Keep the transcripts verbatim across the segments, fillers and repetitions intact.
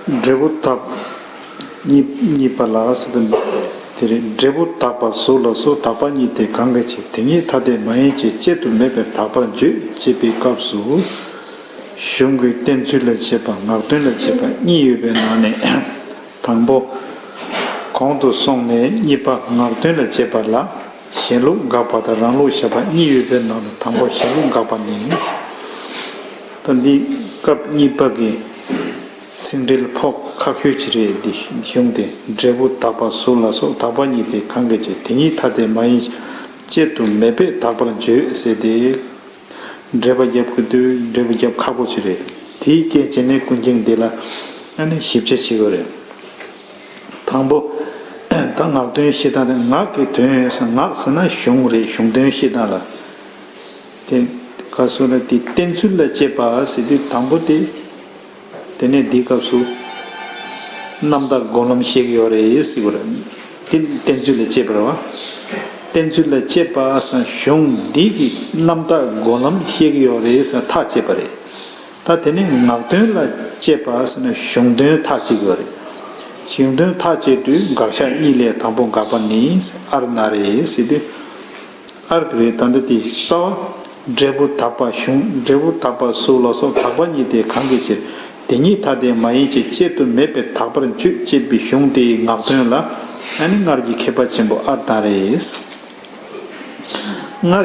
འབྲས་བུ་དག་གཉིས་གཉིས་པ་ལ་ཟེར་དུས། དེ་རེད། འབྲས་བུ་དག་པ་གཟུགས་ལ་སོགས་དག་པ་གཉིས་ཏེ་གང་གི་ཕྱིར། དེ་ཉིད་ཐ་དད་མ་ཡིན་ཕྱིར། དཔྱད་དུ་མེད་པས་དག་པར་བརྗོད་ཅེས་པའི་སྐབས་སུ། གཞུང་གི་བསྟན་ཚུལ་ལ་དཔྱད་པ་ངག་དོན་ལ་དཔྱད་པ་གཉིས་ཡོད་པའི་ནང་ནས། དང་པོ། གོང་དུ་སོང་ནས་གཉིས་པ་ངག་དོན་ལ་དཔྱད་པ་ལ། གཞན་ལུགས་དགག་པ་དང་རང་ལུགས་བཞག་པ་གཉིས་ཡོད་པའི་ནང་ནས་དང་པོ་གཞན་ལུགས་དགག་པ་ནི། ད་འདི་སྐབས་གཉིས་པ་གི་ཚིག་འགྲེལ་ཕོག་ཁག་ཤོས་ཅིག་རེད། འདི་གཞུང་དེ། འབྲས་བུ་དག་པ་གཟུགས་ལ་སོགས་དག་པ་གཉིས་ཏེ་གང་གི་ཕྱིར། དེ་ཉིད་ཐ་དད་མ་ཡིན་ཕྱིར། དཔྱད་དུ་མེད་པས་དག་པར་བརྗོད་ཟེར་ཏེ། འགྲེལ་པ་རྒྱབ་དགོས་དུས་འགྲེལ་པ་རྒྱབ་ཁག་པོ་ཅིག་རེད། དེའི་རྐྱེན་བྱས་ནས་ཀུན་མཁྱེན་འདི་ལ་ཨ་ནི་ཞིབ་ཆ་བྱེད་དགོས་རེད། དང་པོ། ད་ངག་དོན་བཤད་སྟངས་དེ། ངག་གི་དོན་ཟེར། ངག་ཟེར་ན་གཞུང་རེད། གཞུང་དོན་བཤད་སྟངས་ལ། དེ་ག་སོ་ན་དེ་བསྟན་ཚུལ་ལ་དཔྱད་པ་ཟེར་དུས་དང་པོ་དེ། དེ་ནས་འདིའི་སྐབས་སུ་རྣམ་དག་སྒོམ་ལམ་བཤད་ཀྱི་ཡོད་རེད་ཟེར་བ་རེད། དེ་བསྟན་ཚུལ་ལ་དཔྱད་པ་རེད་བ། བསྟན་ཚུལ་ལ་དཔྱད་པ་ཟེར་གཞུང་འདི་གི་རྣམ་དག་སྒོམ་ལམ་བཤད་ཀྱི་ཡོད་རེད་ཟེར་ཐག་བཅད་པ་རེད། ད་དེ་ནས་ངག་དོན་ལ་དཔྱད་པ་ཟེར་ན་གཞུང་དོན་ཐག་བཅད་ཀྱི་ཡོད་རེད། གཞུང་དོན་ཐག་བཅད་དུས་དགག་བཞག་གཉིས་ལས་དང་པོ་དགག་པ་ནི་ཨར་ན་རེ་ཟེར་དུས། ཨར་གི་རེད། ད་འདི་དེ་རྩ་བ། འབྲས་བུ་དག་པ་གཞུང་། འབྲས་བུ་དག་པ་གཟུགས་ལ་སོགས་དག་པ་གཉིས་ཏེ་གང་གི་ཕྱིར། དེ་ཉིད་ཐ་དད་མ་ཡིན་ཕྱིར། དཔྱད་དུ་མེད་པས་དག་པར་བརྗོད་ཅེས་པའི་གཞུང་དེའི་ངག་དོན་ལ་ཨ་ནི་སྔར་གྱི་མཁས་པ་ཆེན་པོ་ཨར་ན་རེ། སྔར་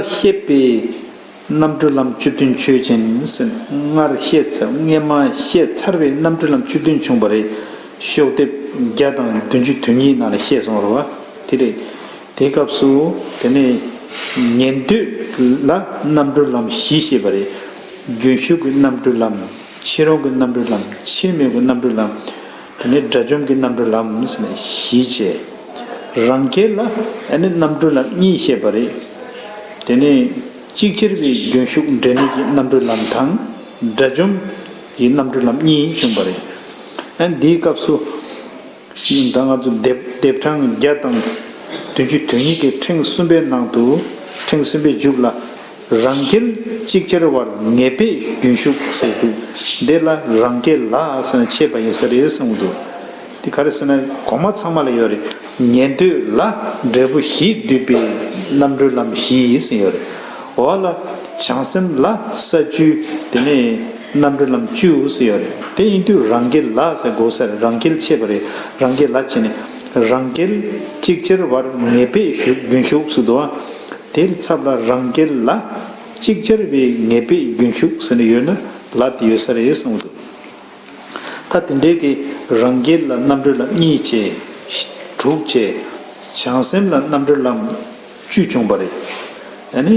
བཤད་པའི་རྣམ་གྲོལ་ལམ་བཅུ་བདུན་ཆོས་ཅན་ཟེར། སྔར་བཤད་ཚར། སྔས་མ་བཤད་ཚར་བའི་རྣམ་གྲོལ་ལམ་བཅུ་བདུན་བྱུང་བ་རེད། ཤོག་ལྡེབ་བརྒྱ་དང་བདུན་ཅུ་དོན་གཉིས་ནང་ལ་བཤད་སོང་བ་རེད་བ། དེ་རེད། དེའི་སྐབས་སུ་དེ་ནས་ཉན་ཐོས་ལ་རྣམ་གྲོལ་ལམ་བཞི་བཤད་པ་རེད། རྒྱུན་ཞུགས་ཀྱི་རྣམ་གྲོལ་ལམ། ཕྱིར་འོང་གི་རྣམ་གྲོལ་ལམ། ཕྱིར་མི་འོང་གི་རྣམ་གྲོལ་ལམ། དེ་ནས་དགྲ་བཅོམ་གྱི་རྣམ་གྲོལ་ལམ་ཟེར་ནས་བཞི་བྱས། རང་རྒྱལ་ལ་ཨ་ནི་རྣམ་གྲོལ་ལམ་གཉིས་བཤད་པ་རེད། དེ་ནས་ཅིག་ཅར་བའི་རྒྱུན་ཞུགས་འབྲས་གནས་ཀྱི་རྣམ་གྲོལ་ལམ་དང་། དགྲ་བཅོམ་གྱི་རྣམ་གྲོལ་ལམ་གཉིས་བྱུང་བ་རེད། ཨ་ནི་འདིའི་སྐབས་སུ། ད་ང་ཚོ་ལྡེབ་ལྡེབ་གྲངས་བརྒྱ་དང་བདུན་ཅུ་དོན་གཉིས་ཀྱི་ཕྲེང་གསུམ་པའི་ནང་དུ། ཕྲེང་གསུམ་པའི་མཇུག་ལ། རང་རྒྱལ་ཅིག་ཅར་བར་ངེས་པས་རྒྱུན་ཞུགས་ཟེར་འདུག་འདི་ལ་རང་རྒྱལ་ལ་ཟེར་ནས་ཕྱེས་པ་ཡིན་ས་རེད་གསུངས་འདུག་དེ་ག་རེ་ཟེར་ན་གོང་མ་ཚང་མ་ལ་ཡོད་རེད། ཉན་ཐོས་ལ་འབྲས་བུ་བཞིས་བསྡུས་པའི་རྣམ་གྲོལ་ལམ་བཞི་ཟེར་ཡོད་རེད། འོ་ལ་བྱང་སེམས་ལ་ས་བཅུ། དེ་ནས་རྣམ་གྲོལ་ལམ་བཅུ་ཟེར་ཡོད་རེད། དེ་ཡིན་དུས་རང་རྒྱལ་ལ་ཟེར་དགོས་ས་རེད། རང་རྒྱལ་ཕྱེས་པ་རེད། རང་རྒྱལ་ལ་ཕྱེས་ནས་རང་རྒྱལ་ཅིག་ཅར་བར་ངེས་པས་ཞུགས་རྒྱུན་ཞུགས་ཟེར་འདུག་བ། དེའི་ཚབ་ལ་རང་རྒྱལ་ལ་ཅིག་ཅར་བའི་ངེས་པས་རྒྱུན་ཞུགས་ཟེར་ནས་ཡོད་ན་ལ་དེ་ཡོད་ས་རེད་གསུངས་འདུག་ད་དེ་འདྲའི་གི་རང་རྒྱལ་ལ་རྣམ་གྲོལ་ལམ་གཉིས་བྱས། དྲུག་བྱས། བྱང་སེམས་ལ་རྣམ་གྲོལ་ལམ་བཅུ་བྱུང་བ་རེད། ཨ་ནི།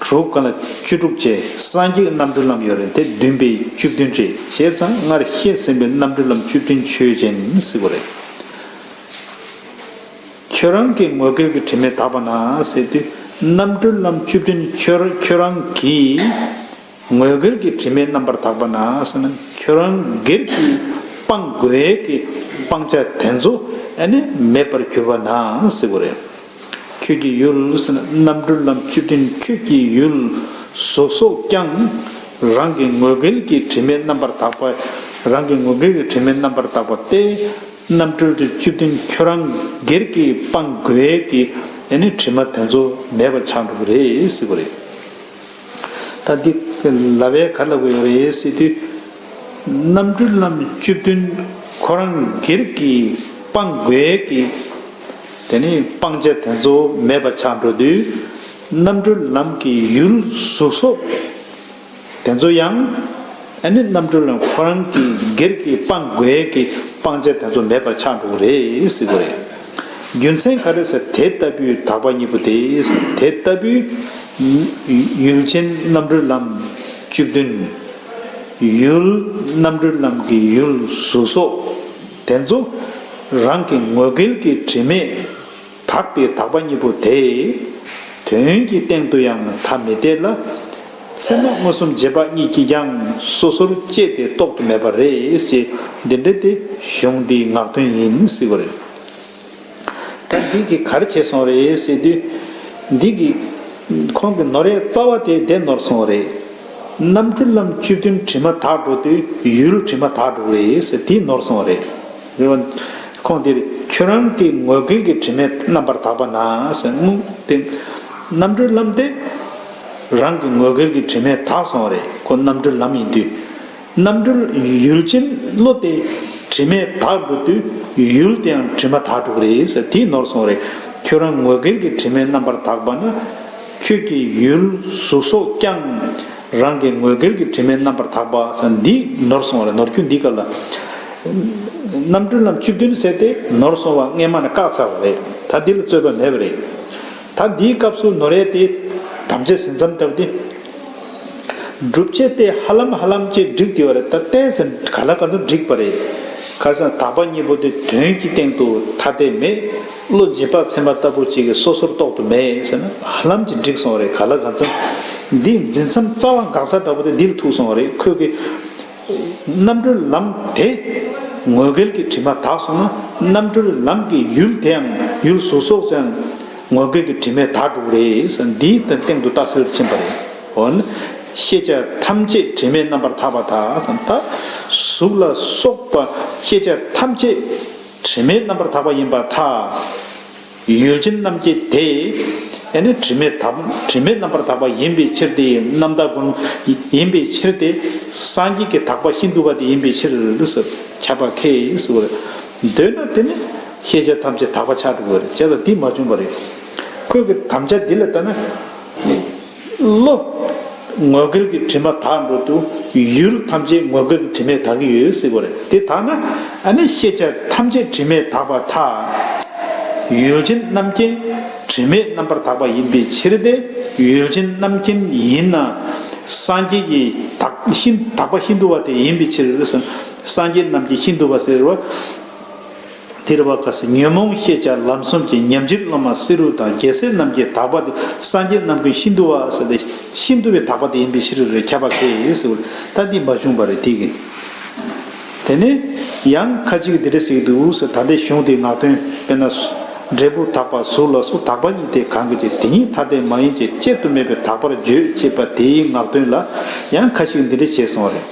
དྲུག་ག་ལ་བཅུ་དྲུག་བྱས། སངས་རྒྱས་ཀྱི་རྣམ་གྲོལ་ལམ་ཡོད་རེད། དེ་བདུན་པའི་བཅུ་བདུན་རེད། བྱས་ཙང་སྔར་བཤད་ཟིན་པའི་རྣམ་གྲོལ་ལམ་བཅུ་བདུན་ཆོས་ཅན་ཟེར་བ་རེད། ཁྱོད་རང་གི་ངོ་སྐལ་གྱི་དྲི་མས་དག་པ་ན་ཟེར་དུས། རྣམ་གྲོལ་ལམ་བཅུ་བདུན་ཁྱོད་ཁྱོད་རང་གི་ངོ་སྐལ་གྱི་དྲི་མས་རྣམ་པར་དག་པ་ན་ཟེར་ན། ཁྱོད་རང་སྒེར་གྱིས་སྤང་དགོས་ཀྱི་སྤང་བྱ་དེ་ཚོ་ཨ་ནི་མེད་པར་གྱུར་པ་ན་ཟེར་བ་རེད། ཁྱོད་ཀྱི་ཡུལ་ཟེར་ན་རྣམ་གྲོལ་ལམ་བཅུ་བདུན་ཁྱོད་ཀྱི་ཡུལ་གཟུགས་སོགས་ཀྱང་རང་གི་ངོ་སྐལ་གྱི་དྲི་མས་རྣམ་པར་དག་པ། རང་གི་ངོ་སྐལ་གྱི་དྲི་མས་རྣམ་པར་དག་པ་སྟེ། རྣམ་གྲོལ་དེ་བཅུ་བདུན་ཁྱོད་རང་སྒེར་གྱིས་སྤང་དགོས་ཀྱི་ཨ་ནི་དྲི་མ་དེ་ཚོ་མེད་པ་ཆགས་འགྲོ་གི་རེད་ཟེར་བ་རེད། ད་འདི་ལབ་པས་ག་ལབ་དགོས་ཡོད་རེད་ཟེར་དུས། རྣམ་གྲོལ་ལམ་བཅུ་བདུན་ཁོ་རང་སྒེར་གྱིས་སྤང་དགོས་ཀྱི་དེ་ནི་སྤང་བྱ་དེ་ཚོ་མེད་པ་ཆགས་འགྲོ་དུས། རྣམ་གྲོལ་ལམ་གྱི་ཡུལ་གཟུགས་སོགས་དེ་ཚོ་ཡང་ཨ་ནི་རྣམ་གྲོལ་ལམ་ཁོ་རང་གི་སྒེར་གྱིས་སྤང་དགོས་ཀྱི་སྤང་བྱ་དེ་ཚོ་མེད་པ་ཆགས་འགྲོ་གི་རེད་ཟེར་གི་རེད། རྒྱུ་མཚན་ག་རེ་ཟེར། དེ་ལྟ་བུའི་དག་པ་གཉིས་པོ་དེ། དེ་ལྟ་བུའི་ཡུལ་ཅན་རྣམ་གྲོལ་ལམ་བཅུ་བདུན། ཡུལ་རྣམ་གྲོལ་ལམ་གྱི་ཡུལ་གཟུགས་སོགས་དེ་ཚོ་རང་གི་ངོ་སྐལ་གྱི་དྲི་མས་དག་པའི་དག་པ་གཉིས་པོ་དེ། དོན་གྱི་སྟེང་དུ་ཡང་ཐ་མི་དད་ལ། ཚད་མ་མངོན་སུམ་རྗེས་དཔག་གཉིས་ཀྱིས་ཀྱང་སོ་སོར་དཔྱད་དེ་རྟོག་ཏུ་མེད་པ་རེད་ཅེས་འདི་འདྲ་སྟེ་གཞུང་འདིའི་ངག་དོན་ཡིན་ཟེར་བ་རེད། ད་འདི་གིས་ག་རེ་བྱས་སོང་རེད་ཟེར་དུས། འདི་གིས་ཁོང་གི་ནོར་ཡ་རྩ་བ་དེ་དེ་ནོར་སོང་རེད། རྣམ་གྲོལ་ལམ་བཅུ་བདུན་དྲི་མ་དག་འགྲོ་དུས་ཡུལ་དྲི་མ་དག་འགྲོ་གི་རེད་ཟེར་དེ་ནོར་སོང་བ་རེད། རེད་བ། ཁོང་དེར་ཁྱོད་རང་གི་ངོ་སྐལ་གྱི་དྲི་མས་རྣམ་པར་དག་པ་ན་ཟེར་དངོས་དེ། རྣམ་གྲོལ་ལམ་དེ་རང་གི་ངོ་སྐལ་གྱི་དྲི་མས་དག་སོང་བ་རེད། ཁོ་རྣམ་གྲོལ་ལམ་ཡིན་དུས། རྣམ་གྲོལ་ཡུལ་ཅན་བློ་དེ་དྲི་མས་དག་འགྲོ་དུས་ཡུལ་དེའང་དྲི་མ་དག་འགྲོ་གི་རེད་ཟེར་དེ་ནོར་སོང་བ་རེད། ཁྱོད་རང་ངོ་སྐལ་གྱི་དྲི་མས་རྣམ་པར་དག་པ་ན། ཁྱོད་ཀྱི་ཡུལ་གཟུགས་སོགས་ཀྱང་རང་གི་ངོ་སྐལ་གྱི་དྲི་མས་རྣམ་པར་དག་པ་ཟེར་འདི་ནོར་སོང་བ་རེད། ནོར་རྒྱུ་འདི་སྐབས་ལ། རྣམ་གྲོལ་ལམ་བཅུ་བདུན་ཟེར་ཏེ་ནོར་སོང་བ་སྔས་མ་ནས་བཀག་ཚར་བ་རེད། ད་འདི་ལ་རྩོད་པ་མེད་པ་རེད། ད་འདིའི་སྐབས་སུ་ནོར་ཡས་དེ་དམ་བཅའ་ཟིན་མཚམས་བཏབ་སྟེ། སྒྲུབ་བྱེད་དེ་ཧ་ལམ་ཧ་ལམ་ཅིག་འགྲིག་དེ་བ་རེད། ད་ཏོག་ཙམ་ག་ལ་ག་ཚོད་འགྲིག་པ་རེད། ཁ་སང་དག་པ་གཉིས་པོ་དེ་དོན་གྱི་སྟེང་དུ་ཐ་དད་མེད། བློ་འབྱེད་པ་ཚད་མ་ལྟ་བུ་ཅིག་གིས་སོ་སོར་རྟོག་ཏུ་མེད་ཟེར་ན་ཧ་ལམ་ཅིག་འགྲིག་སོང་བ་རེད། ག་ལ་ག་ཚོད་འདི་འཛིན་མཚམས་རྩ་བ་འགག་ས་འདྲ་པོ་དེ་འདིར་ཐུག་སོང་བ་རེད། ཁོས་ཀྱི་རྣམ་གྲོལ་ལམ་དེ་ངོ་སྐལ་གྱི་དྲི་མ་དག་སོང་ན་རྣམ་གྲོལ་ལམ་གྱི་ཡུལ་དེའང་ཡུལ་གཟུགས་སོགས་ཀྱང་ངོ་སྐལ་གྱི་དྲི་མས་དག་འགྲོ་གི་རེད་ཟེར་འདིའི་སྟེང་དུ་རྟགས་གསལ་ཕྱིན་པ་རེད། འོ་ན་ཤེས་བྱ་ཐམས་ཅད་དྲི་མས་རྣམ་པར་དག་པར་ཐལ་ཟེར་ན་ད་གཟུགས་ལ་སོགས་པ་ཤེས་བྱ་ཐམས་ཅད་དྲི་མས་རྣམ་པར་དག་པ་ཡིན་པར་ཐལ། ཡུལ་ཅན་རྣམ་མཁྱེན་དེ། ཨེ་ནི་དྲི་མས་དག་དྲི་མས་རྣམ་པར་དག་པ་ཡིན་པའི་ཕྱིར་ཏེ། རྣམ་དག་ཀུན་ཡིན་པའི་ཕྱིར་ཏེ། སངས་རྒྱས་ཀྱི་དག་པ་ཤིན་ཏུ་བ་དེ་ཡིན་པའི་ཕྱིར་ཟེར་ཁྱབ་པ་ཁས་ཟེར་བ་རེད། འདོད་ན་དེ་ནི་ཤེས་བྱ་ཐམས་ཅད་དག་པ་ཆགས་འགྲོ་གི་རེད། བྱས་ཙང་འདི་མ་བྱུང་བ་རེད། ཁོས་ཀྱི་དམ་བཅའ་འདི་ལ་ལྟ་ན། བློ། ངོ་སྐལ་གྱི་དྲི་མ་དག་འགྲོ་དུས་ཡུལ་ཐམས་ཅད་ངོ་སྐལ་གྱི་དྲི་མས་དག་གི་ཡོད་ཟེར་བ་རེད། དེ་དག་ན་ཨ་ནི་ཤེས་བྱ་ཐམས་ཅད་དྲི་མས་དག་པར་ཐལ། ཡུལ་ཅན་རྣམ་མཁྱེན་དྲི་མས་རྣམ་པར་དག་པ་ཡིན་པའི་ཕྱིར་ཏེ། ཡུལ་ཅན་རྣམ་མཁྱེན་ཡིན་ན་སངས་རྒྱས་ཀྱི་དག་ཤིན་དག་པ་ཤིན་ཏུ་བ་དེ་ཡིན་པའི་ཕྱིར་ཟེར། སངས་རྒྱས་རྣམས་ཀྱི་ཤིན་ཏུ་བ་ཟེར་བ། དེ་རེད་བ། ག་ས་ཉོན་མོངས་ཤེས་བྱ་ལམ་གསུམ་གྱི་ཉམས་བཞེས་སློབ་མ་བསེ་རུ་དང་རྒྱལ་སྲས་རྣམས་ཀྱི་དག་པ་དེ་སངས་རྒྱས་རྣམས་ཀྱི་ཤིན་ཏུ་བ་ཟེར་ཏེ་ཤིན་ཏུ་བའི་དག་པ་དེ་ཡིན་པའི་ཕྱིར་རེད་ཁྱབ་པ་ཁས་ཟེར་བ་རེད། ད་འདི་མ་བྱུང་བ་རེད་དེ་གི། དེ་ནས་ཡང་ཁ་ཅིག་འདི་འདྲ་ཟེར་གྱི་འདུག་ཟེར། ད་ལྟའི་གཞུང་དེའི་ངག་དོན་དཔེར་ན། འབྲས་བུ་དག་པ་གཟུགས་ལ་སོགས་དག་པ་གཉིས་ཏེ་གང་གི་ཕྱིར། དེ་ཉིད་ཐ་དད་མ་ཡིན་ཅེས་དཔྱད་དུ་མེད་པའི་དག་པར་བརྗོད་ཅེས་པ་དེའི་ངག་དོན་ལ་ཡང་ཁ་ཅིག་འདི་འདྲ་བྱས་སོང་བ་རེད།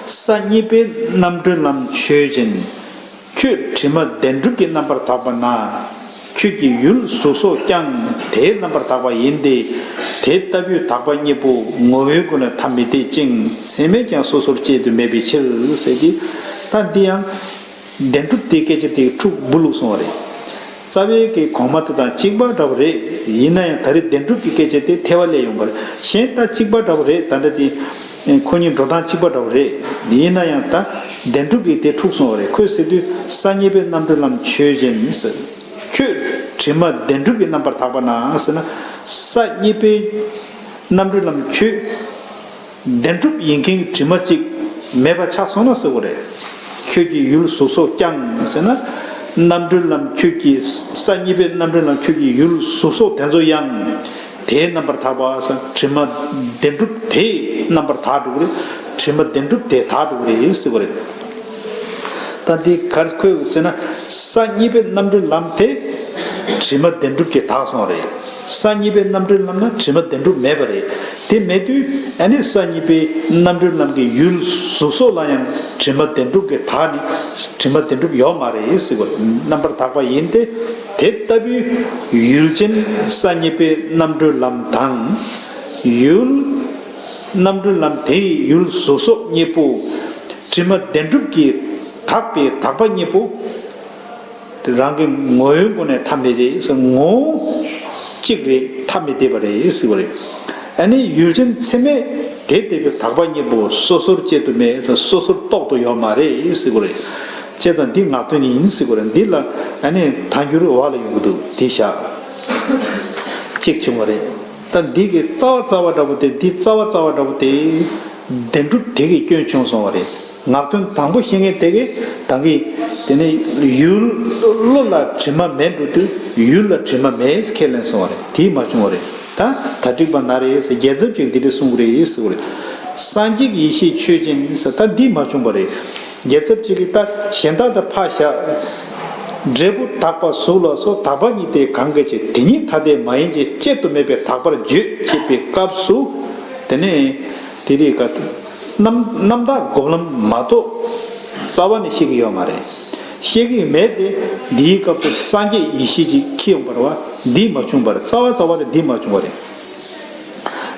ས་གཉིས་པའི་རྣམ་གྲོལ་ལམ་ཆོས་ཅན། ཁྱོད་དྲི་མ་བདེན་གྲུབ་ཀྱི་རྣམ་པར་དག་པ་ན། ཁྱོད་ཀྱི་ཡུལ་གཟུགས་སོགས་ཀྱང་དེའི་རྣམ་པར་དག་པ་ཡིན་ཏེ། དེ་ལྟ་བུའི་དག་པ་གཉིས་པོ་ངོ་བོའི་སྒོ་ནས་ཐ་མི་དད་ཅིང་ཚད་མས་ཀྱང་སོ་སོར་དཔྱད་དུ་མེད་པའི་ཕྱིར་ཟེར་ཏེ། ད་འདི་ཡང་བདེན་གྲུབ་དེའི་སྐད་ཆ་དེ་འཁྲུག་འབུ་ལུག་སོང་བ་རེད། རྩ་བའི་གི་གོང་མ་དེ་དང་གཅིག་པ་འདྲ་བོ་རེད། ཡིན་ན་ཡང་ད་རེས་བདེན་གྲུབ་ཀྱི་སྐད་ཆ་དེ་ཐལ་བ་སླེབས་ཡོང་བ་རེད། གཞན་ད་གཅིག་པ་འདྲ་བོ་རེད། ད་ལྟ་དེ་ཁོ་གཉིས་འགྲོ་སྟངས་གཅིག་པ་འདྲ་བོ་རེད། ཡིན་ན་ཡང་ད་བདེན་གྲུབ་ཀྱི་དེ་འཁྲུག་སོང་བ་རེད། ཁོས་ཟེར་དུས་ས་གཉིས་པའི་རྣམ་གྲོལ་ལམ་ཆོས་ཅན་ཟེར། ཁྱོད་དྲི་མ་བདེན་གྲུབ་ཀྱི་རྣམ་པར་དག་པ་ན་ཟེར་ན། ས་གཉིས་པའི་རྣམ་གྲོལ་ལམ་ཁྱོད། བདེན་གྲུབ་ཡིན་མཁན་གྱི་དྲི་མ་གཅིག་མེད་པ་ཆགས་སོང་ན་ཟེར་བ་རེད། ཁྱོད་ཀྱི་ཡུལ་གཟུགས་སོགས་ཀྱང་ཟེར་ན། རྣམ་གྲོལ་ལམ་ཁྱོད་ཀྱི་ས་གཉིས་པའི་རྣམ་གྲོལ་ལམ་ཁྱོད་ཀྱི་ཡུལ་གཟུགས་སོགས་དེ་ཚོ་ཡང་དེའི་རྣམ་པར་དག་པ་ཟེར། དྲི་མ་བདེན་གྲུབ་དེའི་རྣམ་པར་དག་འགྲོ་གི་རེད། དྲི་མ་བདེན་གྲུབ་དེ་དག་འགྲོ་གི་རེད་ཟེར་བ་རེད། ད་འདི་གར་ཁོས་ཟེར་ན། ས་གཉིས་པའི་རྣམ་གྲོལ་ལམ་དེ་དྲི་མ་བདེན་གྲུབ་ཀྱིས་དག་སོང་བ་རེད། ས་གཉིས་པའི་རྣམ་གྲོལ་ལམ་ན་དྲི་མ་བདེན་གྲུབ་མེད་པ་རེད། དེ་མེད་དུས་ཨ་ནི་ས་གཉིས་པའི་རྣམ་གྲོལ་ལམ་གྱི་ཡུལ་གཟུགས་སོགས་ལ་ཡང་དྲི་མ་བདེན་གྲུབ་ཀྱིས་དག་ནི་དྲི་མ་བདེན་གྲུབ་ཡོད་མ་རེད་ཟེར་བ་རྣམ་པར་དག་པ་ཡིན་ཏེ། དེ་ལྟ་བུའི་ཡུལ་ཅན་ས་གཉིས་པའི་རྣམ་གྲོལ་ལམ་དང་། ཡུལ་རྣམ་གྲོལ་ལམ་དེའི་ཡུལ་གཟུགས་སོགས་གཉིས་པོ་དྲི་མ་བདེན་གྲུབ་ཀྱིས་དག་པའི་དག་པ་གཉིས་པོ། དེ་རང་གི་ངོ་བོའི་སྒོ་ནས་ཐ་མི་དད་ཟེར། ངོ་བོ་གཅིག་རེད། ཐ་མི་དད་པ་རེད་ཟེར་བ་རེད། ཨ་ནི་ཡུལ་ཅན་ཚད་མས་དེ་ལྟ་བུའི་དག་པ་གཉིས་པོ་སོ་སོར་དཔྱད་དུ་མེད་ཟེར། སོ་སོར་རྟོག་ཏུ་ཡོད་མ་རེད་ཟེར་བ་རེད། བྱས་ཙང་འདི་ངག་དོན་ཡིན་ཟེར་བ་རེད། འདི་ལ་ཨ་ནི་ཐལ་འགྱུར་འོག་ལ་ཡོང་གི་འདུག་འདི་བཞག་གཅིག་བྱུང་བ་རེད། ད་འདི་གི་རྩ་བ་རྩ་བ་འདྲ་པོ་དེ། འདི་རྩ་བ་རྩ་བ་འདྲ་པོ་དེ་བདེན་གྲུབ་དེ་གི་སྐྱོན་བྱུང་སོང་བ་རེད། ངག་དོན་དང་པོ་བཤད་མཁན་དེ་གིས་ད་གིན་དེ་ནས་ཡུལ་བློ་ལ་དྲི་མ་མེད་འགྲོ་དུས་ཡུལ་ལ་དྲི་མ་མེད་ཁས་ལེན་སོང་བ་རེད། དེ་མ་བྱུང་བ་རེད། ད་ད་འགྲིག་པ་ན་རེད་ཟེར། རྒྱལ་ཚབ་ཀྱིས་འདི་འདྲ་གསུང་གི་རེད་ཟེར་བ་རེད། སངས་རྒྱས་ཀྱི་ཡེ་ཤེས་ཆོས་ཅན་ཟེར། ད་འདི་མ་བྱུང་བ་རེད། རྒྱལ་ཚབ་ཅིག་གིས་ད་གཞན་དག་ད་ཕར་བཞག་འབྲས་བུ་དག་པ་གཟུགས་ལ་སོགས་དག་པ་གཉིས་ཏེ་གང་གི་ཕྱིར། དེ་ཉིད་ཐ་དད་མ་ཡིན་ཅེས་དཔྱད་དུ་མེད་པའི་དག་པར་བརྗོད་ཅེས་པའི་སྐབས་སུ། དེ་ནས་དེ་རིགས་ཀ་རྣམ་རྣམ་དག་སྒོམ་ལམ་མ་གཏོགས་རྩ་བ་ནས་ཤེས་ཀྱི་ཡོད་མ་རེད། ཤེས་ཀྱི་མེད་དེ། འདིའི་སྐབས་སུ་སངས་རྒྱས་ཡེ་ཤེས་ཅིག་ཁེལ་ཡོང་བ་རེད་བ། འདི་མ་བྱུང་བར་རྩ་བ་རྩ་བ་དེ་འདི་མ་བྱུང་བ་རེད།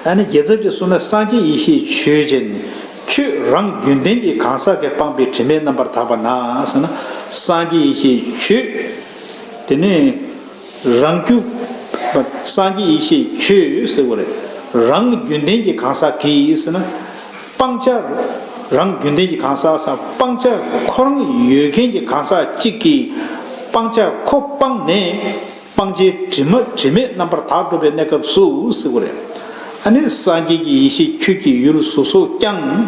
ཨ་ནི་རྒྱལ་ཚབ་ཀྱིས་གསུངས་ན། སངས་རྒྱས་ཡེ་ཤེས་ཆོས་ཅན། ཁྱོད་རང་རྒྱུན་ལྡན་གྱི་གང་ཟག་གིས་སྤངས་པའི་དྲི་མས་རྣམ་པར་དག་པ་ན་ཟེར་ན། སངས་རྒྱས་ཡེ་ཤེས་ཆོས། དེ་ནས་རང་རྒྱུ། སངས་རྒྱས་ཡེ་ཤེས་ཆོས་ཟེར་བ་རེད། རང་རྒྱུན་ལྡན་གྱི་གང་ཟག་གིས་ཟེར་ན། སྤང་བྱ། རང་རྒྱུན་ལྡན་གྱི་གང་ཟག་ཟེར། སྤང་བྱ་ཁོ་རང་ཡོད་མཁན་གྱི་གང་ཟག་གཅིག་གིས་སྤང་བྱ་ཁོ་སྤངས་ནས། སྤང་བྱའི་དྲི་མ་དྲི་མས་རྣམ་པར་དག་འགྲོ་བའི་གནས་སྐབས་སུ་ཟེར་བ་རེད། ཨ་ནི་སངས་རྒྱས་ཀྱི་ཡེ་ཤེས་ཁྱོད་ཀྱི་ཡུལ་སོ་སོ་ཀྱང་།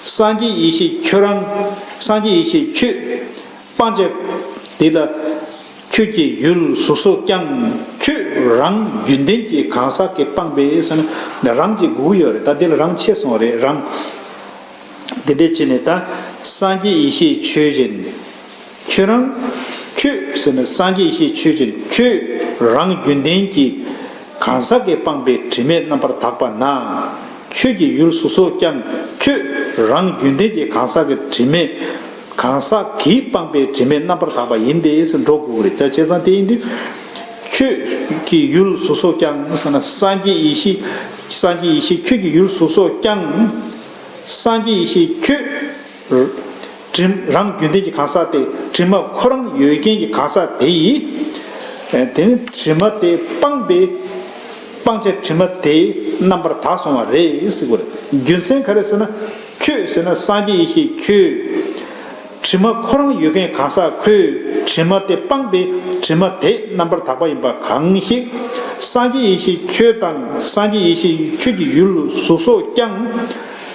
སངས་རྒྱས་ཡེ་ཤེས་ཁྱོད་རང་། སངས་རྒྱས་ཡེ་ཤེས་ཁྱོད། སྤང་བྱ་དེ་ལ། ཁྱོད་ཀྱི་ཡུལ་སོ་སོ་ཀྱང་། ཁྱོད་རང་རྒྱུན་ལྡན་གྱི་གང་ཟག་གིས་སྤངས་པས་ཟེར་ན། རང་གི་དགོས་ཀྱི་ཡོད་རེད། ད་དེ་ལ་རང་ཆད་སོང་བ་རེད། རང་། དེ་འདྲས་བྱས་ནས་ད། སངས་རྒྱས་ཡེ་ཤེས་ཆོས་ཅན། ཁྱོད་རང་། ཁྱོད་ཟེར་ན་སངས་རྒྱས་ཡེ་ཤེས་ཆོས་ཅན། ཁྱོད་རང་རྒྱུན་ལྡན་གྱི་གང་ཟག་གིས་སྤངས་པའི་དྲི་མས་རྣམ་པར་དག་པ་ན། ཁྱོད་ཀྱི་ཡུལ་སོ་སོ་ཀྱང་། ཁྱོད་རང་རྒྱུན་ལྡན་གྱི་གང་ཟག་གི་དྲི་མས། གང་ཟག་གིས་སྤངས་པའི་དྲི་མས་རྣམ་པར་དག་པ་ཡིན་ཏེ་ཟེར་འགྲོ་དགོས་ཀྱི་རེད། ད་བྱས་ཙང་དེ་ཡིན་དུས། ཁྱོད་ཀྱི་ཡུལ་སོ་སོ་ཀྱང་ཟེར་ན། སངས་རྒྱས་ཡེ་ཤེས། སངས་རྒྱས་ཡེ་ཤེས་ཁྱོད་ཀྱི་ཡུལ་སོ་སོ་ཀྱང་། སངས་རྒྱས་ཡེ་ཤེས་ཁྱོད། དྲི། རང་རྒྱུན་ལྡན་གྱི་གང་ཟག་དེ། དྲི་མ་ཁོ་རང་ཡོད་མཁན་གྱི་གང་ཟག་དེ་ཡིས། ཨེ། དེ་ནི་དྲི་མ་དེ་སྤངས་པའི། སྤང་བྱ་དྲི་མ་དེ་རྣམ་པར་དག་སོང་བ་རེད་ཟེར་གྱི་རེད། རྒྱུ་མཚན་ག་རེ་ཟེར་ན། ཁྱོད་ཟེར་ན་སངས་རྒྱས་ཡེ་ཤེས་ཁྱོད། དྲི་མ་ཁོ་རང་ཡོད་མཁན་གང་ཟག་ཁོས་དྲི་མ་དེ་སྤངས་པའི་དྲི་མ་དེ་རྣམ་པར་དག་པ་ཡིན་པ་གང་ཞིག། སངས་རྒྱས་ཡེ་ཤེས་ཁྱོད་དང་། སངས་རྒྱས་ཡེ་ཤེས་ཁྱོད་ཀྱི་ཡུལ་སོ་སོ་ཀྱང་།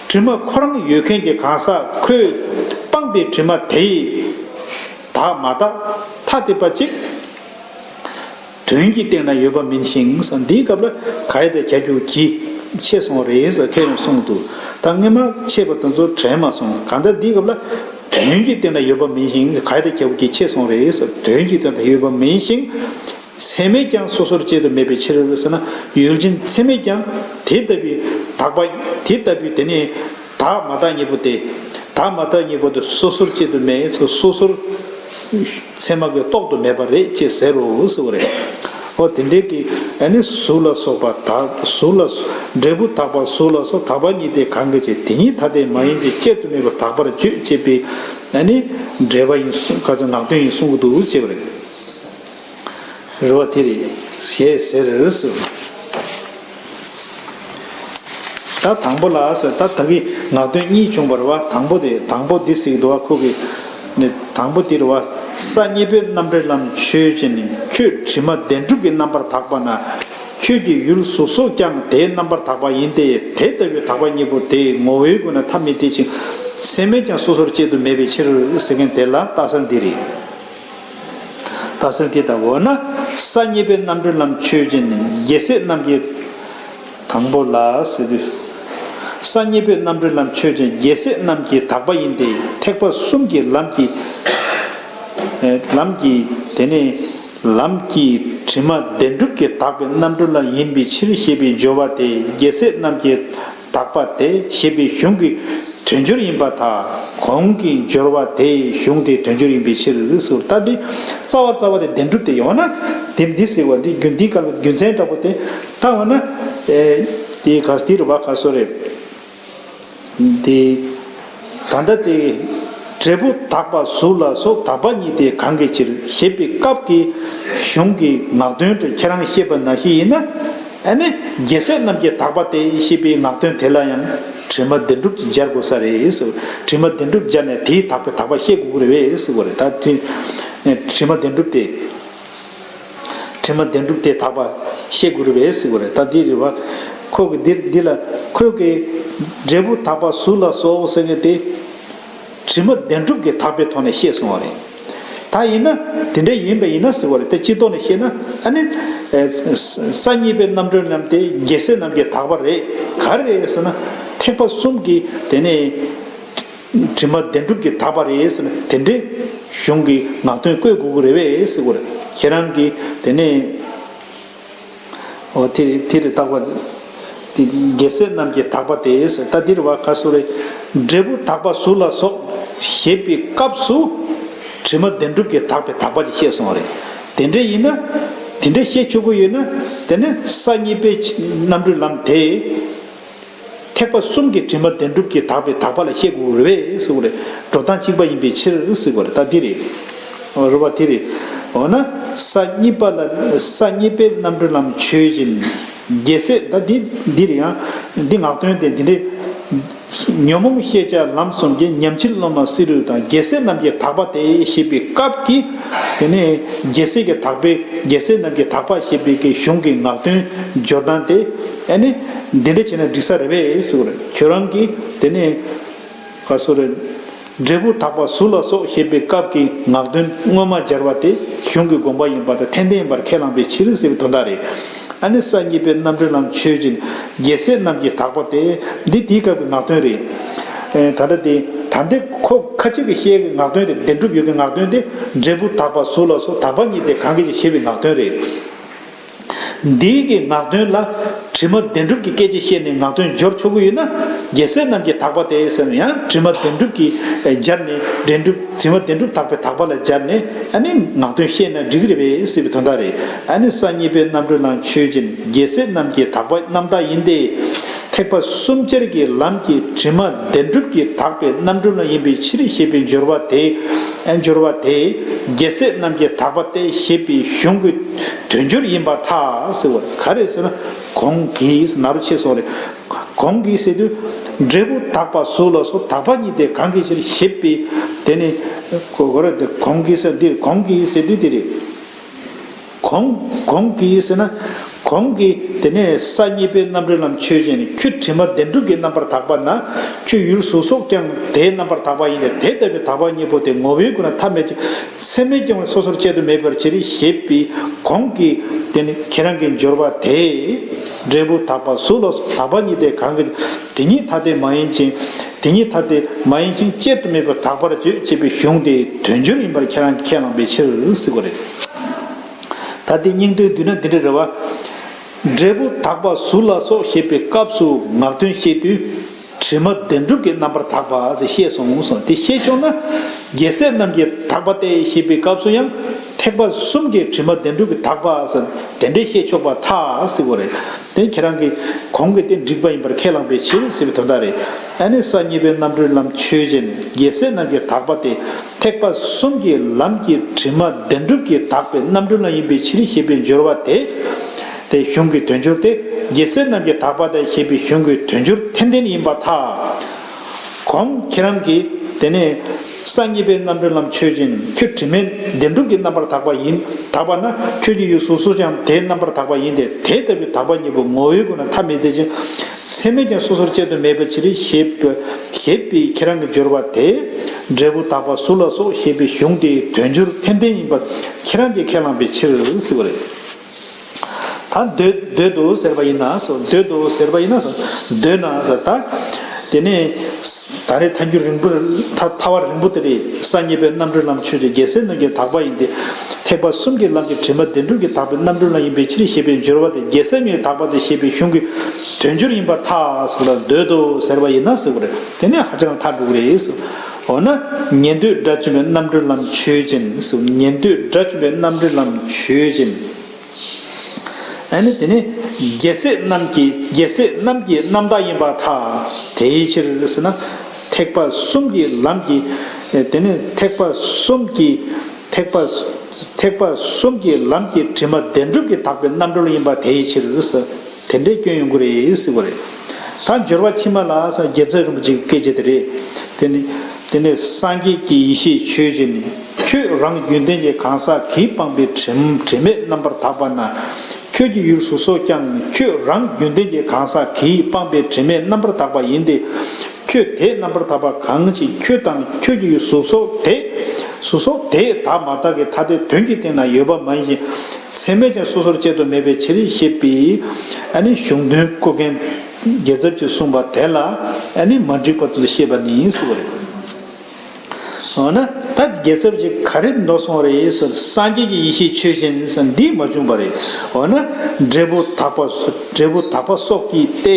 དྲི་མ་ཁོ་རང་ཡོད་མཁན་གྱི་གང་ཟག་ཁོས་སྤངས་པའི་དྲི་མ་དེ་དག་མ་དག་ཐ་དད་པ་ཅིག་དོན་གྱི་སྟེང་ན་ཡོད་པ་མིན་ཞིང་ཟེར། འདིའི་སྐབས་ལ་ག་ཡ་དང་གྱ་གྱུ་གི་ཆད་སོང་བ་རེད་ཟེར་ཁྱེད་རང་གསུངས་འདུག། ད་སྔོན་མ་ཆད་པ་དེ་ཚོ་དྲན་མ་སོང་། གང་ལྟར་འདིའི་སྐབས་ལ་དོན་གྱི་སྟེང་ན་ཡོད་པ་མིན་ཞིང་། ག་ཡ་དང་གྱ་གྱུ་གི་ཆད་སོང་བ་རེད་ཟེར། དོན་གྱི་སྟེང་ན་ཡོད་པ་མིན་ཞིང་། ཚད་མས་ཀྱང་སོ་སོར་བཅད་དུ་མེད་པའི་ཕྱིར་ཟེར་ན། ཡུལ་ཅན་ཚད་མས་ཀྱང་དེ་ལྟ་བུའི་དག་པ། དེ་ལྟ་བུའི་དེ་ནི་དག་མ་དག་གཉིས་པོ་དེ། དག་མ་དག་གཉིས་པོ་དེ་སོ་སོར་བཅད་དུ་མེད། སོ་སོ་སོར་ཚད་མ་གིས་རྟོགས་དུ་མེད་པ་རེད་ཅེས་ཟེར་རོ་ཟེར་བ་རེད། འོ་དེ་འདྲའི་གི། ཨ་ནི་གཟུགས་ལ་སོགས་པ་དག། གཟུགས་ལ། འབྲས་བུ་དག་པ་གཟུགས་ལ་སོགས། དག་པ་ཉིད་དེ་གང་གིས་བྱས། དེ་ཉིད་ཐ་དད་མ་ཡིན་ཏེ། བཅད་དུ་མེད་པར་དག་པར་བརྗོད་ཅེས་པའི། ཨ་ནི་འགྲེལ་པ་ཡིན་གསུང་། ག་ཚོད་ངག་འདོན་ཡིན་གསུང་གི་འདུག་ཅེས་པ་རེད། རེད་བ། དེ་རེད། ཞེས་ཟེར་ཟེར། ད་དང་པོ་ལ་ཟེར། ད་ད་གིན་ངག་འདོན་གཉིས་བྱུང་བ་རེད་བ། དང་པོ་དེ། དང་པོ་འདི་ཟེར་གྱི་འདུག་བ། ཁོ་གི་ནི་དང་པོ་དེ་རེད་བ། ས་གཉིས་པོའི་རྣམ་འགྲེལ་ལམ་ཆོས་ཅན། ཁྱོད་དྲི་མ་བདེན་གྲུབ་ཀྱིས་རྣམ་པར་དག་པ་ན། ཁྱོད་ཀྱི་ཡུལ་གཟུགས་སོགས་ཀྱང་དེས་རྣམ་པར་དག་པ་ཡིན་ཏེ། དེ་ལྟ་བུའི་དག་པ་གཉིས་པོ་དེ་ངོ་བོའི་སྒོ་ནས་ཐ་མི་དད་ཅིང་། ཚད་མས་ཀྱང་སོ་སོར་བཅད་དུ་མེད་པའི་ཕྱིར་ཟེར་མཁན་དེ་ལ་རྟགས་གསལ་འདི་རེད། རྟགས་གསལ་དེ་ལྟ་བུ་ན། ས་གཉིས་པའི་རྣམ་འགྲེལ་ལམ་ཆོས་ཅན། རྒྱལ་སྲས་རྣམས་ཀྱི། དང་པོ་ལ་ཟེར་དུས། ས་གཉིས་པའི་རྣམ་འགྲེལ་ལམ་ཆོས་ཅན། རྒྱལ་སྲས་རྣམས་ཀྱི་དག་པ་ཡིན་ཏེ། ཐེག་པ་གསུམ་གྱི་ལམ་གྱི། ལམ་གྱི། དེ་ནས་ལམ་གྱི་དྲི་མ་བདེན་གྲུབ་ཀྱིས་དག་པའི་རྣམ་གྲོལ་ལ་ཡིན་པའི་ཕྱིར་ཞེས་པའི་སྦྱོར་བ་དེ། རྒྱལ་སྲས་རྣམས་ཀྱི་དག་པ་དེ་ཞེས་པའི་གཞུང་གི་དོན་སྦྱོར་ཡིན་པར་ཐལ། གོང་གི་སྦྱོར་བ་དེ་གཞུང་དེའི་དོན་སྦྱོར་ཡིན་པའི་ཕྱིར་ཟེར། ད་འདི་རྩ་བ་རྩ་བ་དེ་བདེན་གྲུབ་དེ་ཡོང་ན། དེ་འདི་ཟེར་བ་འདི་རྒྱུ། འདི་སྐབས་རྒྱུ་མཚན་འདྲ་པོ་དེ། ད་འོ་ན། ཨེ། དེ་ག་དེ་རུ་བ་ག་སོ་རེད། དེ། ད་ལྟ་དེ། འབྲས་བུ་དག་པ་གཟུགས་ལ་སོགས། དག་པ་ཉིད་དེ་གང་གི་ཕྱིར་ཞེས་པའི་སྐབས་ཀྱི་གཞུང་གི་ངག་དོན་དེ་ཁྱེད་རང་བཤད་པ་ནང་བཞིན་ཡིན་ན། ཨ་ནི་རྒྱལ་སྲས་རྣམས་ཀྱི་དག་པ་དེ་ཞེས་པའི་ངག་དོན་དེ་ལ་ཡང་དྲི་མ་བདེན་གྲུབ་ཀྱིས་སྦྱར་དགོས་ས་རེད་ཟེར། དྲི་མ་བདེན་གྲུབ་སྦྱར་ནས་དེའི་དག་པའི་དག་པ་བཤད་དགོས་ཀྱི་རེད་པས་ཟེར་བ་རེད། ད་དེ། དྲི་མ་བདེན་གྲུབ་དེ། དྲི་མ་བདེན་གྲུབ་དེ་དག་པ་བཤད་དགོས་རེད་པས་ཟེར་བ་རེད། ད་འདི་རེད་བ། ཁོ་གི་འདིར་འདི་ལ་ཁོ་གི་འབྲས་བུ་དག་པ་གཟུགས་ལ་སོགས་ཟེར་མཁན་དེ། དྲི་མ་བདེན་གྲུབ་ཀྱིས་དག་པའི་ཐོག་ནས་བཤད་སོང་བ་རེད། ད་ཡིན་ན། དེ་འདྲ་ཡིན་པ་ཡིན་ན་ཟེར་བ་རེད། དེ་སྤྱི་ལྡོག་ནས་བཤད་ན། ཨ་ནི། ཨེ། ས་གཉིས་པའི་རྣམ་གྲོལ་ལམ་དེ་རྒྱལ་སྲས་རྣམས་ཀྱི་དག་པ་རེད། ག་རེ་རེད་ཟེར་ན། ཐེག་པ་གསུམ་གྱི་དེ་ནས་དྲི་མ་བདེན་གྲུབ་ཀྱིས་དག་པ་རེད་ཟེར་ན། དེ་འདྲའི་གཞུང་གི་ངག་དོན་བཀོད་དགོས་ཀྱི་རེད་པས་ཟེར་བ་རེད། ཁྱེད་རང་གིས་དེ་ནས། འོ། དེ་དེ་རེད། རྟག་པར། དེ་རྒྱལ་སྲས་རྣམས་ཀྱི་དག་པ་སྟེ། ད་འདིར་བ་ག་སོ་རེ། འབྲས་བུ་དག་པ་གཟུགས་ལ་སོགས་ཞེས་པའི་སྐབས་སུ། དྲི་མ་བདེན་གྲུབ་ཀྱི་དག་པའི་དག་པ་ཅིག་བཤད་སོང་བ་རེད། དེ་འདྲ་ཡིན་ན། དེ་འདྲ་བཤད་ཆོག་གི་ཡོད་ན། དེ་ནི་ས་གཉིས་པའི་རྣམ་གྲོལ་ལམ་དེ། ཐེག་པ་གསུམ་གྱི་དྲི་མ་བདེན་གྲུབ་ཀྱི་དག་པའི་དག་པ་ལ་བཤད་དགོས་རེད་པས་ཟེར་བ་རེད། འགྲོ་སྟངས་གཅིག་པ་ཡིན་པའི་ཕྱིར་ཟེར་བ་རེད། ད་འདི་རེད། རེད་པ། དེ་རེད། འོ་ན། ས་གཉིས་པ་ལ། ས་གཉིས་པའི་རྣམ་གྲོལ་ལམ་ཆོས་ཅན། རྒྱལ་སྲས། ད་འདི་འདི་རེད། ཡང་འདི་ངག་དོན་དེ་འདི་འདྲས། ཉོན་མོངས་ཤེས་བྱ་ལམ་གསུམ་གྱི། ཉམས་ཕྱིར་སློབ་མ་བསེ་རུ་དང་། རྒྱལ་སྲས་རྣམས་ཀྱི་དག་པ་སྟེ་ཞེས་པའི་སྐབས་ཀྱི། དེ་ནས་རྒྱལ་སྲས་ཀྱི་དག་པའི། རྒྱལ་སྲས་རྣམས་ཀྱི་དག་པ་ཞེས་པའི་གི་གཞུང་གི་ངག་དོན་སྦྱོར་སྟངས་དེ། ཨ་ནི་འདི་འདྲ་བྱས་ན་འགྲིག་ས་རེད་པས་ཟེར་བ་རེད། ཁྱོད་རང་གིས་དེ་ནས་ག་སོ་རེད། འབྲས་བུ་དག་པ་གཟུགས་ལ་སོགས་ཞེས་པའི་སྐབས་ཀྱི་ངག་དོན་སྔོན་མ་སྦྱར་བ་དེ་གཞུང་གི་དགོངས་པ་ཡིན་པ་དང་ཏན་ཏན་ཡིན་པར་ཁས་བླངས་པའི་ཕྱིར་ཟེར་བའི་དོན་དག་རེད། ཨ་ནི་ས་གཉིས་པའི་རྣམ་གྲོལ་ལམ་ཆོས་ཅན། རྒྱལ་སྲས་རྣམས་ཀྱི་དག་པ་སྟེ། འདི་དེའི་སྐབས་ཀྱི་ངག་དོན་རེད། ཨེ། ད་ལྟ་དེ། ད་ལྟའི་ཁོ་ཁ་ཅིག་གིས་བཤད་ཀྱི་ངག་དོན་དེ། བདེན་གྲུབ་ཡོད་ཀྱི་ངག་དོན་དེ། འབྲས་བུ་དག་པ་གཟུགས་ལ་སོགས་དག་པ་ཉིད་དེ་གང་གིས་ཀྱང་ཞེས་པའི་ངག་དོན་རེད། འདིའི་གི་ངག་དོན་ལ་དྲི་མ་བདེན་གྲུབ་ཀྱི་སྐད་ཆ་བཤད་ནས་ངག་དོན་སྦྱོར་ཆོག་གི་ཡོད་ན། རྒྱལ་སྲས་རྣམས་ཀྱི་དག་པ་སྟེ་ཟེར་ན་ཡང་དྲི་མ་བདེན་གྲུབ་ཀྱིས་སྦྱར་ནས། བདེན་གྲུབ། དྲི་མ་བདེན་གྲུབ་དག་པའི་དག་པ་ལ་སྦྱར་ནས། ཨ་ནི་ངག་དོན་བཤད་ན་འགྲིག་གི་རེད་པས་ཟེར་བའི་དོན་དག་རེད། ཨ་ནི་ས་གཉིས་པའི་རྣམ་གྲོལ་ལམ་ཆོས་ཅན། རྒྱལ་སྲས་རྣམས་ཀྱི་དག་པ་རྣམ་དག་ཡིན་ཏེ། ཐེག་པ་གསུམ་ཆར་གྱི་ལམ་གྱི་དྲི་མ་བདེན་གྲུབ་ཀྱི་དག་པའི་རྣམ་གྲོལ་ལམ་ཡིན་པའི་ཕྱིར་ཞེས་པའི་སྦྱོར་བ་དེ། ཨ། སྦྱོར་བ་དེ། རྒྱལ་སྲས་རྣམས་ཀྱི་དག་པ་སྟེ་ཞེས་པའི་གཞུང་གི་དོན་སྦྱོར་ཡིན་པར་ཐལ་ཟེར་བ་རེད། ག་རེ་ཟེར་ན། གོང་གི་ཟེར་ན་རུ་ཆེ་སོགས་རེད། གོང་གི་ཟེར་དུས། འབྲས་བུ་དག་པ་གཟུགས་ལ་སོགས་དག་པ་ཉིད་དེ་གང་གིས་ཀྱང་ཞེས་པའི། དེ་ནི་གོ་གོ་ར་དེ། གོང་གི་ཟེར་འདི། གོང་གི་ཟེར་དུས་དེ་རེད། གོང་། གོང་གི་ཟེར་ན། གོང་གི། དེ་ནས་ས་གཉིས་པའི་རྣམ་གྲོལ་ལམ་ཆོས་ཅན། ཁྱོད་དྲི་མ་བདེན་གྲུབ་ཀྱི་རྣམ་པར་དག་པ་ན། ཁྱོད་ཡུལ་གཟུགས་སོགས་ཀྱང་དེའི་རྣམ་པར་དག་པ་ཡིན་ཏེ། དེ་ལྟ་བུའི་དག་པ་གཉིས་པོ་དེ་ངོ་བོའི་སྒོ་ནས་ཐ་མེད་ཅིང་ཚད་མས་ཀྱང་སོ་སོར་བཅད་དུ་མེད་པའི་ཕྱིར་ཞེས་པའི་གོང་གི། དེ་ནི་ཁྱེད་རང་གི་སྦྱོར་བ་དེ། འབྲས་བུ་དག་པ་གཟུགས་ལ་སོགས་དག་པ་ཉིད་དེ་གང་གིས། དེ་ཉིད་ཐ་དད་མ་ཡིན་ཅིང་། དེ་ཉིད་ཐ་དད་མ་ཡིན་ཅིང་བཅད་དུ་མེད་པར་དག་པར་བརྗོད་ཅེས་པའི་གཞུང་དེའི་དོན་སྦྱོར་ཡིན་པར་ཁྱེད་རང་གིས་ཁས་བླངས་པའི་ཕྱིར་ཟེར་བ་རེད། ད་དེ་སྙིང་དོན་བསྡུས་ན་འདི་འདྲ་རེད་པ། འབྲས་བུ་དག་པ་གཟུགས་ལ་སོགས་ཞེས་པའི་སྐབས་སུ་ངག་དོན་བཤད་དུས། དྲི་མ་བདེན་གྲུབ་ཀྱི་རྣམ་པར་དག་པ་ཞེས་གསུངས་སོ། དེ་བཤད་ཆོག་ན། རྒྱལ་སྲས་རྣམས་ཀྱི་དག་པ་སྟེ་ཞེས་པའི་སྐབས་སུ་ཡང་། ཐེག་པ་གསུམ་གྱི་དྲི་མ་བདེན་གྲུབ་ཀྱི་དག་པ་ཟེར། དེ་འདྲའི་བཤད་ཆོག་པར་ཐལ་ཟེར་བ་རེད། དེ་ཁྱེད་རང་གིས་གོང་གི་དེ་འགྲིག་པ་ཡིན་པར་ཁས་བླངས་པའི་ཕྱིར་ཟེར་བའི་དོན་དག་རེད། ཨ་ནི་ས་གཉིས་པའི་རྣམ་གྲོལ་ལམ་ཆོས་ཅན། རྒྱལ་སྲས་རྣམས་ཀྱི་དག་པ་སྟེ། ཐེག་པ་གསུམ་གྱི་ལམ་གྱི་དྲི་མ་བདེན་གྲུབ་ཀྱི་དག་པའི་རྣམ་གྲོལ་ལམ་ཡིན་པའི་ཕྱིར་ཞེས་པའི་སྦྱོར་བ་དེ། དེ་གཞུང་གི་དོན་སྦྱོར་དེ། རྒྱལ་སྲས་རྣམས་ཀྱི་དག་པ་དང་ཞེས་པའི་གཞུང་གི་དོན་སྦྱོར་ཏན་ཏན་ཡིན་པར་ཐལ། གོང་ཁྱེད་རང་གིས་དེ་ནས་ས་གཉིས་པའི་རྣམ་གྲོལ་ལམ་ཆོས་ཅན། ཁྱོད་དྲི་མེད་བདེན་གྲུབ་ཀྱི་རྣམ་པར་དག་པ་ཡིན། དག་པ་ན་ཁྱོད་ཀྱི་ཡུལ་གཟུགས་སོགས་ཀྱང་དེའི་རྣམ་པར་དག་པ་ཡིན་ཏེ། དེ་ལྟ་བུའི་དག་པ་གཉིས་པོ་ངོ་བོའི་སྒོ་ནས་ཐ་མི་དད་ཅིང་ཚད་མས་ཀྱང་སོ་སོར་བཅད་དུ་མེད་པའི་ཕྱིར་ཞེས་པ། ཞེས་པའི་ཁྱེད་རང་གི་སྦྱོར་བ་དེ། འབྲས་བུ་དག་པ་གཟུགས་ལ་སོགས་ཞེས་པའི་གཞུང་དེའི་དོན་སྦྱོར་ཏན་ཏན་ཡིན་པར་ཁྱེད་རང་གིས་ཁས་བླངས་པའི་ཕྱིར་ཟེར་བ་རེད། ད་འདོད་འདོད་དོ་ཟེར་བ་ཡིན་ན་སོ། འདོད་དོ་ཟེར་བ་ཡིན་ན་སོ། འདོད་ན་ཟེར། ད་དེ་ནས་ད་རེས་ཐལ་འགྱུར་རིང་པོ། ཐ་ཐལ་བ་རིང་པོ་དེ་རེད། ས་གཉིས་པའི་རྣམ་གྲོལ་ལམ་ཆོས་ཅན། རྒྱལ་སྲས་རྣམས་ཀྱི་དག་པ་ཡིན་ཏེ། ཐེག་པ་གསུམ་གྱི་ལམ་གྱི་དྲི་མ་བདེན་གྲུབ་ཀྱི་དག་པའི་རྣམ་གྲོལ་ལམ་ཡིན་པའི་ཕྱིར་ཞེས་པའི་སྦྱོར་བ་དེ། རྒྱལ་སྲས་རྣམས་ཀྱི་དག་པ་སྟེ་ཞེས་པའི་གཞུང་གི་དོན་སྦྱོར་ཡིན་པར་ཐལ་ཟེར་བ་ལ། འདོད་དོ་ཟེར་བ་ཡིན་ན་ཟེར་བ་རེད། དེ་ནས་ཧ་ཅང་ཐག་འགྲོ་གི་རེད་ཟེར། འོ་ན། ཉན་ཐོས་དགྲ་བཅོམ་པའི་རྣམ་གྲོལ་ལམ་ཆོས་ཅན་ཟེར། ཉན་ཐོས་དགྲ་བཅོམ་པའི་རྣམ་གྲོལ་ལམ་ཆོས་ཅན། ཨ་ནི་དེ་ནས་རྒྱལ་སྲས་རྣམས་ཀྱི། རྒྱལ་སྲས་རྣམས་ཀྱི་རྣམ་དག་ཡིན་པར་ཐལ། དེའི་ཕྱིར་ཟེར་ན། ཐེག་པ་གསུམ་གྱི་ལམ་གྱི། དེ་ནས་ཐེག་པ་གསུམ་གྱི། ཐེག་པ། ཐེག་པ་གསུམ་གྱི་ལམ་གྱི་དྲི་མ་བདེན་གྲུབ་ཀྱི་དག་པའི་རྣམ་གྲོལ་ཡིན་པ་དེའི་ཕྱིར་ཟེར། དེ་འདྲའི་སྐྱོན་ཡོང་གི་རེད་ཟེར་བ་རེད། ད་སྦྱོར་བ་ཕྱི་མ་ལ་ཟེར། རྒྱལ་ཚབ་རིན་པོ་ཆེའི་སྐད་ཆ་དེ་རེད། དེ་ནི། དེ་ནས་སངས་རྒྱས་ཀྱི་ཡེ་ཤེས་ཆོས་ཅན། ཁྱོད་རང་རྒྱུན་ལྡན་གྱི་གང་ཟག་གིས་སྤངས་པའི་དྲི་དྲི་མའི་རྣམ་པར་དག་པ་ན། ཁྱོད་ཀྱི་ཡུལ་གཟུགས་སོགས་ཀྱང་ཁྱོད་རང་རྒྱུན་ལྡན་གྱི་གང་ཟག་གིས་སྤངས་པའི་དྲི་མའི་རྣམ་པར་དག་པ་ཡིན་ཏེ། ཁྱོད་དེའི་རྣམ་པར་དག་པ་གང་ཞིག་ཁྱོད་དང་ཁྱོད་ཀྱི་ཡུལ་གཟུགས་སོགས་དེ། གཟུགས་སོགས་དེ་དག་མ་དག་གི་ཐ་དད་དོན་གྱི་སྟེང་ན་ཡོད་པ་མ་ཡིན་ཞིང་། ཚད་མས་ཀྱང་སོ་སོར་བཅད་དུ་མེད་པའི་ཕྱིར་ཞེས་པའི། ཨ་ནི་གཞུང་དོན་བཀོད་མཁན་རྒྱལ་ཚབ་ཀྱིས་གསུངས་པ་དེ་ལ། ཨ་ནི་མ་འགྲིག་པ་དུ་བཤད་པ་ནི་ཟེར་བ་རེད། འོ་ན་ད་རྒྱལ་ཚབ་ཀྱིས་ག་རེ་མདོ་གསུངས་རེད་ཟེར། སངས་རྒྱས་ཀྱི་ཡེ་ཤེས་ཆོས་ཅན་ཟེར་འདི་མ་བྱུང་བ་རེད། འོ་ན་འབྲས་བུ་དག་པ་འབྲས་བུ་དག་པ་སོགས་ཀྱིས་ཏེ།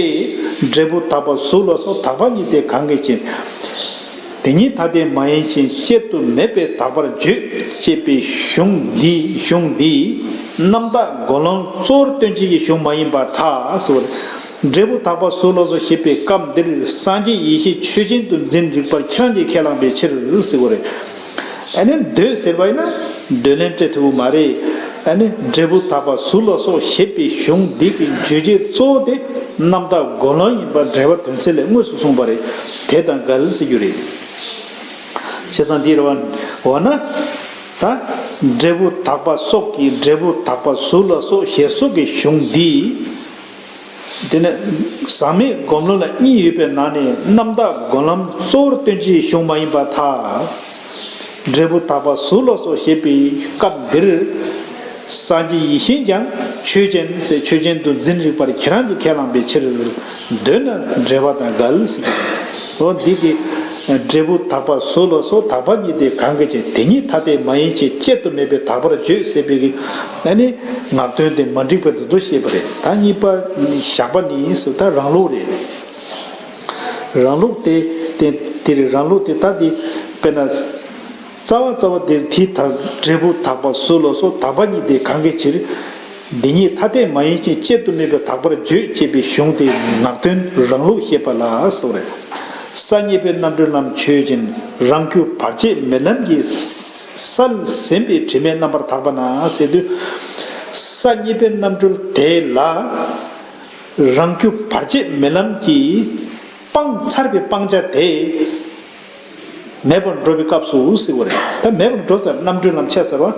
འབྲས་བུ་དག་པ་གཟུགས་ལ་སོགས་དག་པ་ཉིད་དེ་གང་གི་ཕྱིར། དེ་ཉིད་ཐ་དད་མ་ཡིན་ཕྱིར་དཔྱད་དུ་མེད་པས་དག་པར་བརྗོད་ཅེས་པའི་གཞུང་འདི་གཞུང་འདི་རྣམ་དག་སྒོམ་ལམ་གཙོ་བོར་སྟོན་བྱེད་ཀྱི་གཞུང་མ་ཡིན་པར་ཐལ་ཟེར་བ་རེད། འབྲས་བུ་དག་པ་གཟུགས་ལ་སོགས་ཞེས་པའི་སྐབས་འདིར་སངས་རྒྱས་ཡེ་ཤེས་ཆོས་ཅན་དུ་འཛིན་རིགས་པར་ཁྱེད་རང་གིས་ཁས་བླངས་པའི་ཕྱིར་ཟེར་བ་རེད། ཨ་ནི་འདོད་ཟེར་བ་ཡིན་ན་འདོད་ལན་སྤྲད་ཐུབ་ཀྱི་མ་རེད། ཨ་ནི་འབྲས་བུ་དག་པ་གཟུགས་ལ་སོགས་ཞེས་པའི་གཞུང་འདི་གི་རྗོད་བྱེད་གཙོ་བོ་དེ་རྣམ་དག་སྒོམ་ལམ་ཡིན་པ་འགྲེལ་པ་དོན་གསལ་ལས་དངོས་སུ་གསུངས་པ་རེད། དེ་དང་འགལ་ཟེར་རྒྱུ་རེད། བྱས་ཙང་འདིར་བ་འོ་ན་ད་འབྲས་བུ་དག་པ་སོགས་ཀྱིས་འབྲས་བུ་དག་པ་གཟུགས་ལ་སོགས་ཞེས་སོགས་ཀྱི་གཞུང་འདི། དེ་ནས་ཟག་མེད་སྒོམ་ལམ་ལ་གཉིས་ཡོད་པའི་ནང་ནས་རྣམ་དག་སྒོམ་ལམ་གཙོ་བོར་སྟོན་བྱེད་གཞུང་མ་ཡིན་པར་ཐལ། འབྲས་བུ་དག་པ་གཟུགས་ལ་སོགས་ཞེས་པའི་སྐབས་འདིར། སངས་རྒྱས་ཡེ་ཤེས་ཀྱང་ཆོས་ཅན་ཟེར་ཆོས་ཅན་དུ་འཛིན་རིགས་པར་ཁྱེད་རང་གིས་ཁས་བླངས་པའི་ཕྱིར། འདོད་ན་འགྲེལ་པ་དང་འགལ་ཟེར་གྱི་འོ་འདི་གི་འབྲས་བུ་དག་པ་གཟུགས་ལ་སོགས་དག་པ་ཉིད་དེ་གང་གི་ཕྱིར་དེ་ཉིད་ཐ་དད་མ་ཡིན་ཕྱིར་དཔྱད་དུ་མེད་པས་དག་པར་བརྗོད་ཟེར་བའི་གི་ཨ་ནི་ངག་དོན་དེ་མ་འགྲིག་པའི་དུ་དུ་ཤེས་པ་རེད། ད་གཉིས་པ་བཞག་པ་ནི་ཟེར་ད་རང་ལུགས་རེད། རང་ལུགས་དེ་དེ་དེ་རེད། རང་ལུགས་དེ་ད་དེ་དཔེར་ན། རྩ་བ་རྩ་བ་དེར་དེའི་དག་འབྲས་བུ་དག་པ་གཟུགས་ལ་སོགས་དག་པ་ཉིད་དེ་གང་གི་ཕྱིར། འདི་ཉིད་ཐ་དད་མ་ཡིན་ཕྱིར་དཔྱད་དུ་མེད་པས་དག་པར་བརྗོད་ཅེས་པའི་གཞུང་དེ་ངག་དོན་རང་ལུགས་བཤད་པ་ལ་ཟེར་བ་རེད། ས་གཉིས་པའི་རྣམ་གྲོལ་ལམ་ཆོས་ཅན། རང་རྒྱུད་བར་ཆད་མེད་ལམ་གྱི་སལ་ཟིན་པའི་དྲི་མས་རྣམ་པར་དག་པ་ན་ཟེར་དུས། ས་གཉིས་པའི་རྣམ་གྲོལ་དེ་ལ། རང་རྒྱུད་བར་ཆད་མེད་ལམ་གྱིས་སྤངས་ཚར་བའི་སྤང་བྱ་དེ་མེད་པར་འགྲོ་བའི་སྐབས་སུ་ཟེར་བ་རེད། ད་མེད་པར་འགྲོ་ཟེར་རྣམ་གྲོལ་ལམ་ཆད་ཟེར་བ།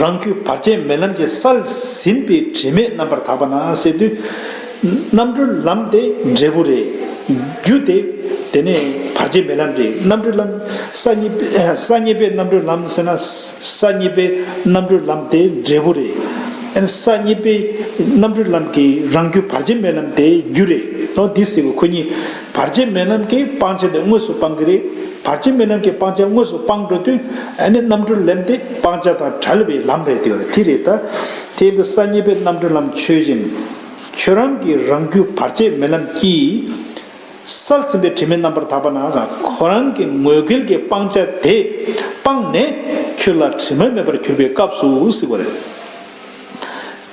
རང་རྒྱུད་བར་ཆད་མེད་ལམ་གྱིས་སལ་ཟིན་པའི་དྲི་མས་རྣམ་པར་དག་པ་ན་ཟེར་དུས། རྣམ་གྲོལ་ལམ་དེ་འབྲས་བུ་རེད། རྒྱུ་དེ་དེ་ནས་བར་ཆད་མེད་ལམ་རེད། རྣམ་གྲོལ་ལམ་ས་གཉིས་པའི་ས་གཉིས་པའི་རྣམ་གྲོལ་ལམ་ཟེར་ན་ས་གཉིས་པའི་རྣམ་གྲོལ་ལམ་དེ་འབྲས་བུ་རེད། ཨ་ནི་ས་གཉིས་པའི་རྣམ་གྲོལ་ལམ་གྱི་རང་རྒྱུད་བར་ཆད་མེད་ལམ་དེ་རྒྱུ་རེད། ཨོ་འདི་ཟེར་བ་ཁོ་གཉིས་བར་ཆད་མེད་ལམ་གྱི་སྤང་བྱ་དེ་དངོས་སུ་སྤང་གི་རེད། བར་ཆད་མེད་ལམ་གྱི་སྤང་བྱ་དངོས་སུ་སྤང་འགྲོ་དུས་ཨ་ནི་རྣམ་གྲོལ་ལམ་དེ་སྤང་བྱ་དང་བྲལ་བའི་ལམ་རེད་དེ་རེད། དེ་རེད་ད། དེ་འདི་ས་གཉིས་པའི་རྣམ་གྲོལ་ལམ་ཆོས་ཅན། ཁྱོད་རང་གི་རང་རྒྱུད་བར་ཆད་མེད་ལམ་གྱིས། སལ་ཟིན་པའི་དྲི་མས་རྣམ་པར་དག་པ་ན་ཟེར། ཁོ་རང་གི་ངོས་འགལ་གྱི་སྤང་བྱ་དེ་སྤངས་ནས་ཁྱོད་ལ་དྲི་མ་མེད་པར་གྱུར་པའི་སྐབས་སུ་ཟེར་བ་རེད།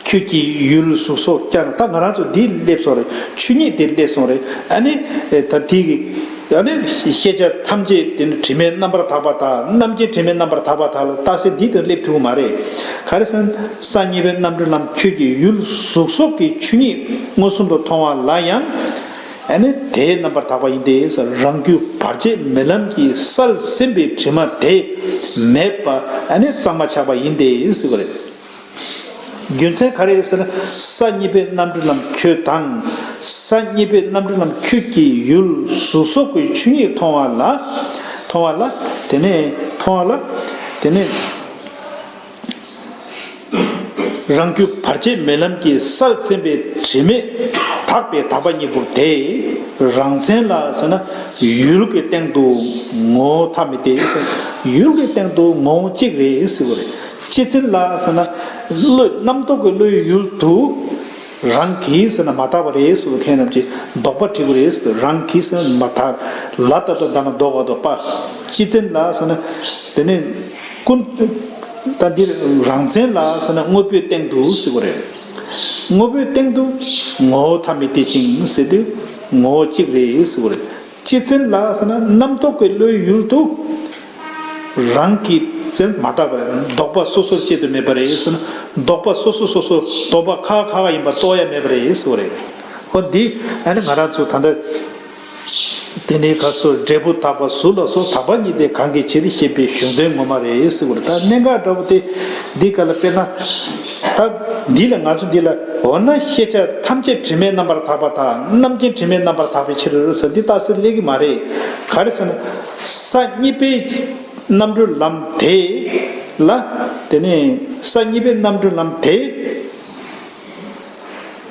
ཁྱོད་ཀྱི་ཡུལ་གཟུགས་སོགས་ཀྱང་ད་ང་རང་ཚོ་འདི་སླེབས་སོང་རེད། ཆོས་ཉིད་འདིར་སླེབས་སོང་རེད། ཨ་ནི་ད་དེ་གི་ཨ་ནི་ཤེས་བྱ་ཐམས་ཅད་དེ་ནི་དྲི་མས་རྣམ་པར་དག་པ་དང་རྣམ་མཁྱེན་དྲི་མས་རྣམ་པར་དག་པ་དག་ལ་རྟགས་གསལ་འདི་དང་སླེབས་ཐུབ་ཀྱི་མ་རེད། ག་རེ་ཟེར་ན་ས་གཉིས་པའི་རྣམ་གྲོལ་ལམ་ཁྱོད་ཀྱི་ཡུལ་གཟུགས་སོགས་ཀྱི་ཆོས་ཉིད་མངོན་སུམ་དུ་མཐོང་བ་ལ་ཡང་། ཨ་ནི་དེས་རྣམ་པར་དག་པ་ཡིན་ཏེ་ཟེར། རང་རྒྱུད་བར་ཆད་མེད་ལམ་གྱིས་སལ་ཟིན་པའི་དྲི་མ་དེ་མེད་པ་ཨ་ནི་གཙང་མ་ཆགས་པ་ཡིན་ཏེ་ཟེར་བ་རེད། རྒྱུ་མཚན་ག་རེ་ཟེར་ན་ས་གཉིས་པའི་རྣམ་གྲོལ་ལམ་ཁྱོད་དང་། ས་གཉིས་པའི་རྣམ་གྲོལ་ལམ་ཁྱོད་ཀྱི་ཡུལ་གཟུགས་སོགས་ཀྱི་ཆོས་ཉིད་མཐོང་བ་ལ། མཐོང་བ་ལ། དེ་ནས་མཐོང་བ་ལ། དེ་ནས། རང་རྒྱུད་བར་ཆད་མེད་ལམ་གྱིས་སལ་ཟིན་པའི་དྲི་མས་དག་པའི་དག་པ་གཉིས་པོ་དེ་རང་མཚན་ལ་ཟེར་ན་ཡུལ་གྱི་སྟེང་དུ་ངོ་བོ་ཐ་མི་དད་ཟེར། ཡུལ་གྱི་སྟེང་དུ་ངོ་བོ་གཅིག་རེད་ཟེར་བ་རེད། སྤྱི་མཚན་ལ་ཟེར་ན་བློའི་རྣམ་རྟོག་གི་བློའི་ཡུལ་དུ་རང་གིས་ཟེར་ན་མ་དག་པ་རེད་ཟེར་བ་མཁན་རྣམས་ཀྱིས་དོགས་པ་དྲི་གི་རེད་ཟེར། རང་གིས་ཟེར་ན་མ་དག་ལ་ལྟ་དུ་འདའ་ན་ལྡོག་ག་དོགས་པ། སྤྱི་མཚན་ལ་ཟེར་ན་དེ་ནི། ཀུན། ད་འདིར་རང་མཚན་ལ་ཟེར་ན་དངོས་པོའི་སྟེང་དུ་ཟེར་བ་རེད། དངོས་པོའི་སྟེང་དུ་ངོ་བོ་ཐ་མི་དད་ཅིང་ཟེར་དུས་ངོ་བོ་གཅིག་རེད་ཟེར་བ་རེད། སྤྱི་མཚན་ལ་ཟེར་ན་རྣམ་རྟོག་གི་བློའི་ཡུལ་དུ་རང་གི་ཟེར་མ་དག་པ་རེད། ལྡོག་པ་སོ་སོར་བཅད་དུ་མེད་པ་རེད་ཟེར་ན་ལྡོག་པ་སོ་སོ་སོ་སོ་ལྡོག་པ་ཁ་ཁ་ཁ་ཡིན་པ་རྟོགས་ཡ་མེད་པ་རེད་ཟེར་བ་རེད། འོ་འདི་ཨ་ནི་ང་རང་ཚོ་ད་ལྟ། དེ་ནས་ག་སོ་འབྲས་བུ་དག་པ་གཟུགས་ལ་སོགས་དག་པ་ཉིད་དེ་གང་གི་ཕྱིར་ཞེས་པའི་གཞུང་དོན་ངོ་མ་རེད་ཟེར་བ་རེད། ད་གནད་འགག་འདྲ་བོ་དེ་འདི་ག་ལ་དཔེར་ན། ད་འདི་ལ་ང་ཚོ་འདི་ལ་འོ་ན་ཤེས་བྱ་ཐམས་ཅད་དྲི་མས་རྣམ་པར་དག་པ་དང་རྣམ་མཁྱེན་དྲི་མས་རྣམ་པར་དག་པའི་ཕྱིར་ཟེར་འདི་རྟགས་གསལ་སླེབས་ཀྱི་མ་རེད། ག་རེ་ཟེར་ན། ས་གཉིས་པའི་རྣམ་གྲོལ་ལམ་དེ་ལ། དེ་ནས་ས་གཉིས་པའི་རྣམ་གྲོལ་ལམ་དེ།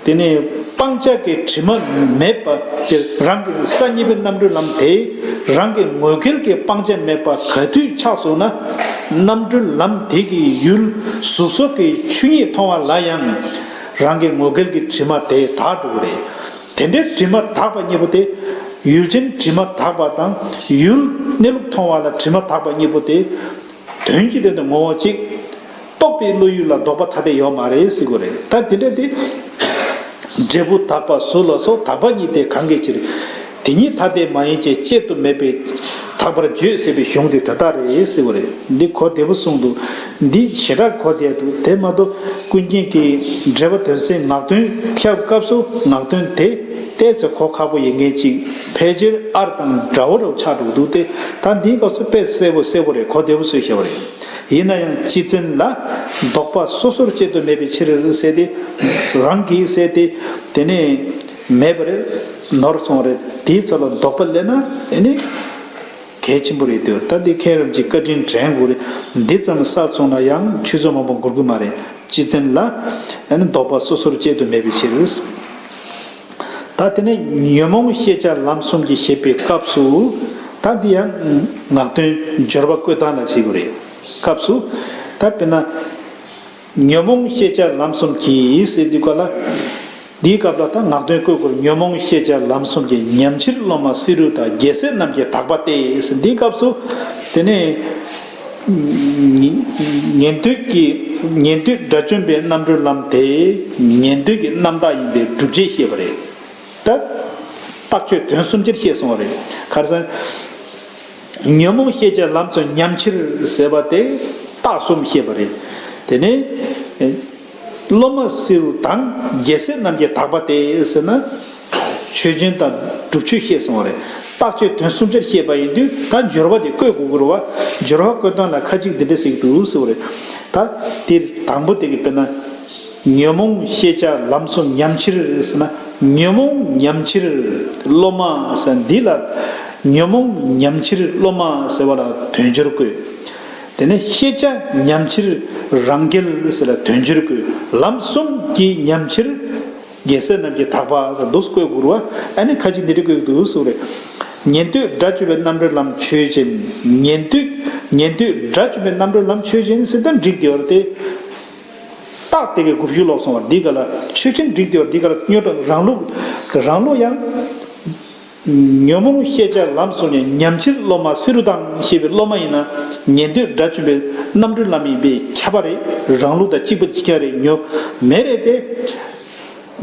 དེ་ནས་ སྤང་བྱ་གི་དྲི་མ་མེད་པ་དེ་རང་གི་ས་གཉིས་པའི་རྣམ་གྲོལ་ལམ་དེ་རང་གི་ངོ་འགལ་གྱི་སྤང་བྱ་མེད་པ་ག་དུས་ཆགས་སོང་ན། རྣམ་གྲོལ་ལམ་དེ་གི་ཡུལ་གཟུགས་སོགས་ཀྱི་ཆོས་ཉིད་མཐོང་བ་ལ་ཡང་རང་གི་ངོ་འགལ་གྱི་དྲི་མ་དེ་དག་འགྲོ་གི་རེད། དེ་འདྲའི་དྲི་མ་དག་པ་གཉིས་པོ་དེ། ཡུལ་ཅན་དྲི་མ་དག་པ་དང་ཡུལ་གནས་ལུགས་མཐོང་བ་ལ་དྲི་མ་དག་པ་གཉིས་པོ་དེ། དོན་གྱི་དོན་དུ་ངོ་བོ་གཅིག་རྟོགས་པའི་བློ་ཡུལ་ལ་ལྡོག་པ་ཐ་དད་ཡོད་མ་རེད་ཟེར་དགོས་རེད། ད་དེ་འདྲ་དེ། འབྲས་བུ་དག་པ་གཟུགས་ལ་སོགས་དག་པ་ཉིད་དེ་གང་གི་ཕྱིར། དེ་ཉིད་ཐ་དད་མ་ཡིན་ཅེས་དཔྱད་དུ་མེད་པས་དག་པར་བརྗོད་ཟེར་བའི་གཞུང་དེ་དེ་ལྟར་རེད་ཟེར་དགོས་རེད། འདི་གོ་བདེ་པོ་གསུངས་འདུག་འདི་ཞེ་དྲག་གོ་བདེ་འདུག་དེ་མ་གཏོགས་ཀུན་མཁྱེན་གྱིས་འགྲེལ་པ་དོན་གསལ་ངག་དོན་ཕྱག་སྐབས་སུ་ངག་དོན་དེ་ཏོག་ཙམ་གོ་ཁག་པོ་ཡིན་མཁན་ཅིག་ཕལ་ཆེར་ཨར་དང་འདྲ་བོ་རུ་ཆགས་འགྲོ་འདུག་སྟེ། ད་འདིའི་སྐབས་སུ་དཔེ་གསལ་པོ་གསལ་པོ་རེད། གོ་བདེ་པོ་བཟོས་བཞག་པ་རེད། ཡིན་ན་ཡང་སྤྱི་མཚན་ལ་ལྡོག་པ་སོ་སོར་དཔྱད་དུ་མེད་པའི་ཕྱིར་ཟེར་ཏེ། རང་གིས་ཟེར་ཏེ། དེ་ནས་མེད་པ་རེད། ནོར་སོང་བ་རེད། དེའི་ཚབ་ལ་ལྡོག་པ་སླེབས་ན་དེ་ནི་གལ་ཆེན་པོ་རེད་འདུག་ད་འདི་མཁན་རིན་པོ་ཆེས་བཀའ་དྲིན་དྲན་དགོས་རེད། འདི་ཙམ་གསལ་སོང་ན་ཡང་ཆུད་ཟོས་མང་པོ་འགོར་གི་མ་རེད། སྤྱི་མཚན་ལ་ལྡོག་པ་སོ་སོར་དཔྱད་དུ་མེད་པའི་ཕྱིར། ད་དེ་ནས་ཉོན་མོངས་ཤེས་བྱ་ལམ་གསུམ་གྱི་བཤད་པའི་སྐབས་སུ། ད་འདི་ཡང་ངག་དོན་སྦྱོར་བ་བཀོད་སྟངས་ལ་བྱེད་དགོས་རེད། སྐབས་སུ། ད་དཔེར་ན། ཉོན་མོངས་ཤེས་བྱ་ལམ་གསུམ་གྱིས་ཟེར་དུས་སྐབས་ལ། འདིའི་སྐབས་ལ་ད་ངག་དོན་བཀོད་དགོས་རེད། ཉོན་མོངས་ཤེས་བྱ་ལམ་གསུམ་གྱིས་ཉམས་ཕྱིར་སློབ་མ་བསེ་རུ་དང་རྒྱལ་སྲས་རྣམས་ཀྱིས་དག་པ་སྟེ་ཟེར། འདིའི་སྐབས་སུ། དེ་ནས། ཉན་ཉན་ཐོས་ཀྱི་ཉན་ཐོས་དགྲ་བཅོམ་པའི་རྣམ་གྲོལ་ལམ་དེ་ཉན་ཐོས་ཀྱི་རྣམ་དག་ཡིན་པའི་སྒྲུབ་བྱེད་བཤད་པ་རེད། ད། རྟགས་ཆོས་དོན་གསུམ་ཆར་བཤད་སོང་བ་རེད། ག་རེ་ཟེར་ན། ཉོན་མོངས་ཤེས་བྱ་ལམ་གསུམ་ཉམས་ཕྱིར་ཟེར་བ་དེ་རྟགས་གསུམ་བཤད་པ་རེད། དེ་ནས། སློབ་མ་བསེ་རུ་དང་རྒྱལ་སྲས་རྣམས་ཀྱིས་དག་པ་སྟེ་ཟེར་ན། ཆོས་ཅན་དང་སྒྲུབ་ཆོས་བཤད་སོང་བ་རེད། རྟགས་ཆོས་དོན་གསུམ་ཆར་བཤད་པ་ཡིན་དུས་ད་སྦྱོར་བ་དེ་བཀོད་དགོས་ཀྱི་རེད་བ། སྦྱོར་བ་བཀོད་སྟངས་ལ་ཁ་ཅིག་འདི་འདྲ་ཟེར་གྱི་འདུག་ཟེར་བ་རེད། ད་དེ་དང་པོ་དེ་གི་དཔེར་ན། ཉོན་མོངས་ཤེས་བྱ་ལམ་གསུམ་ཉམས་ཕྱིར་ཟེར་ན། ཉོན་མོངས་ཉམས་ཕྱིར་སློབ་མ་ཟེར་འདི་ལ། ཉོན་མོངས་ཉམས་ཕྱིར་སློབ་མ་ཟེར་བ་ལ་དོན་སྦྱོར་བཀོད། དེ་ནས་ཤེས་བྱ་ཉམས་ཕྱིར་རང་རྒྱལ་ཟེར་ལ་དོན་སྦྱོར་བཀོད། ལམ་གསུམ་གྱི་ཉམས་ཕྱིར། རྒྱལ་སྲས་རྣམས་ཀྱིས་དག་པ་ཟེར་འདུག་བཀོད་དགོས་རེད་བ། ཨ་ནི་ཁ་ཅིག་འདི་འདྲ་བཀོད་འདུག་ཟེར་བ་རེད། ཉན་ཐོས་དགྲ་བཅོམ་པའི་རྣམ་གྲོལ་ལམ་ཆོས་ཅན། ཉན་ཐོས། ཉན་ཐོས་དགྲ་བཅོམ་པའི་རྣམ་གྲོལ་ལམ་ཆོས་ཅན་ཟེར་ད་འགྲིག་དེ་བ་རེད་དེ། རྟགས་དེ་གའི་དགུ་བཅུ་ལོག་སོང་བ་འདི་ག་ལ་ཆོས་ཅན་འགྲིག་དེ་བ་འདི་ག་ལ་སྨྱོ་དྲགས་རང་ལུགས། རང་ལུགས་ཡང་། ཉོན་མོངས་ཤེས་བྱ་ལམ་གསུམ་ནས་ཉམས་ཕྱིར་སློབ་མ་བསེ་རུ་དང་ཞེས་པའི་སློབ་མ་ཡིན་ན་ཉན་ཐོས་དགྲ་བཅོམ་པའི་རྣམ་གྲོལ་ལམ་ཡིན་པས་ཁྱབ་པ་རེད། རང་ལུགས་དང་གཅིག་པ་གཅིག་རྐྱང་རེད། ཉོ་མེད་རེད་དེ།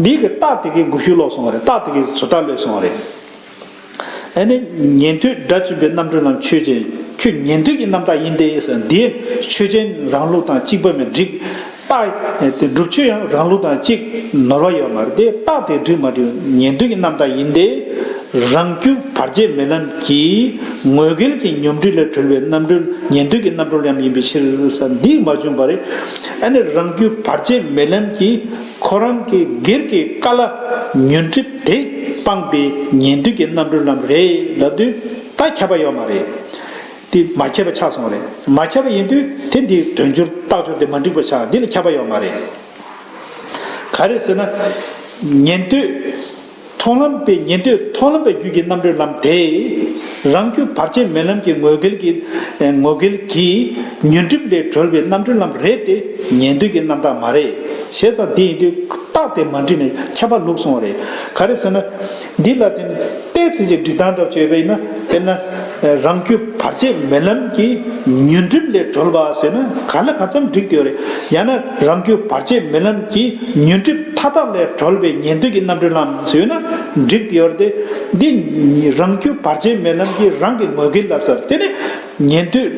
འདི་གི་རྟགས་དེ་གའི་དགུ་བཅུ་ལོག་སོང་བ་རེད། རྟགས་དེ་གའི་བཟོ་ལྟ་ལོས་སོང་བ་རེད། ཨ་ནི་ཉན་ཐོས་དགྲ་བཅོམ་པའི་རྣམ་གྲོལ་ལམ་ཆོས་ཅན། ཁྱོད་ཉན་ཐོས་ཀྱི་རྣམ་དག་ཡིན་ཏེ་ཟེར་འདི་ཆོས་ཅན་རང་ལུགས་དང་གཅིག་པ་མི་འགྲིག་རྟགས་དེ་སྒྲུབ་ཆོས་ཡང་རང་ལུགས་དང་གཅིག་ནོར་བ་ཡོད་མ་རེད་དེ། རྟགས་དེ་འགྲིག་མ་འགྲིག་ཉན་ཐོས་ཀྱི་རྣམ་དག་ཡིན་ཏེ། རང་རྒྱུད་བར་ཆད་མེད་ལམ་གྱིས་ངོ་འགལ་གྱི་ཉོན་སྒྲིབ་ལས་གྲོལ་བའི་རྣམ་གྲོལ་ཉན་ཐོས་ཀྱི་རྣམ་གྲོལ་ལམ་ཡིན་པའི་ཕྱིར་ཟེར་འདི་མ་བྱུང་བ་རེད། ཨ་ནི་རང་རྒྱུད་བར་ཆད་མེད་ལམ་གྱིས། ཁོ་རང་གི་སྒེར་གྱི་ཀ་ལ་ཉོན་སྒྲིབ་དེ་སྤངས་པའི་ཉན་ཐོས་ཀྱི་རྣམ་གྲོལ་ལམ་རེད་ལབ་དུས་ད་ཁྱབ་པ་ཡོད་མ་རེད། དེ་མ་ཁྱབ་པ་ཆགས་སོང་བ་རེད། མ་ཁྱབ་པ་ཡིན་དུས་དེ་འདི་དོན་སྦྱོར་རྟགས་སྦྱོར་དེ་མ་འགྲིག་པ་ཆགས། འདི་ལ་ཁྱབ་པ་ཡོད་མ་རེད། ག་རེ་ཟེར་ན། ཉན་ཐོས་མཐོང་ལམ་པའི་ཉན་ཐོས་མཐོང་ལམ་པའི་རྒྱུད་ཀྱི་རྣམ་གྲོལ་ལམ་དེ། རང་རྒྱུད་བར་ཆད་མེད་ལམ་གྱི་ངོ་འགལ་གྱི་ངོ་འགལ་གྱི་ཉོན་སྒྲིབ་ལས་གྲོལ་བའི་རྣམ་གྲོལ་ལམ་རེད་དེ། ཉན་ཐོས་ཀྱི་རྣམ་དག་མ་རེད། བྱས་ཙང་དེ་ཡིན་དུས་རྟགས་དེ་མ་འགྲིག་ནས་ཁྱབ་པ་ལུགས་སོང་བ་རེད། ག་རེ་ཟེར་ན། འདི་ལ་བརྟེན་ཏོག་ཙམ་ཅིག་སྒྲིག་སྟངས་འདྲ་བྱས་པ་ཡིན་ན། དཔེར་ན། རང་རྒྱུད་བར་ཆད་མེད་ལམ་གྱི་ཉོན་སྒྲིབ་ལས་གྲོལ་བ་ཟེར་ན་ག་ལ་ག་ཙམ་འགྲིག་དེ་ཡོད་རེད། ཡང་ན་རང་རྒྱུད་བར་ཆད་མེད་ལམ་གྱི་ཉོན་སྒྲིབ་མཐའ་དག་ལས་གྲོལ་བའི་ཉན་ཐོས་ཀྱི་རྣམ་གྲོལ་ལམ་ཟེར་ན་འགྲིག་དེ་ཡོད་རེད་དེ། འདི་རང་རྒྱུད་བར་ཆད་མེད་ལམ་གྱི་རང་གི་ངོ་འགལ་ལབ་ས་རེད། དེ་ནི་ཉན་ཐོས་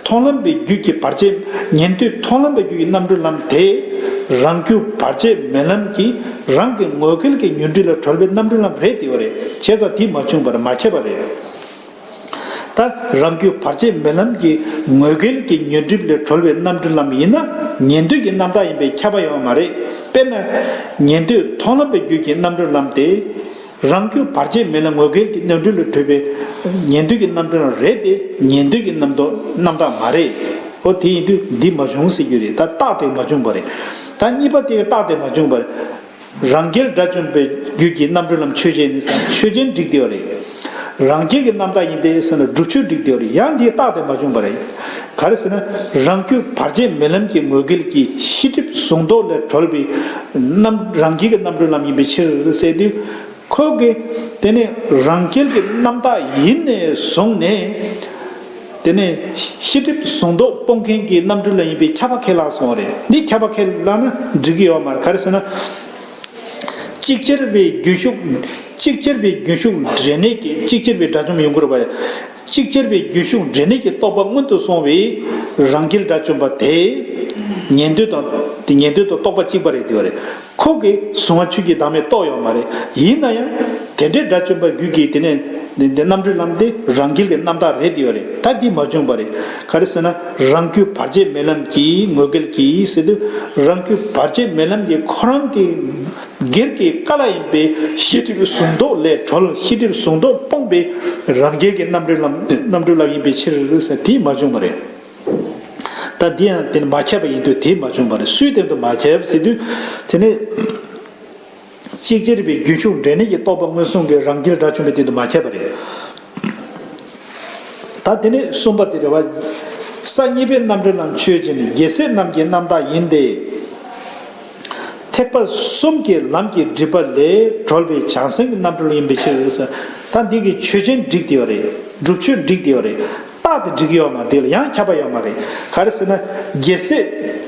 མཐོང་ལམ་པའི་རྒྱུད་ཀྱི་བར་ཆད། ཉན་ཐོས་མཐོང་ལམ་པའི་རྒྱུད་ཀྱི་རྣམ་གྲོལ་ལམ་དེ། རང་རྒྱུད་བར་ཆད་མེད་ལམ་གྱི་རང་གི་ངོ་འགལ་གྱི་ཉོན་སྒྲིབ་ལས་གྲོལ་བའི་རྣམ་གྲོལ་ལམ་རེད་དེ་བ་རེད། བྱས་ཙང་དེ་མ་བྱུང་བར་མ་ཁྱབ་པ་རེད། ད་རང་རྒྱུད་བར་ཆད་མེད་ལམ་གྱི་ངོ་འགལ་གྱི་ཉོན་སྒྲིབ་ལས་གྲོལ་བའི་རྣམ་གྲོལ་ལམ་ཡིན་ན་ཉན་ཐོས་ཀྱི་རྣམ་དག་ཡིན་པས་ཁྱབ་པ་ཡོད་མ་རེད། དཔེར་ན། ཉན་ཐོས་མཐོང་ལམ་པའི་རྒྱུད་ཀྱི་རྣམ་གྲོལ་ལམ་དེ། རང་རྒྱུད་བར་ཆད་མེད་ལམ་ངོ་འགལ་གྱི་རྣམ་གྲོལ་ལས་གྲོལ་བའི་ཉན་ཐོས་ཀྱི་རྣམ་གྲོལ་ལམ་རེད་དེ། ཉན་ཐོས་ཀྱི་རྣམ་རྟོག་རྣམ་དག་མ་རེད། འོ་དེ་ཡིན་དུས་འདི་མ་བྱུང་ཟེར་རྒྱུ་རེད། ད་རྟགས་དེ་མ་བྱུང་བ་རེད། ད་གཉིས་པ་དེ་གི་རྟགས་དེ་མ་བྱུང་བ་རེད། རང་རྒྱལ་དགྲ་བཅོམ་པའི་རྒྱུད་ཀྱི་རྣམ་གྲོལ་ལམ་ཆོས་ཅན་ནི་ཆོས་ཅན་འགྲིག་བསྡད་ཡོད་རེད། རང་རྒྱལ་གྱི་རྣམ་དག་ཡིན་ཏེ་ཟེར་ན་སྒྲུབ་ཆོས་འགྲིག་བསྡད་ཡོད་རེད། ཡང་འདིའི་རྟགས་དེ་མ་བྱུང་བ་རེད། ག་རེ་ཟེར་ན། རང་རྒྱུད་བར་ཆད་མེད་ལམ་གྱི་ངོས་འགལ་གྱི་ཤེས་སྒྲིབ་གཟུང་རྟོག་ལས་གྲོལ་བའི་རྣམ་རང་རྒྱལ་གྱི་རྣམ་གྲོལ་ལམ་ཡིན་པའི་ཕྱིར་ཟེར་དུས། ཁོ་གིས་དེ་ནི་རང་རྒྱལ་གྱི་རྣམ་དག་ཡིན་ནས་བཟུང་ནས། དེ་ནས་ཤེས་སྒྲིབ་གཟུང་རྟོག་སྤོང་མཁན་གྱི་རྣམ་འགྲེལ་ལ་ཡིན་པའི་ཁྱབ་པ་ཁས་བླངས་སོང་བ་རེད། འདི་ཁྱབ་པ་ཁས་བླངས་ན་འགྲིག་གི་ཡོད་མ་རེད། ག་རེ་ཟེར་ན། ཅིག་ཅར་བའི་རྒྱུན་ཞུགས། ཅིག་ཅར་བའི་རྒྱུན་ཞུགས་འབྲས་གནས་ཀྱི་ཅིག་ཅར་བའི་དགྲ་བཅོམ་ཡོང་གི་རེད་པ། ཅིག་ཅར་བའི་རྒྱུན་ཞུགས་འབྲས་གནས་ཀྱི་རྟོག་པ་མངོན་དུ་སོང་བའི་རང་རྒྱལ་དགྲ་བཅོམ་པ་དེ་ཉན་ཐོས་དང་། དེ་ཉན་ཐོས་དང་རྟོག་པ་གཅིག་པ་རེད་དེ་བ་རེད། ཁོ་གིས་གཟུང་བ་ཆོས་ཀྱི་བདག་མེད་རྟོགས་ཡོད་མ་རེད། ཡིན་ན་ཡང་དེ་འདྲའི་དགྲ་བཅོམ་པ་རྒྱུད་ཀྱི་དེ་ནས་འདི་འདི་རྣམ་འགྲེལ་ལམ་དེ་རང་རྒྱལ་གྱི་རྣམ་དག་རེད་དེ་ཡོད་རེད། ད་འདི་མ་བྱུང་བ་རེད། ག་རེ་ཟེར་ན། རང་རྒྱུད་བར་ཆད་མེད་ལམ་གྱི་ངོས་འགལ་གྱིས་ཟེར་དུས། རང་རྒྱུད་བར་ཆད་མེད་ལམ་གྱི་ཁོ་རང་གི་སྒེར་གྱི་བཀའ་ལ་ཡིན་པའི་ཤེས་སྒྲིབ་གཟུང་རྟོག་ལས་གྲོལ། ཤེས་སྒྲིབ་གཟུང་རྟོག་སྤོང་བའི་རང་རྒྱལ་གྱི་རྣམ་འགྲེལ་ལམ་རྣམ་འགྲེལ་ལམ་ཡིན་པའི་ཕྱིར་ཟེར་དེ་མ་བྱུང་བ་རེད། ད་འདི་ཡང་དེ་ནི་མ་ཁྱབ་པ་ཡིན་དུས་དེ་མ་བྱུང་བ་རེད། སུའི་སྟེང་དུ་མ་ཁྱབ་ཟེར་དུས། དེ་ནི་ཅིག་ཅར་བའི་རྒྱུན་ཞུགས་འབྲས་གནས་ཀྱི་རྟོག་པ་མངོན་སུམ་གྱི་རང་རྒྱལ་དགྲ་བཅོམ་པའི་སྟེང་དུ་མ་ཁྱབ་པ་རེད། ད་དེ་ནས་གསུམ་པ་དེ་རེད་བ། ས་གཉིས་པའི་རྣམ་འགྲེལ་ལམ་ཆོས་ཅན་ནི་རྒྱལ་སྲས་རྣམས་ཀྱི་རྣམ་དག་ཡིན་ཏེ། ཐེག་པ་གསུམ་གྱི་ལམ་གྱི་སྒྲིབ་པ་ལས་གྲོལ་བའི་བྱང་སེམས་ཀྱི་རྣམ་གྲོལ་ཡིན་པའི་ཕྱིར་ཟེར། ད་འདི་གི་ཆོས་ཅན་འགྲིག་དེ་ཡོད་རེད། སྒྲུབ་ཆོས་འགྲིག་དེ་ཡོད་རེད། རྟགས་དེ་འགྲིག་གི་ཡོད་མ་རེད། དེ་ལ་ཡང་ཁྱབ་པ་ཡོད་མ་རེད། ག་རེ་ཟེར་ན། རྒྱལ་སྲས།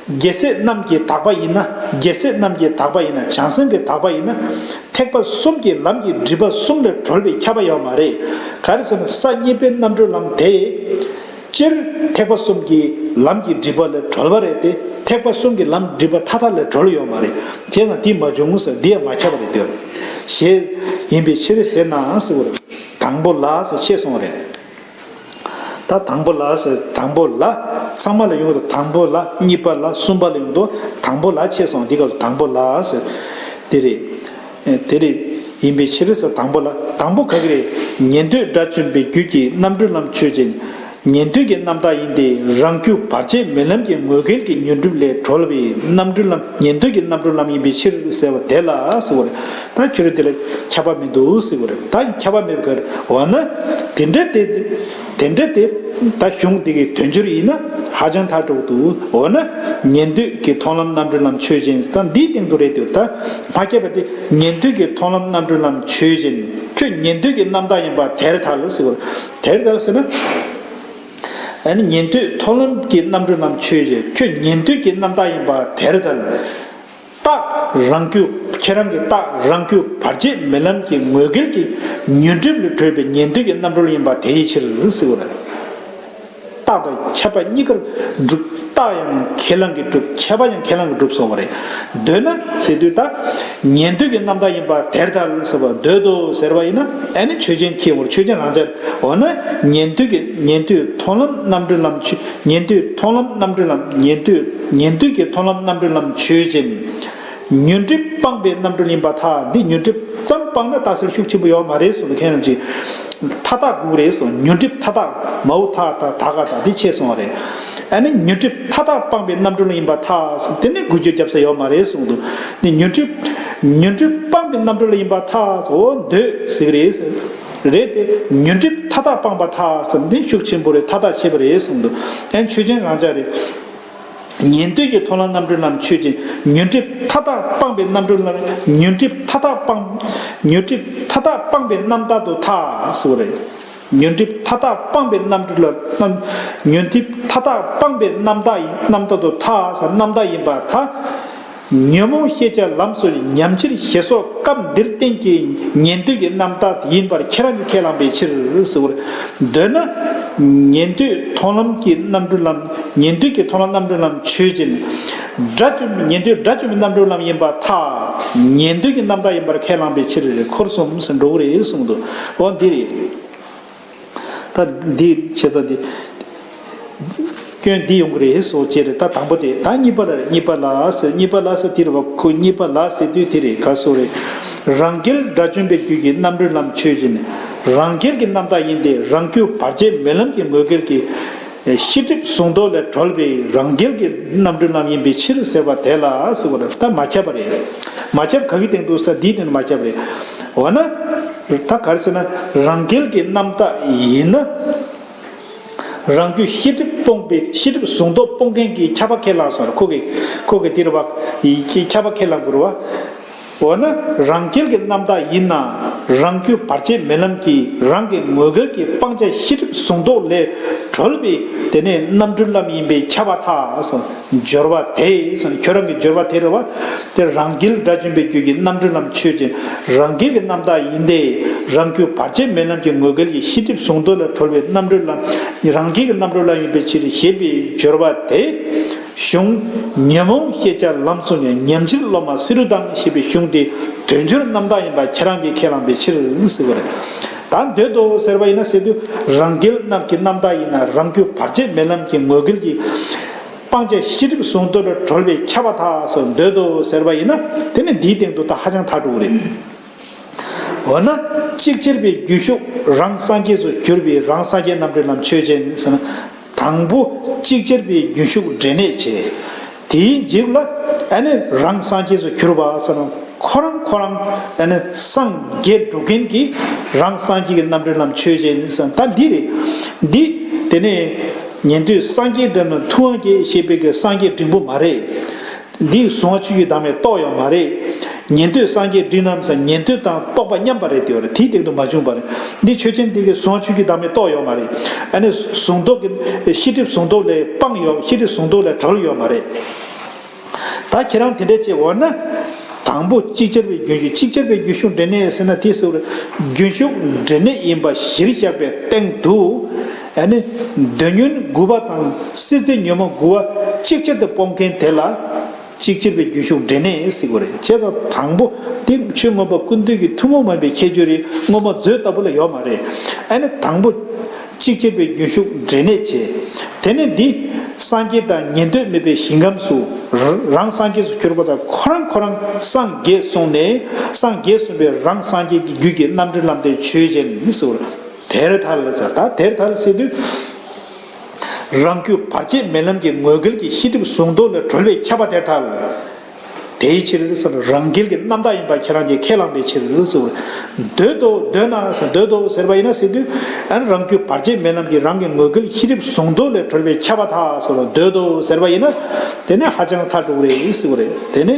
རྒྱལ་སྲས་རྣམས་ཀྱི་དག་པ་ཡིན་ན། རྒྱལ་སྲས་རྣམས་ཀྱི་དག་པ་ཡིན་ན། བྱང་སེམས་ཀྱི་དག་པ་ཡིན་ན། ཐེག་པ་གསུམ་གྱི་ལམ་གྱི་སྒྲིབ་པ་གསུམ་ལས་གྲོལ་བའི་ཁྱབ་པ་ཡོད་མ་རེད། ག་རེ་ཟེར་ན། ས་གཉིས་པའི་རྣམ་གྲོལ་ལམ་དེ། སྤྱིར་ཐེག་པ་གསུམ་གྱི་ལམ་གྱི་སྒྲིབ་པ་ལས་གྲོལ་བ་རེད་དེ། ཐེག་པ་གསུམ་གྱི་ལམ་སྒྲིབ་པ་མཐའ་དག་ལས་གྲོལ་ཡོད་མ་རེད། བྱས་ཙང་དེ་མ་བྱུང་ཟེར། འདི་ཡང་མ་ཁྱབ་པ་རེད་དེ། ཞེས་ཡིན་པའི་ཕྱིར་ཟེར་ན་ཟེར་བ་རེད། དང་པོ་ལ་ཟེར་ཆད་སོང་བ་རེད། ད་དང་པོ་ལ་ཟེར། དང་པོ་ལ། ཚང་མ་ལ་ཡོང་གི་འདུག་དང་པོ་ལ། གཉིས་པ་ལ། གསུམ་པ་ལ་ཡོང་གི་འདུག་དང་པོ་ལ་ཆད་སོང་། འདི་སྐབས་སུ་དང་པོ་ལ་ཟེར། དེ་རེད། ཨེ། དེ་རེད། ཡིན་པའི་ཕྱིར་ཟེར། དང་པོ་ལ། དང་པོ་ག་གི་རེད། ཉན་ཐོས་དགྲ་བཅོམ་པའི་རྒྱུད་ཀྱི་རྣམ་གྲོལ་ལམ་ཆོས་ཅན། ཉན་ཐོས་ཀྱི་རྣམ་དག་ཡིན་ཏེ། རང་རྒྱུད་བར་ཆད་མེད་ལམ་གྱི་ངོས་འགལ་གྱི་ཉོན་སྒྲིབ་ལས་གྲོལ་བའི་རྣམ་གྲོལ་ལམ། ཉན་ཐོས་ཀྱི་རྣམ་གྲོལ་ལམ་ཡིན་པའི་ཕྱིར་ཟེར་བ་དེ་ལ་ཟེར་བ་རེད། ད་ཁྱོད་རང་དེ་ལ་ཁྱབ་པ་མི་འདུག་ཟེར་བ་རེད། ད་ཁྱབ་པ་མེད་པ་ག་རེ། འོ་ན་དེ་འདྲ་དེ། དེ་འདྲ་དེ། ད་གཞུང་དེ་གི་དོན་སྦྱོར་ཡིན་ན་ཧ་ཅང་ཐལ་འགྲོ་གི་འདུག་འོ་ན་ཉན་ཐོས་ཀྱི་མཐོང་ལམ་རྣམ་གྲོལ་ལམ་ཆོས་ཅན་ཟེར། ད་འདིའི་སྟེང་དུ་རེད་འདུག་ད་མ་ཁྱབ་པ་དེ། ཉན་ཐོས་ཀྱི་མཐོང་ལམ་རྣམ་གྲོལ་ལམ་ཆོས་ཅན། ཁྱོད་ཉན་ཐོས་ཀྱི་རྣམ་དག་ཡིན་པ་དེར་ཐལ་ཟེར་བ། དེར་ཐལ་ཟེར་ན། ཨ་ནི་ཉན་ཐོས་མཐོང་ལམ་གྱི་རྣམ་གྲོལ་ལམ་ཆོས་ཅན། ཁྱོད་ཉན་ཐོས་ཀྱི་རྣམ་དག་ཡིན་པ་དེར་ཐལ། རྟགས་རང་རྒྱུད། ཁྱེད་རང་གི་རྟགས་རང་རྒྱུད་བར་ཆད་མེད་ལམ་གྱི་ངོས་འགལ་གྱི་ཉོན་སྒྲིབ་ལས་གྲོལ་བའི་ཉན་ཐོས་ཀྱི་རྣམ་གྲོལ་ཡིན་པ་དེའི་ཕྱིར་ཟེར་བ་རེད། རྟགས་དང་ཁྱབ་པ་གཉིས་ཀར་གྲུབ། རྟགས་ཡང་ཁས་བླངས་ཀྱིས་གྲུབ། ཁྱབ་པ་ཡང་ཁས་བླངས་ཀྱིས་གྲུབ་སོང་བ་རེད། འདོད་ན་ཟེར་དུས་ད། ཉན་ཐོས་ཀྱི་རྣམ་དག་ཡིན་པ་དེར་ཐལ་ཟེར་བ། འདོད་དོ་ཟེར་བ་ཡིན་ན་ཨ་ནི་ཆོས་ཅན་ཁྱེད་ངོར་ཆོས་ཅན་རང་འཇགས། འོ་ན་ཉན་ཐོས་ཀྱི། ཉན་ཐོས་མཐོང་ལམ་རྣམ་གྲོལ་ལམ་ཆོས། ཉན་ཐོས་མཐོང་ལམ་རྣམ་གྲོལ་ལམ། ཉན་ཐོས། ཉན་ཐོས་ཀྱི་མཐོང་ལམ་རྣམ་གྲོལ་ལམ་ཆོས་ཅན། ཉོན་སྒྲིབ་སྤངས་པའི་རྣམ་གྲོལ་ཡིན་པར་ཐལ། འདི་ཉོན་སྒྲིབ་ཙམ་སྤངས་ན་རྟགས་གསལ་ཤུགས་ཆེན་པོ་ཡོད་མ་རེད་གསུངས་ཏེ། མཁན་རྣམས་ཀྱིས་མཐའ་དག་དགོས་རེད་གསུངས། ཉོན་སྒྲིབ་མཐའ་དག་མའོ་ཐ་ད་ད་ག་ད་འདི་ཆད་སོང་བ་རེད། ཨ་ནི་ཉོན་སྒྲིབ་མཐའ་དག་སྤངས་པའི་རྣམ་གྲོལ་ཡིན་པར་ཐལ་ཟེར། དེ་ནི་འགུལ་སྐྱོད་རྒྱབ་ས་ཡོད་མ་རེད་གསུངས་འདུག་འདི་ཉོན་སྒྲིབ། ཉོན་སྒྲིབ་སྤངས་པའི་རྣམ་གྲོལ་ཡིན་པར་ཐལ་ཟེར། འོ་འདོད་ཟེར་གི་རེད་ཟེར། རེད་དེ། ཉོན་སྒྲིབ་མཐའ་དག་སྤངས་པར་ཐལ་ཟེར། འདི་ཤུགས་ཆེན་པོ་རེད། མཐའ་དག་ཆད་པ་རེད་གསུངས་འདུག་ཨ་ནི་ཆོས་ཅན་རང་འཇགས་རེད། ཉན་ཐོས་ཀྱི་མཐོང་ལམ་རྣམ་གྲོལ་ལམ་ཆོས་ཅན། ཉོན་སྒྲིབ་མཐའ་དག་སྤངས་པའི་རྣམ་གྲོལ་ལམ། ཉོན་སྒྲིབ་མཐའ་དག་སྤངས། ཉོན་སྒྲིབ་མཐའ་དག་སྤངས་པའི་རྣམ་དག་ཏུ་ཐལ་ཟེར་བ་རེད། ཉོན་སྒྲིབ་མཐའ་དག་སྤངས་པའི་རྣམ་གྲོལ་ལམ། ཉོན་སྒྲིབ་མཐའ་དག་སྤངས་པའི་རྣམ་དག་ཡིན། རྣམ་དག་ཏུ་ཐལ་ཟེར། རྣམ་དག་ཡིན་པར་ཐལ། ཉོན་མོངས་ཤེས་བྱ་ལམ་སོགས་ཉམས་ཕྱིར་ཞེས་སོགས་སྐབས་འདིར་བསྟན་གྱི་ཉན་ཐོས་ཀྱི་རྣམ་དག་ཡིན་པར་ཁྱེད་རང་གིས་ཁས་བླངས་པའི་ཕྱིར་ཟེར་བ་རེད། འདོད་ན། ཉན་ཐོས་མཐོང་ལམ་གྱི་རྣམ་གྲོལ་ལམ། ཉན་ཐོས་ཀྱི་མཐོང་ལམ་རྣམ་གྲོལ་ལམ་ཆོས་ཅན། དགྲ་བཅོམ། ཉན་ཐོས་དགྲ་བཅོམ་པའི་རྣམ་གྲོལ་ལམ་ཡིན་པར་ཐལ། ཉན་ཐོས་ཀྱི་རྣམ་དག་ཡིན་པར་ཁས་བླངས་པའི་ཕྱིར་འཁོར་གསུམ་ཟེར་འགྲོ་གི་རེད་གསུངས་འདུག་འོ་འདི་རེད། ད་འདི་བྱས་ཙང་འདི། སྐྱོན་འདི་ཡོང་གི་རེད་ཟེར་བ་བྱས་རེད། ད་དང་པོ་དེ། ད་གཉིས་པ་ལ། གཉིས་པ་ལ་ཟེར། གཉིས་པ་ལ་ཟེར་དེ་རེད་བ། ཁོ་གཉིས་པ་ལ་ཟེར་དུས་དེ་རེད། ག་སོ་རེད། རང་རྒྱལ་དགྲ་བཅོམ་པའི་རྒྱུད་ཀྱི་རྣམ་གྲོལ་ལམ་ཆོས་ཅན། རང་རྒྱལ་གྱི་རྣམ་དག་ཡིན་ཏེ། རང་རྒྱུད་བར་ཆད་མེད་ལམ་གྱི་ངོས་འགལ་གྱི་ ཤེས་སྒྲིབ་གཟུང་རྟོག་ལས་གྲོལ་བའི་རང་རྒྱལ་གྱི་རྣམ་གྲོལ་ལམ་ཡིན་པའི་ཕྱིར་ཟེར་བ་དེ་ལ་ཟེར་བ་རེད། ད་མ་ཁྱབ་པ་རེད། མ་ཁྱབ་ག་གི་སྟེང་དུ་ཟེར་འདིའི་སྟེང་དུ་མ་ཁྱབ་རེད། འོ་ན། ད་ག་རེ་ཟེར་ན་རང་རྒྱལ་གྱི་རྣམ་དག་ཡིན་ན། རང་རྒྱུད་ཤེས་སྒྲིབ་སྤོང་བའི་ཤེས་སྒྲིབ་གཟུང་རྟོག་སྤོང་མཁན་གྱི་ཁྱབ་པ་ཁས་བླངས་སོང་རེད། ཁོ་གི་ཁོ་གི་དེ་རེད་བ། ཁྱབ་པ་ཁས་བླངས་དགོས་རེད་བ། འོ་ན་རང་རྒྱལ་གྱི་རྣམ་དག་ཡིན་ན་རང་རྒྱུད་བར་ཆད་མེད་ལམ་གྱིས་རང་གི་ངོ་འགལ་གྱི་སྤང་བྱ་ཤེས་སྒྲིབ་གཟུང་རྟོག་ལས་གྲོལ་བའི་དེ་ནས་རྣམ་གྲོལ་ལམ་ཡིན་པས་ཁྱབ་པར་ཐལ། སྦྱོར་བ་དེས་ཟེར་ན་ཁྱོད་རང་གི་སྦྱོར་བ་དེ་རེད་བ། དེ་རང་རྒྱལ་དགྲ་བཅོམ་པའི་རྒྱུད་ཀྱི་རྣམ་གྲོལ་ལམ་ཆོས་ཅན། རང་རྒྱལ་གྱི་རྣམ་དག་ཡིན་ཏེ། རང་རྒྱུད་བར་ཆད་མེད་ལམ་གྱི་ངོ་འགལ་གྱི་ཤེས་སྒྲིབ་གཟུང་རྟོག་ལས་གྲོལ་བའི་རྣམ་གྲོལ་ལམ། རང་རྒྱལ་གྱི་རྣམ་གྲོལ་ལམ་ཡིན་པའི་ཕྱིར་ཞེས་པའི་སྦྱོར་བ་དེ། གཞུང་ཉོན་མོངས་ཤེས་བྱ་ལམ་གསུམ་ཡང་ཉམས་ཕྱིར་སློབ་མ་བསེ་རུ་དང་ཞེས་པའི་གཞུང་དེ་དོན་སྦྱོར་རྣམ་དག་ཡིན་པ་ཁྱེད་རང་གིས་ཁས་བླངས་པའི་ཕྱིར་ཟེར་བ་རེད། ད་འདོད་དོ་ཟེར་བ་ཡིན་ན་ཟེར་དུས་རང་རྒྱལ་རྣམས་ཀྱི་རྣམ་དག་ཡིན་ན་རང་རྒྱུད་བར་ཆད་མེད་ལམ་གྱི་ངོ་འགལ་གྱི་སྤང་བྱ་ཤེས་སྒྲིབ་གཟུང་རྟོག་ལས་གྲོལ་བས་ཁྱབ་པར་ཐལ་ཟེར། འདོད་དོ་ཟེར་བ་ཡིན་ན་དེ་ནི་འདིའི་སྟེང་དུ་ད་ཧ་ཅང་ཐག་འགྲོ་གི་རེད། འོ་ན་ཅིག་ཅར་བའི་རྒྱུན་ཞུགས་རང་སངས་རྒྱས་སུ་གྱུར་པའི་རང་སངས་རྒྱས་རྣམ་གྲོལ་ལམ་ཆོས་ཅན་ཟེར་ན། དང་པོ་ཅིག་ཅར་བའི་རྒྱུན་ཞུགས་འབྲས་གནས་བྱས། དེའི་རྗེས་ལ་ཨ་ནི་རང་སངས་རྒྱས་སུ་གྱུར་པ་ཟེར་ན་ཁོ་རང་ཁོ་རང་ཨ་ནི་སངས་རྒྱས་འགྲོ་མཁན་གྱི་རང་སངས་རྒྱས་ཀྱི་རྣམ་གྲོལ་ལམ་ཆོས་ཅན་ཟེར་ན་ད་འདི་རེད། འདི་དེ་ནས་ཉན་ཐོས་སངས་རྒྱས་འབྲིང་རྣམས་ཐུབ་དབང་སྐྱེས་ཞེས་པའི་གི་སངས་རྒྱས་འབྲིང་པོ་མ་རེད། འདི་གཟུང་བ་ཆོས་ཀྱི་བདག་མེད་རྟོགས་ཡོད་མ་རེད། ཉན་ཐོས་སངས་རྒྱས་འབྲིང་རྣམས་སམ་ཉན་ཐོས་དང་རྟོགས་པ་མཉམ་པ་རེད་དེ་བ་རེད། དེའི་སྟེང་དུ་མ་བྱུང་བ་རེད། འདི་ཆོས་ཅན་འདི་གི་གཟུང་བ་ཆོས་ཀྱི་བདག་མེད་རྟོགས་ཡོད་མ་རེད། ཨ་ནི་གཟུང་རྟོག་གི་ཤེས་སྒྲིབ་གཟུང་རྟོག་ལས་སྤངས་ཡོད། ཤེས་སྒྲིབ་གཟུང་རྟོག་ལས་གྲོལ་ཡོད་མ་རེད། ད་ཁྱེད་རང་དེ་འདྲ་བྱས་འོ་ན། དང་པོ་ཅིག་ཅར་བའི་རྒྱུན་ཞུགས། ཅིག་ཅར་བའི་རྒྱུན་ཞུགས་འབྲས་གནས་ཟེར་ན་དེ་ཟེར་བ་རེད། རྒྱུན་ཞུགས་འབྲས་གནས་ཡིན་པ་གཞིར་བཞག་པའི་སྟེང་དུ། ཨ་ནི་འདོད་ཉོན་དགུ་པ་དང་སྲིད་རྩེ་ཉོན་མོངས་དགུ་པ་ཅིག་ཅར་དུ་སྤོང་མཁན་དེ་ལ། ཅིག་ཅར་བའི་རྒྱུན་ཞུགས་འབྲས་གནས་ཟེར་གྱི་རེད། བྱས་ཙང་དང་པོ་དེ་ཆོས་མངོན་པ་ཀུན་བཏུས་ཀྱི་ཐུན་མོང་མ་ཡིན་པའི་ཁྱད་ཆོས་རེད། སྔོན་མ་མཛོད་ལྟ་བུ་ལ་ཡོད་མ་རེད། ཨ་ནི་དང་པོ་ཅིག་ཅར་བའི་རྒྱུན་ཞུགས་འབྲས་གནས་བྱས། དེ་ནས་འདི་སངས་རྒྱས་དང་ཉན་ཐོས་མེད་པའི་ཞིང་ཁམས་སུ་རང་སངས་རྒྱས་སུ་གྱུར་པ་དང་ཁོ་རང་ཁོ་རང་སངས་རྒྱས་གསུངས་ནས་སངས་རྒྱས་གསུངས་པའི་རང་སངས་རྒྱས་ཀྱི་རྒྱུད་ཀྱི་རྣམ་གྲོལ་ལམ་དེ་ཆོས་ཅན་ཟེར། དེར་ཐལ་ཟེར། ད་དེར་ཐལ་ཟེར་དུས། རང་རྒྱུད་བར་ཆད་མེད་ལམ་གྱི་ངོ་འགལ་གྱི་ཤེས་སྒྲིབ་གཟུང་རྟོག་ལས་གྲོལ་བས་ཁྱབ་པ་དེར་ཐལ། དེའི་ཕྱིར་ཟེར་ན་རང་རྒྱལ་གྱི་རྣམ་དག་ཡིན་པ་ཁྱེད་རང་གིས་ཁས་བླངས་པའི་ཕྱིར་ཟེར་བ། འདོད་དོ་འདོད་ན་ཟེར། འདོད་དོ་ཟེར་བ་ཡིན་ན་ཟེར་དུས་ཨ་ནི་རང་རྒྱུད་བར་ཆད་མེད་ལམ་གྱི་རང་གི་ངོ་འགལ་ཤེས་སྒྲིབ་གཟུང་རྟོག་ལས་གྲོལ་བས་ཁྱབ་པར་ཐལ་ཟེར་བ། འདོད་དོ་ཟེར་བ་ཡིན་ན་དེ་ནི་ཧ་ཅང་ཐག་འགྲོ་གི་རེད་ཟེར་བ་རེད། དེ་ནི།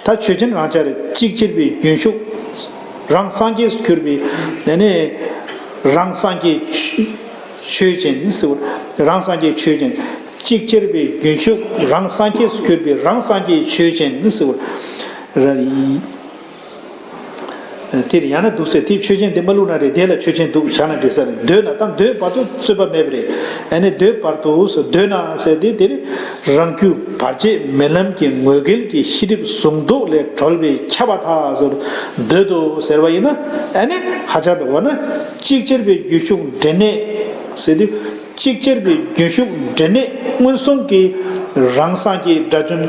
ད་ཆོས་ཅན་རང་ཅག་རེད། ཅིག་ཅར་བའི་རྒྱུན་ཞུགས་རང་སངས་རྒྱས་སུ་གྱུར་པའི་དེ་ནས་རང་སངས་རྒྱས་ཆོས་ཅན་ཟེར་བ། རང་སངས་རྒྱས་ཆོས་ཅན། ཅིག་ཅར་བའི་རྒྱུན་ཞུགས་རང་སངས་རྒྱས་སུ་གྱུར་པའི་རང་སངས་རྒྱས་ཆོས་ཅན་ཟེར་བ། དེར་ཡང་ན་འདུག་ཟེར། དེ་ཆོས་ཅན་དེ་མ་བླུགས་ན་རེད། དེ་ལ་ཆོས་ཅན་འདུག་བཞག་ན་འགྲིག་ས་རེད། འདོད་ན་ད་འདོད་བར་དུ་རྩོད་པ་མེད་པ་རེད། ཨ་ནི་འདོད་བར་དུ་འདོད་ན་ཟེར་དེ་དེ་རེད། རང་རྒྱུད་བར་ཆད་མེད་ལམ་གྱི་ངོ་འགལ་གྱི་ཤེས་སྒྲིབ་གཟུང་རྟོག་ལས་གྲོལ་བས་ཁྱབ་པར་ཐལ་ཟེར། འདོད་དོ་ཟེར་བ་ཡིན་ན་ཨ་ནི་ཧ་ཅང་དུ་འོ་ན་ཅིག་ཅར་བའི་རྒྱུན་ཞུགས་འབྲས་གནས་ཟེར་དུས་ཅིག་ཅར་བའི་རྒྱུན་ཞུགས་འབྲས་གནས་མངོན་སུམ་གྱི་རང་སངས་རྒྱས་དགྲ་བཅོམ་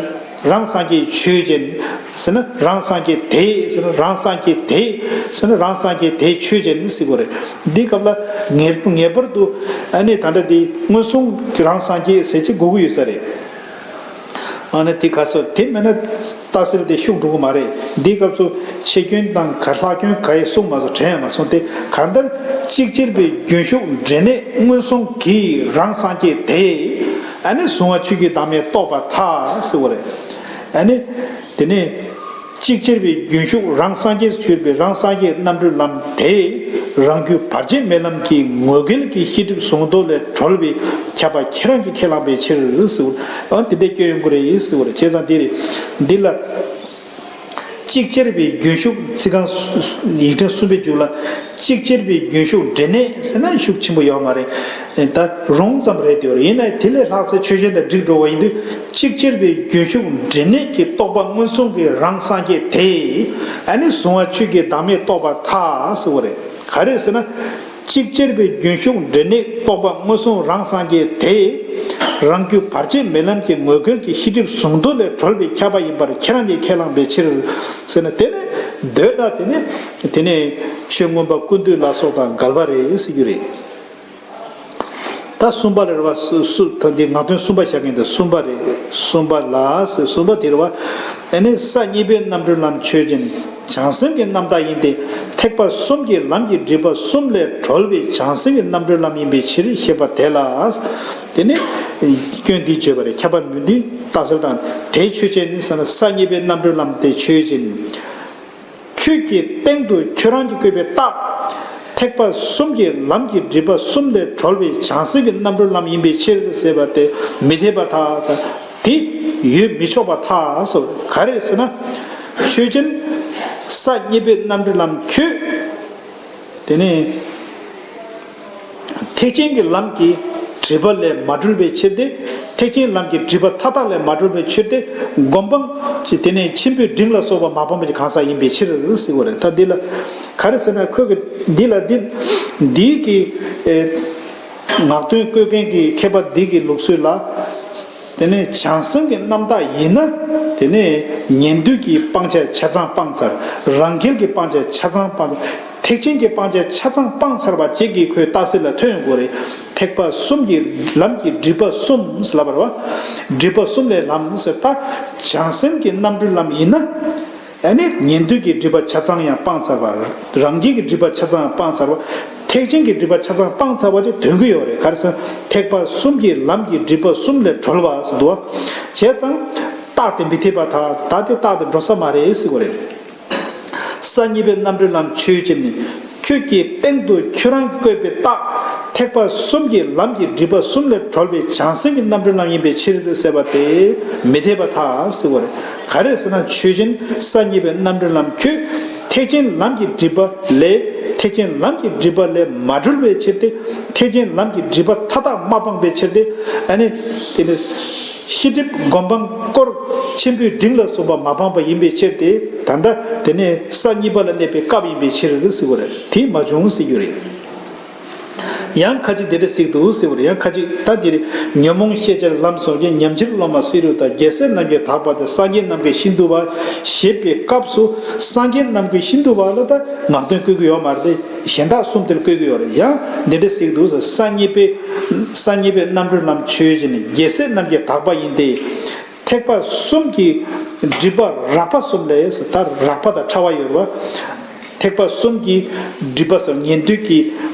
རང་སངས་རྒྱས་ཆོས་ཅན་ཟེར་ན་རང་སངས་རྒྱས་དེ་ཟེར་ན་རང་སངས་རྒྱས་དེ་ཟེར་ན་རང་སངས་རྒྱས་དེ་ཆོས་ཅན་ཟེར་གྱི་རེད། འདི་སྐབས་ལ་ངེས་ངེས་པར་དུ་ཨ་ནི་ད་ལྟ་འདི་མངོན་སུམ་གྱི་རང་སངས་རྒྱས་ཟེར་གྱི་དགོས་ཀྱི་ཡོད་ས་རེད། ཨ་ནི་དེ་ག་ཚོད་དེ་མེད་ན་ལྟ་སེལ་དེ་ཤུགས་འགྲོ་གི་མ་རེད། འདི་སྐབས་སུ་ཆེ་སྐྱོན་དང་ག་ལྷག་སྐྱོན་ག་ཡེ་གསུངས་མ་སོང་། དྲན་ཡང་མ་སོང་སྟེ། གང་ལྟར་ཅིག་ཅར་བའི་རྒྱུན་ཞུགས་འབྲས་གནས་མངོན་སུམ་གྱི་རང་སངས་རྒྱས་དེ་ཨ་ནི་གཟུང་བ་ཆོས་ཀྱི་བདག་མེད་རྟོགས་པར་ཐལ་ཟེར་བ་རེད། ཨ་ནི་དེ་ནས་ཅིག་ཅར་བའི་རྒྱུན་ཞུགས་རང་སངས་རྒྱས་སུ་གྱུར་པའི་རང་སངས་རྒྱས་རྣམ་གྲོལ་ལམ་དེ་རང་རྒྱུད་བར་ཆད་མེད་ལམ་གྱི་ངོ་འགལ་གྱི་ཤེས་སྒྲིབ་གཟུང་རྟོག་ལས་གྲོལ་བས་ཁྱབ་པ་ཁྱེད་རང་གིས་ཁས་བླངས་པའི་ཕྱིར་ཟེར་བ། ཨ་དེ་འདྲའི་སྐྱོན་ཡོང་གི་རེད་ཟེར་བ་རེད། བྱས་ཙང་དེ་རེད། འདི་ལ། ཅིག་ཅར་བའི་རྒྱུན་ཞུགས་ཚིག་རྐང་ཡིག་ཕྲེང་གསུམ་པའི་མཇུག་ལ། ཅིག་ཅར་བའི་རྒྱུན་ཞུགས་འབྲས་གནས་ཟེར་ན་ཤུགས་ཆེན་པོ་ཡོད་མ་རེད། ད་རུང་ཙམ་རེད་དེ་ཡོད་རེད། ཡིན་ན་དེ་ལས་ལྷག་ཚེ་ཆོས་ཅན་དང་འགྲིག་འགྲོ་བ་ཡིན་དུས་ཅིག་ཅར་བའི་རྒྱུན་ཞུགས་འབྲས་གནས་ཀྱི་རྟོགས་པ་མངོན་སུམ་གྱི་རང་སངས་རྒྱས་དེ་ཨ་ནི་གཟུང་བ་ཆོས་ཀྱི་བདག་མེད་རྟོགས་པར་ཐལ་ཟེར་བ་རེད། ག་རེ་ཟེར་ན། ཅིག་ཅར་བའི་རྒྱུན་ཞུགས་འབྲས་གནས་རྟོགས་པ་མངོན་སུམ་རང་སངས་རྒྱས་དེ། རང་རྒྱུད་བར་ཆད་མེད་ལམ་གྱི་ངོ་འགལ་གྱི་ཤེས་སྒྲིབ་གཟུང་རྟོག་ལས་གྲོལ་བའི་ཁྱབ་པ་ཡིན་པར་ཁྱེད་རང་གིས་ཁས་བླངས་པའི་ཕྱིར། ཟེར་ན་དེ་ནི་འདོད་ན་དེ་ནི་དེ་ནི་ཆོས་མངོན་པ་ཀུན་བཏུས་ལ་སོགས་དང་འགལ་བ་རེད་ཟེར་རྒྱུ་རེད། ད་གསུམ་པ་རེད་བ། སུ་སུ་ད་འདི་ངག་དོན་གསུམ་པ་བཞག་མཁན་དེ་གསུམ་པ་རེད། གསུམ་པ་ལ་ཟེར། གསུམ་པ་དེ་རེད་བ། ཨ་ནི་ས་གཉིས་པའི་རྣམ་གྲོལ་ལམ་ཆོས་ཅན། བྱང་སེམས་ཀྱི་རྣམ་དག་ཡིན་ཏེ། ཐེག་པ་གསུམ་གྱི་ལམ་གྱི་སྒྲིབ་པ་གསུམ་ལས་གྲོལ་བའི་བྱང་སེམས་ཀྱི་རྣམ་གྲོལ་ལམ་ཡིན་པའི་ཕྱིར་ཞེས་པ་དེ་ལ། དེ་ནི་སྐྱོན་འདི་བརྗོད་པ་རེད། ཁྱབ་པ་མི་འདི་རྟགས་གསལ་དང་། དེའི་ཆོས་ཅན་ནི་ཟེར་ན། ས་གཉིས་པའི་རྣམ་གྲོལ་ལམ་དེ་ཆོས་ཅན། ཁྱོད་ཀྱི་སྟེང་དུ་ཁྱོད་རང་གིས་བཀོད་པའི་རྟགས། ཐེག་པ་གསུམ་གྱི་ལམ་གྱི་སྒྲིབ་པ་གསུམ་ལས་གྲོལ་བའི་བྱང་སེམས་ཀྱི་རྣམ་གྲོལ་ལམ་ཡིན་པའི་ཕྱིར་ཟེར་བ་དེ་མི་འཐད་པར་ཐལ། དེ་ཡོད་མི་ཆོག་པར་ཐལ་ཟེར། ག་རེ་ཟེར་ན། ཆོས་ཅན། ས་གཉིས་པའི་རྣམ་གྲོལ་ལམ་ཁྱོད། དེ་ནས་ཐེག་ཆེན་གྱི་ལམ་གྱི་སྒྲིབ་པ་ལས་མ་གྲོལ་བའི་ཕྱིར་ཏེ། ཐེག་ཆེན་ལམ་གྱི་སྒྲིབ་པ་མཐའ་དག་ལས་མ་གྲོལ་བའི་ཕྱིར་ཏེ། སྒོམ་སྤང་གི་དེ་ནས་ཆེན་པོའི་འབྲིང་ལ་སོགས་པ་མ་སྤངས་པ་གི་གང་ཟག་ཡིན་པའི་ཕྱིར་ཟེར་བ་རེད། ད་འདི་ལ་ག་རེ་ཟེར་ན། ཁོས་གི་འདི་ལ་འདི་འདི་གི་ཨེ་ངག་དོན་བཀོད་མཁན་གྱི་མཁས་པ་འདི་གི་ལུགས་སྲོལ་ལ། དེ་ནས་བྱང་སེམས་ཀྱི་རྣམ་དག་ཡིན་ན། དེ་ནས་ཉན་ཐོས་ཀྱི་སྤང་བྱ་ཆ་ཚང་སྤངས་ཚར། རང་རྒྱལ་གྱི་སྤང་བྱ་ཆ་ཚང་སྤངས། ཐེག་ཆེན་གྱི་སྤང་བྱ་ཆ་ཚང་སྤངས་ཚར་བ་གཅིག་གིས་ཁོའི་རྟགས་གསལ་ལ་ཐོན་ཡོང་དགོས་རེད། ཐེག་པ་གསུམ་གྱི་ལམ་གྱི་སྒྲིབ་པ་གསུམ་ཟེར་ལབ་པ་རེད་བ། སྒྲིབ་པ་གསུམ་ལས་ལམ་ཟེར། ད་བྱང་སེམས་ཀྱི་རྣམ་གྲོལ་ལམ་ཡིན་ན། ཨ་ནི་ཉན་ཐོས་ཀྱི་སྒྲིབ་པ་ཆ་ཚང་ཡང་སྤངས་ཚར་བ། རང་རྒྱལ་གྱི་སྒྲིབ་པ་ཆ་ཚང་ཡང་སྤངས་ཚར་བ། ཐེག་ཆེན་གྱི་སྒྲིབ་པ་ཆ་ཚང་སྤངས་ཚར་བ་ཅིག་དོན་གྱི་ཡོད་རེད། ག་རེ་ཟེར་ན། ཐེག་པ་གསུམ་གྱི་ལམ་གྱི་སྒྲིབ་པ་གསུམ་ལས་གྲོལ་བ་ཟེར་འདུག་བ། བྱས་ཙང་རྟགས་དེ་མི་འཐད་པར་ཐལ། ད་དེ་རྟགས་དེ་འགྲོ་ས་མ་རེད་ཟེར་དགོས་རེད། ས་གཉིས་པའི་རྣམ་གྲོལ་ལམ་ཆོས་ཅན། ཁྱོད་ཀྱི་སྟེང་དུ་ཁྱོད་རང་གིས་བཀོད་པའི་རྟགས། ཐེག་པ་གསུམ་གྱི་ལམ་གྱི་སྒྲིབ་པ་གསུམ་ལས་གྲོལ་བའི་བྱང་སེམས་ཀྱི་རྣམ་གྲོལ་ལམ་ཡིན་པའི་ཕྱིར་ཟེར་བ་དེ་མི་འཐད་པར་ཐལ་ཟེར་བ་རེད། ག་རེ་ཟེར་ན། ཆོས་ཅན། ས་གཉིས་པའི་རྣམ་གྲོལ་ལམ་ཁྱོད། ཐེག་ཆེན་ལམ་གྱི་སྒྲིབ་པ་ལས། ཐེག་ཆེན་ལམ་གྱི་སྒྲིབ་པ་ལས་མ་གྲོལ་བའི་ཕྱིར་ཏེ། ཐེག་ཆེན་ལམ་གྱི་སྒྲིབ་པ་མཐའ་དག་མ་སྤངས་པའི་ཕྱིར་ཏེ། ཨ་ནི་དེ་ནི་ཤེས་སྒྲིབ་སྒོམ་སྤང་དཀོར་ཆེན་པོའི་འབྲིང་ལ་སོགས་པ་མ་སྤངས་པ་ཡིན་པའི་ཕྱིར་ཏེ། ད་ལྟ་དེ་ནི་ས་གཉིས་པ་ལ་གནས་པའི་སྐབས་ཡིན་པའི་ཕྱིར་ཟེར་བ་རེད། དེ་མ་བྱུང་ཟེར་རྒྱུ་རེད། ཡང་ཁ་ཅིག་དེ་འདྲ་ཟེར་གྱི་འདུག་ཟེར་བ་རེད། ཡང་ཁ་ཅིག་ད་འདིར་ཉོན་མོངས་ཤེས་བྱར་ལམ་སོགས་ཀྱི། ཉམས་ཕྱིར་སློབ་མ་བསེ་རུ་དང་། རྒྱལ་སྲས་རྣམས་ཀྱིས་དག་པ་དང་། སངས་རྒྱས་རྣམས་ཀྱིས་ཤིན་ཏུ་བ་ཞེས་པའི་སྐབས་སུ། སངས་རྒྱས་རྣམས་ཀྱིས་ཤིན་ཏུ་བ་ལ་ད་ངག་དོན་བཀོད་ཀྱི་ཡོད་མ་རེད་དེ། གཞན་དག་གསུམ་དེར་བཀོད་ཀྱི་ཡོད་རེད། ཡང་འདི་འདྲ་ཟེར་གྱི་འདུག་ཟེར། ས་གཉིས་པའི། ས་གཉིས་པའི་རྣམ་གྲོལ་ལམ་ཆོས་ཅན། རྒྱལ་སྲས་རྣམས་ཀྱིས་དག་པ་ཡིན་ཏེ། ཐེག་པ་གསུམ་གྱི་སྒྲིབ་པ་རགས་པ་གསུམ་ལས། ད་རགས་པ་དང་ཕྲ་བ་ཡོད་རེད་བ། ཐེག་པ་གསུམ་གྱི་སྒྲིབ་པ་ཟེར། ཉན་ཐོས་ཀྱི་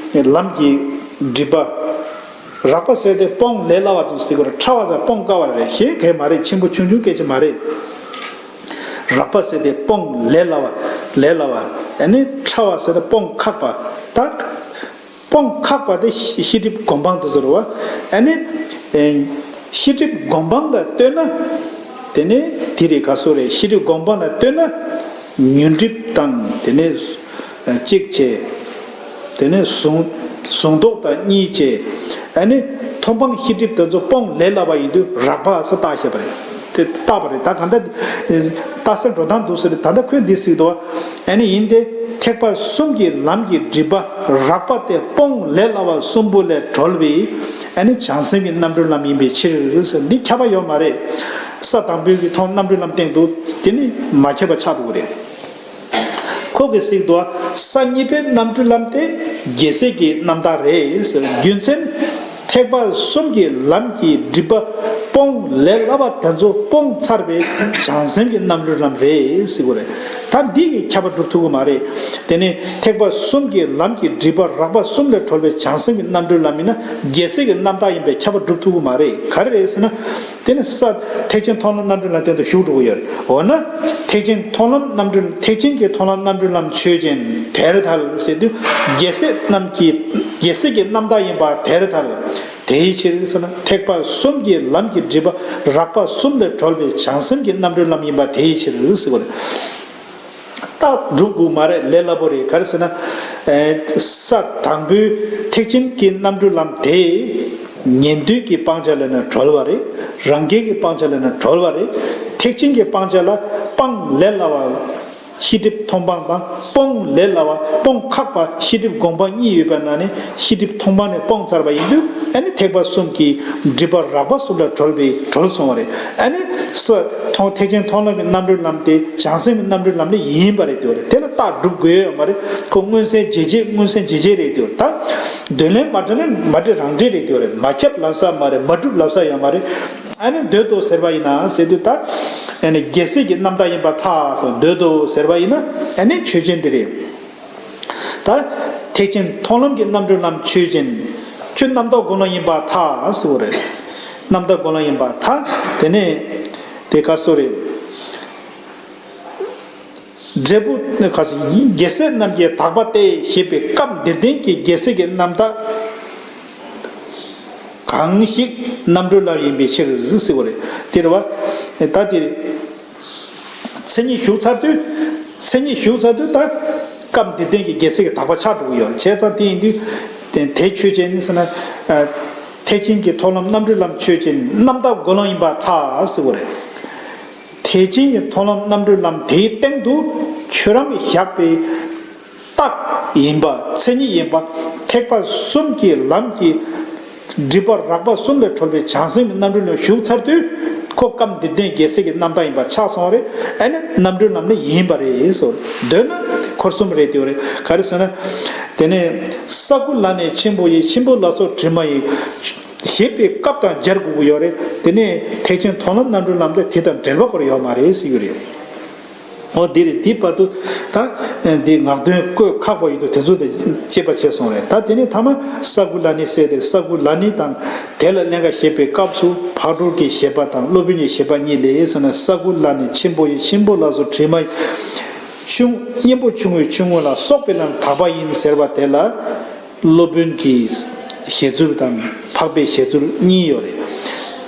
ལམ་གྱི་སྒྲིབ་པ། རགས་པ་ཟེར་དེ་སྤོང་ལས་སླ་བ་དང་ཟེར་དགོས་རེད། ཕྲ་བ་ཟེར་སྤོང་དཀའ་བ་རེད། གཞན་གས་མ་རེད། ཆེན་པོ་ཆུང་ཆུང་སྐད་ཆ་མ་རེད། རགས་པ་ཟེར་དེ་སྤོང་ལས་སླ་བ། ལས་སླ་བ། ཨ་ནི་ཕྲ་བ་ཟེར་དེ་སྤོང་ཁག་པ། ད་སྤོང་ཁག་པ་དེ་ཤེས་སྒྲིབ་སྒོམ་སྤང་དུ་ཟེར་བ། ཨ་ནི་ཨེ་ཤེས་སྒྲིབ་སྒོམ་སྤང་ལ་ལྟོས་ན། དེ་ནས་དེ་རེད། ག་སོ་རེད། ཤེས་སྒྲིབ་སྒོམ་སྤང་ལ་ལྟོས་ན། ཉོན་སྒྲིབ་དང་། དེ་ནས་གཅིག་བྱས། དེ་ནས་གཟུང་གཟུང་རྟོག་དང་གཉིས་བྱས། ཨ་ནི་མཐོང་སྤང་ཤེས་སྒྲིབ་དེ་ཚོ་སྤོང་ལས་སླ་བ་ཡིན་དུས་རགས་པ་ཟེར་བཏགས་བཞག་པ་རེད། དེ་བཏགས་པ་རེད། ད་གང་ལྟར་རྟགས་གསལ་འགྲོ་སྟངས་འདུག་ཟེར། ད་ལྟ་ཁོས་འདི་ཟེར་གྱི་འདུག་ཨ་ནི་ཡིན་ཏེ། ཐེག་པ་གསུམ་གྱི་ལམ་གྱི་སྒྲིབ་པ་རགས་པ་སྟེ་སྤོང་ལས་སླ་བ་གསུམ་པོ་ལས་གྲོལ་བའི། ཨ་ནི་བྱང་སེམས་ཀྱི་རྣམ་གྲོལ་ལམ་ཡིན་པའི་ཕྱིར་ཟེར། འདི་ཁྱབ་པ་ཡོད་མ་རེད། ས་དང་པོའི་གི་མཐོང་རྣམ་གྲོལ་ལམ་སྟེང་དུ་དེ་ནི་མ་ཁྱབ་པ་ཆགས་འགྲོ་གི་རེད། ཁོ་གིས་གཟིགས་འདུག་ས་གཉིས་པའི་རྣམ་གྲོལ་ལམ་དེ་རྒྱལ་སྲས་ཀྱི་རྣམ་ཐར་རེད་ཟེར། རྒྱུ་མཚན། ཐེག་པ་གསུམ་གྱི་ལམ་གྱི་སྒྲིབ་པ་སྤོང་ལས་སླ་བ་དེ་ཚོ་སྤོང་ཚར་བའི་བྱང་སེམས་ཀྱི་རྣམ་གྲོལ་ལམ་རེད་ཟེར་གྱི་རེད། ད་འདི་གིས་ཁྱབ་པ་སྒྲུབ་ཐུབ་ཀྱི་མ་རེད། དེ་ནས་ཐེག་པ་གསུམ་གྱི་ལམ་གྱི་སྒྲིབ་པ་རགས་པ་གསུམ་ལས་གྲོལ་བའི་བྱང་སེམས་ཀྱི་རྣམ་གྲོལ་ལམ་ཡིན་ན། རྒྱལ་སྲས་ཀྱི་རྣམ་ཐར་ཡིན་པས་ཁྱབ་པ་སྒྲུབ་ཐུབ་ཀྱི་མ་རེད། ག་རེ་རེད་ཟེར་ན། དེ་ནི་ས་ཐེག་ཆེན་མཐོང་ལམ་རྣམ་གྲོལ་ལམ་སྟེང་དུ་ཞུགས་འགྲོ་གི་ཡོད་རེད། འོ་ན། ཐེག་ཆེན་མཐོང་ལམ་རྣམ་གྲོལ། ཐེག་ཆེན་གྱི་མཐོང་ལམ་རྣམ་གྲོལ་ལམ་ཆོས་ཅན། དེར་ཐལ་ཟེར་དུས། རྒྱལ་སྲས་རྣམས་ཀྱི། རྒྱལ་སྲས་ཀྱི་རྣམ་ཐར་ཡིན་པ་དེར་ཐལ། དེའི་ཕྱིར་ཟེར་ན། ཐེག་པ་གསུམ་གྱི་ལམ་གྱི་སྒྲིབ་པ་རགས་པ་གསུམ་ལས་གྲོལ་བའི་བྱང་སེམས་ཀྱི་རྣམ་གྲོལ་ལམ་ཡིན་པ་དེའི་ཕྱིར་ཟེར་བ་རེད། རྟགས་སྒྲུབ་དགོས་མ་རེད། ལས་སླ་པོ་རེད། ག་རེ་ཟེར་ན། ཨེ། ས་དང་པོའི་ཐེག་ཆེན་གྱི་རྣམ་གྲོལ་ལམ་དེ། ཉན་ཐོས་ཀྱི་སྤང་བྱ་ལས་ནི་གྲོལ་བ་རེད། རང་རྒྱལ་གྱི་སྤང་བྱ་ལས་ནི་གྲོལ་བ་རེད། ཐེག་ཆེན་གྱི་སྤང་བྱ་ལ་སྤང་ལས་སླ་བ། ཤེས་སྒྲིབ་མཐོང་སྤང་དང་སྤོང་ལས་སླ་བ། སྤོང་ཁག་པ་ཤེས་སྒྲིབ་སྒོམ་སྤང་གཉིས་ཡོད་པ་ན་ནི། ཤེས་སྒྲིབ་མཐོང་སྤང་ནས་སྤོང་ཚར་བ་ཡིན་དུས། ཨ་ནི་ཐེག་པ་གསུམ་གྱི་སྒྲིབ་པ་རགས་པ་གསུམ་ལས་གྲོལ་བའི་གྲོལ་སོང་བ་རེད། ཨ་ནི་ས་མཐོང་། ཐེག་ཆེན་མཐོང་ལམ་གྱི་རྣམ་གྲོལ་ལམ་དེ་བྱང་སེམས་ཀྱི་རྣམ་གྲོལ་ལམ་ནི་ཡིན་པ་རེད། དེ་བ་རེད། དེ་ལ་ རྟགས་སྒྲུབ་དགོས་ཡོད་མ་རེད། ཁོ་མངོན་གསལ་རྗེན་ཆེན་མངོན་གསལ་རྗེན་ཆེན་རེད་དེ། ད་འདོད་ལན་མ་འདྲ་ན་མ་འདྲ་རང་འགྲེལ་རེད་དེ་རེད། མ་ཁྱབ་ལབ་ས་མ་རེད། མ་གྲུབ་ལབ་ས་ཡོད་མ་རེད། ཨ་ནི་འདོད་དོ་ཟེར་བ་ཡིན་ན་ཟེར་དུས་ད། ཨ་ནི་རྒྱལ་སྲས་ཀྱི་རྣམ་དག་ཡིན་པར་ཐལ་སོ། འདོད་དོ་ཟེར་བ་ཡིན་ན་ཨ་ནི་ཆོས་ཅན་དེ་རེད། ད་ཐེག་ཆེན་མཐོང་ལམ་གྱི་རྣམ་གྲོལ་ལམ་ཆོས་ཅན། ཁྱོད་རྣམ་དག་སྒོམ་ལམ་ཡིན་པར་ཐལ་ཟེར་བ་རེད། རྣམ་དག་སྒོམ་ལམ་ཡིན་པར་ཐལ། དེ་ནས་དེ་ག་སོ་རེད། འབྲས་བུ་ནི་ག་ཚོད་ཡིན། རྒྱལ་སྲས་རྣམས་ཀྱི་དག་པ་སྟེ་ཞེས་པའི་སྐབས་འདིར་བསྟན་གྱི་རྒྱལ་སྲས་ཀྱི་རྣམ་དག་གང་ཞིག་རྣམ་གྲོལ་ལམ་ཡིན་པའི་ཕྱིར་ཟེར་བ་རེད། དེ་རེད་བ། ད་དེ་མཚན་ཉིད་ཞུགས་ཚར་དུས། མཚན་ཉིད་ཞུགས་ཚར་དུས་ད་སྐབས་འདིར་བསྟན་གྱི་རྒྱལ་སྲས་ཀྱི་དག་པ་ཆགས་འགྲོ་གི་ཡོད། བྱས་ཙང་དེ་ཡིན་དུས་དེ་དེ་ཆོས་ཅན་ནི་ཟེར་ན། ཐེག་ཆེན་གྱི་མཐོང་ལམ་རྣམ་གྲོལ་ལམ་ཆོས་ཅན། རྣམ་དག་སྒོམ་ལམ་ཡིན་པར་ཐལ་ཟེར་བ་རེད། ཐེག་ཆེན་གྱི་མཐོང་ལམ་རྣམ་གྲོལ་ལམ་དེའི་སྟེང་དུ་ཁྱོད་རང་གིས་བཞག་པའི་རྟགས་ཡིན་པ། མཚན་ཉིད་ཡིན་པ། ཐེག་པ་གསུམ་གྱི་ལམ་གྱི་སྒྲིབ་པ་རགས་པ་གསུམ་ལས་གྲོལ་བའི་བྱང་སེམས་ཀྱི་རྣམ་གྲོལ་ལ་ཞུགས་ཚར་དུས། ཁོ་སྐབས་འདིར་བསྟན་རྒྱལ་སྲས་ཀྱི་རྣམ་དག་ཡིན་པ་ཆགས་སོང་བ་རེད། ཨ་ནི་རྣམ་གྲོལ་ལམ་ནི་ཡིན་པ་རེད་ཟེར། འདོད་ན་འཁོར་གསུམ་རེད་དེ་རེད། ག་རེ་ཟེར་ན། དེ་ནས་ས་དགུ་ལ་ནི་ཆེན་པོ་ཡི། ཆེན་པོ་ལ་སོགས་དྲི་མ་ཡིས། ཞེས་པའི་སྐབས་དང་སྦྱར་དགོས་ཀྱི་ཡོད་རེད། དེ་ནས་ཐེག་ཆེན་མཐོང་ལམ་རྣམ་གྲོལ་ལམ་དེ་དེ་དང་འབྲེལ་བ་ཁོ་རང་ཡོད་མ་རེད་ཟེར་གྱི་རེད། འོ་འདི་རེད། འདི་བར་དུ་ད་འདི་ངག་འདོན་བཀོད་ཁག་པོ་ཡོད་དུས་དེ་ཚོ་དེ་དཔྱད་པ་བྱས་སོང་རེད། ད་དེ་ནས་ཐ་མ་ས་དགུ་ལ་ནི་ཟེར་དེ། ས་དགུ་ལ་ནི་དང་དེ་ལ་ཀླན་ཀ་ཞེས་པའི་སྐབས་སུ་ཕག་གྲུ་གི་བཞེད་པ་དང་སློབ་དཔོན་གྱི་བཞེད་པ་གཉིས་ལས་ཟེར་ན། ས་དགུ་ལ་ནི་ཆེན་པོ་ཡི། ཆེན་པོ་ལ་སོགས་དྲི་མ་ཡི། ཆུང་། གཉེན་པོ་ཆུང་ངུའི་ཆུང་ངུ་ལ་སོགས་པའི་ལམ་དག་པ་ཡིན་ཟེར་བ་དེ་ལ། སློབ་དཔོན་གྱི་བཞེད་ཚུལ་དང་འཕགས་པའི་བཞེད་ཚུལ་གཉིས་ཡོད་རེད།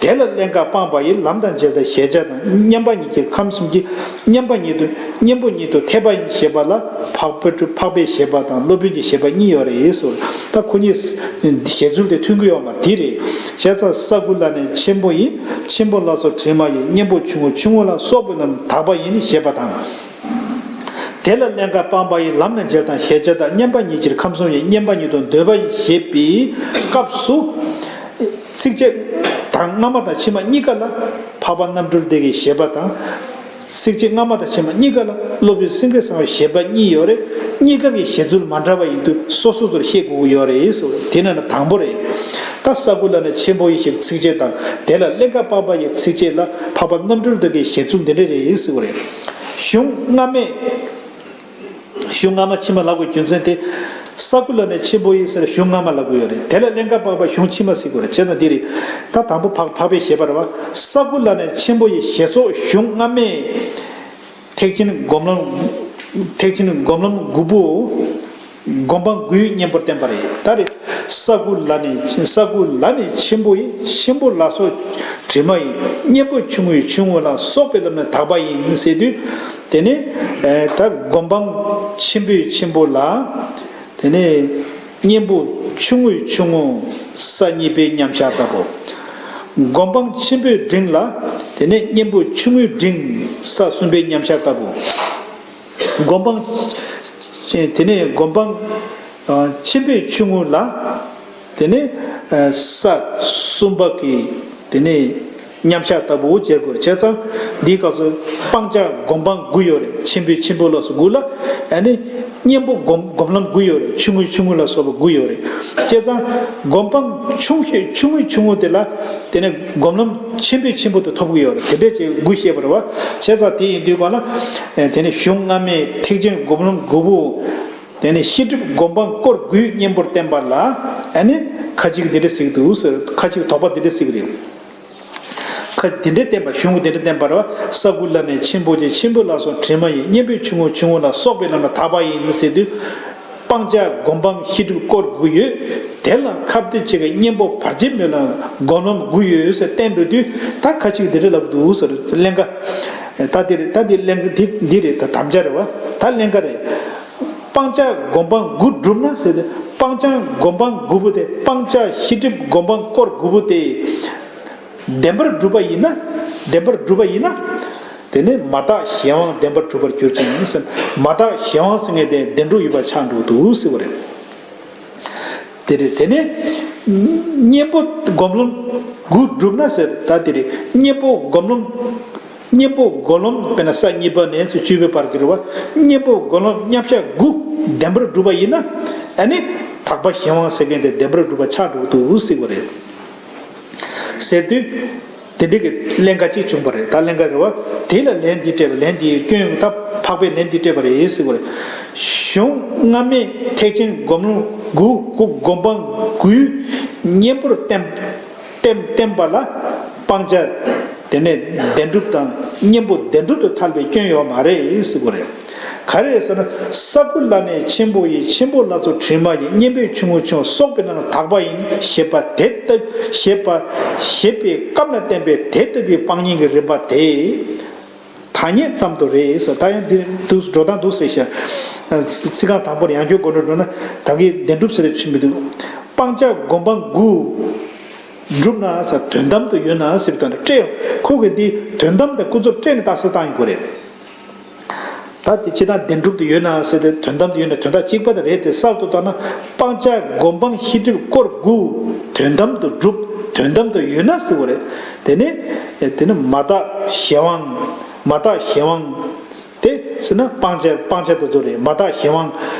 དེ་ལ་ཀླན་ཀ་སྤངས་པ་ཡི། ལམ་དང་མཇལ་དང་གཞལ་བྱ་དང་མཉམ་པ་ཉིད་ཀྱི་ཁམས་གསུམ་གྱི་མཉམ་པ་ཉིད་དུ་གཉེན་པོ་ཉིད་དུ་འཐད་པ་ཡིན་ཞེས་པ་ལ་འཕགས་པའི་འཕགས་པའི་བཞེད་པ་དང་སློབ་དཔོན་གྱི་བཞེད་པ་གཉིས་ཡོད་རེད་ཟེར། ད་ཁོ་གཉིས་བཞེད་ཚུལ་དེ་མཐུན་གྱི་ཡོད་མ་རེད། དེ་རེད། བྱས་ཙང་ས་དགུ་ལ་ནི་ཆེན་པོ་ཡི། ཆེན་པོ་ལ་སོགས་དྲི་མ་ཡི། གཉེན་པོ་ཆུང་ངུ་ཆུང་ངུ་ལ་སོགས་པའི་ལམ་དག་པ་ཡིན་ཞེས་པ་དང་། དེ་ལ་ཀླན་ཀ་སྤངས་པ་ཡི། ལམ་ནི་མཇལ་དང་གཞལ་བྱ་དང་མཉམ་པ་ཉིད་ཀྱི་ཁམས་གསུམ་ཡི་མཉམ་པ་ཉིད་དུ་འདོད་པ་ཡིན་ཞེས་པའི་སྐབས་སུ། ཚིགས་བཅད་དང་སྔ་མ་དང་ཕྱི་མ་གཉིས་ཀ་ལ་འཕགས་པ་རྣམ་གྲོལ་སྡེ་གི་བཞེད་པ་དང་། ཚིགས་བཅད་སྔ་མ་དང་ཕྱི་མ་གཉིས་ཀ་ལ་སློབ་དཔོན་སེང་གེ་ཟེར་བའི་བཞེད་པ་གཉིས་ཡོད་རེད། གཉིས་ཀ་གི་བཞེད་ཚུལ་མ་འདྲ་བ་ཡིན་དུས་སོ་སོ་སོར་ཤེས་དགོས་ཀྱི་ཡོད་རེད་ཟེར། དེ་ནི་དང་པོ་རེད། ད་ས་དགུ་ལ་ནི་ཆེན་པོ་ཡི་ཞེས་པའི་ཚིགས་བཅད་དང་། དེ་ལ་ཀླན་ཀ་སྤངས་པ་ཡི་ཚིགས་བཅད་ལ་འཕགས་པ་རྣམ་གྲོལ་སྡེ་གི་བཞེད་ཚུལ་འདི་འདྲ་རེད་ཟེར་བ་རེད། གཞུང་སྔ་མས། གཞུང་སྔ་མ་ཕྱི་མ་ལབ་དགོས་རྒྱུ་མཚན་དེ། ས་དགུ་ལ་ནི་ཆེན་པོ་ཡི་ཟེར་གཞུང་སྔ་མ་ལབ་དགོས་ཡོད་རེད། དེ་ལ་ཀླན་ཀ་སྤངས་པ་གཞུང་ཕྱི་མ་ཟེར་དགོས་རེད། བྱས་ཙང་འདི་རེད། ད་དང་པོ་འཕགས་འཕགས་པའི་བཞེད་པ་རེད་བ། ས་དགུ་ལ་ནི་ཆེན་པོ་ཡི་ཞེས་སོགས་གཞུང་སྔ་མས། ཐེག་ཆེན་སྒོམ་ལམ། ཐེག་ཆེན་སྒོམ་ལམ་དགུ་པོ། སྒོམ་སྤང་དགུའི་གཉེན་པོར་བསྟན་པ་རེད། ད་རེད། ས་དགུ་ལ་ནི་ས་དགུ་ལ་ནི་ཆེན་པོ་ཡི། ཆེན་པོ་ལ་སོགས་དྲི་མ་ཡི། གཉེན་པོ་ཆུང་ངུའི་ཆུང་ངུ་ལ་སོགས་པའི་ལམ་ནི་དག་པ་ཡིན་ཟེར་དུས། དེ་ནི་ད་སྒོམ་སྤང་ཆེན་པོའི་ཆེན་པོ་ལ། དེ་ནི་གཉེན་པོ་ཆུང་ངུའི་ཆུང་ངུ་ས་གཉིས་པའི་མཉམ་གཞག་ལྟ་བུ། སྒོམ་སྤང་ཆེན་པོའི་འབྲིང་ལ། དེ་ནི་གཉེན་པོ་ཆུང་ངུའི་འབྲིང་ས་གསུམ་པའི་མཉམ་གཞག་ལྟ་བུ། སྒོམ་སྤང་། དེ་ནས་སྒོམ་སྤང་ཆེན་པོའི་ཆུང་ངུ་ལ། དེ་ནས་ས་གསུམ་པ་གི་དེ་ནས་མཉམ་གཞག་ལྟ་བུ་བྱེད་དགོས་རེད། བྱས་ཙང་འདིའི་སྐབས་སུ་སྤང་བྱ་སྒོམ་སྤང་དགུ་ཡོད་རེད། ཆེན་པོའི་ཆེན་པོ་ལ་སོགས་དགུ་ལ། ཨ་ནི་གཉེན་པོ་སྒོམ་སྒོམ་ལམ་དགུ་ཡོད་རེད། ཆུང་ངུའི་ཆུང་ངུ་ལ་སོགས་པ་དགུ་ཡོད་རེད། བྱས་ཙང་སྒོམ་སྤང་ཆུང་ཤོས་ཆུང་ངུའི་ཆུང་ངུ་དེ་ལ་དེ་ནས་སྒོམ་ལམ་ཆེན་པོའི་ཆེན་པོ་དེ་ཐོབ་ཀྱི་ཡོད་རེད། དེ་འདྲས་ཀྱི་དགུ་བཤད་པ་རེད་བ། བྱས་ཙང་དེ་ཡིན་དུས་ག་ལ། དེ་ནས་གཞུང་སྔ་མའི་ཐེག་ཆེན་སྒོམ་ལམ་དགུ་པོ། དེ་ནས་ཤེས་སྒྲིབ་སྒོམ་སྤང་སྐོར་དགུའི་གཉེན་པོར་བསྟན་པ་ལ། ཨ་ནི་ཁ་ཅིག་འདི་འདྲ་ཟེར་གྱི་འདུག་ཟེར། ཁ་ཅིག་དོགས་པ་འདི་འདྲ་ཟེར་གྱི་རེད། ཁ་དེ་འདྲའི་བསྟན་པ་གཞུང་གི་དེ་འདྲ་བསྟན་པ་རེད་བ། ས་དགུ་ལ་ནི་ཆེན་པོ་ཆེ། ཆེན་པོ་ལ་སོགས་དྲི་མ་ཡིས། གཉེན་པོའི་ཆུང་ངུ་ཆུང་ངུ་ལ་སོགས་པའི་ལམ་ལ་དག་པ་ཡིན་ཟེར་དུས། སྤང་བྱ་སྒོམ་སྤང་ཤེས་སྒྲིབ་སྐོར་དགུ་ཡོད། དེ་ལ་ཁ་གཏད་བྱེད་ཀྱི་གཉེན་པོ་བར་ཆད་མེད་ལ་སྒོམ་ལམ་དགུ་ཡོད་ཟེར་བསྟན་འགྲོ་དུས། ད་ཁ་ཅིག་འདི་འདྲ་ལབ་འདུག་ཟེར། ཀླན་ཀ་ད་འདི་རེད། ད་འདི་ཀླན་ཀ་འདི་འདི་རེད། ད་དམ་བཅའ་རེད་བ། ད་ཀླན་ཀ་རེད། སྤང་བྱ་སྒོམ་སྤང་དགུ་བསྒྲུབས་ན་ཟེར་ཏེ། སྤང་བྱ་སྒོམ་སྤང་དགུ་པོ་དེ། སྤང་བྱ་ཤེས་སྒྲིབ་སྒོམ་སྤང་སྐོར་དགུ་པོ་དེ་བདེན་པར་གྲུབ་པ་ཡིན་ན། བདེན་པར་གྲུབ་པ་ཡིན་ན། དེ་ནི་མ་དག་གཞན་དབང་བདེན་པར་གྲུབ་པར་འགྱུར་ཅིང་ཟེར། མ་དག་གཞན་དབང་ཟེར་མཁན་དེ་བདེན་གྲུབ་ཡོད་པ་ཆགས་འགྲོ་འདུག་ཟེར་བ་རེད། དེ་རེད། དེ་ནས་གཉེན་པོ་སྒོམ་ལམ་དགུ་བསྒྲུབས་ན་ཟེར། ད་དེ་རེད། གཉེན་པོ་སྒོམ་ལམ་ གཉེན་པོ་སྒོམ་ལམ་དཔེར་ན་ས་གཉིས་པ་ནས་སུ་བཅུ་པའི་བར་གྱི་རེད་བ། གཉེན་པོ་སྒོམ་ལམ་མཉམ་གཞག་དགུ་བདེན་པར་གྲུབ་པ་ཡིན་ན། ཨ་ནི་དག་པ་གཞན་དབང་ཟེར་མཁན་དེ་བདེན་པར་གྲུབ་པ་ཆགས་འགྲོ་གི་འདུག་ཟེར་བ་རེད། ཟེར་དུས། དེ་འདྲའི་གི་ཀླན་ཀ་གཅིག་བྱུང་བ་རེད། ད་ཀླན་ཀ་རེད་བ། དེ་ལ་ལན་འདི་སྤྲད་པ། ལན་འདི་སྐྱོན་ད་འཕགས་པའི་ལན་འདི་སྤྲད་པ་རེད་ཟེར་བ་རེད། གཞུང་སྔ་མའི་ཐེག་ཆེན་སྒོམ་ལམ་དགུ་སྒོམ་སྤང་དགུའི་གཉེན་པོར་བསྟན་བསྟན་བསྟན་པ་ལ་སྤང་བྱ། དེ་ནས་བདེན་གྲུབ་དང་གཉེན་པོ་བདེན་གྲུབ་ཏུ་ཐལ་བའི་སྐྱོན་ཡོད་མ་རེད་ཟེར་བ་རེད། ག་རེ་རེད་ཟེར་ན། ས་དགུ་ལ་ནི་ཆེན་པོ་ཡི། ཆེན་པོ་ལ་སོགས་དྲི་མ་ཡི། གཉེན་པོའི་ཆུང་ངུ་ཆུང་སོགས་པའི་ནང་ན་དག་པ་ཡིན། ཞེས་པ་དེ་ལྟ་ཞེས་པ་ཞེས་པའི་སྐབས་ལ་བསྟན་པའི་དེ་ལྟ་བུའི་སྤང་གཉེན་གྱི་རིམ་པ་དེ་ཐ་སྙད་ཙམ་དུ་རེད་ཟེར། ད་ཡང་འདི་འདུག་འགྲོ་སྟངས་འདུག་ཟེར་ཤག་ཚིག་རྐང་དང་པོར་ཡང་བསྐྱར་དགོངས་འགྲོ་འགྲོ་ན་ད་གིན་བདེན་གྲུབ་ཟེར་ཆུ་མི་འདུག་སྤང་བྱ་སྒོམ་སྤང་དགུ། གྲུབ་ན་ཟེར། དོན་དམ་དུ་ཡོད་ན་ཟེར་བའི་དོན་དུ་སྤྲད་ཡོང་། ཁོ་གིས་འདི་དོན་དམ་དང་ཀུན་རྫོབ་སྤྲད་ནས་རྟགས་གསལ་བཏང་ཡོང་གི་རེད། ད་དེ་སྤྱིར་བཏང་བདེན་གྲུབ་ཏུ་ཡོད་ན་ཟེར་ཏེ། དོན་དམ་དུ་ཡོད་ན་དོན་དག་གཅིག་པ་དེ་རེད་དེ། གསར་དུ་བཏང་ན། སྤང་བྱ་སྒོམ་སྤང་ཤེས་སྒྲིབ་སྐོར་དགུ་དོན་དམ་དུ་གྲུབ། དོན་དམ་དུ་ཡོད་ན་ཟེར་བ་རེད། དེ་ནི་དེ་ནི་མ་དག་གཞན་དབང་། མ་དག་གཞན་དབང་། དེ་ཟེར་ན་སྤང་བྱ་སྤང་བྱ་དེ་ཚོ་རེད། མ་དག་གཞན་དབང་།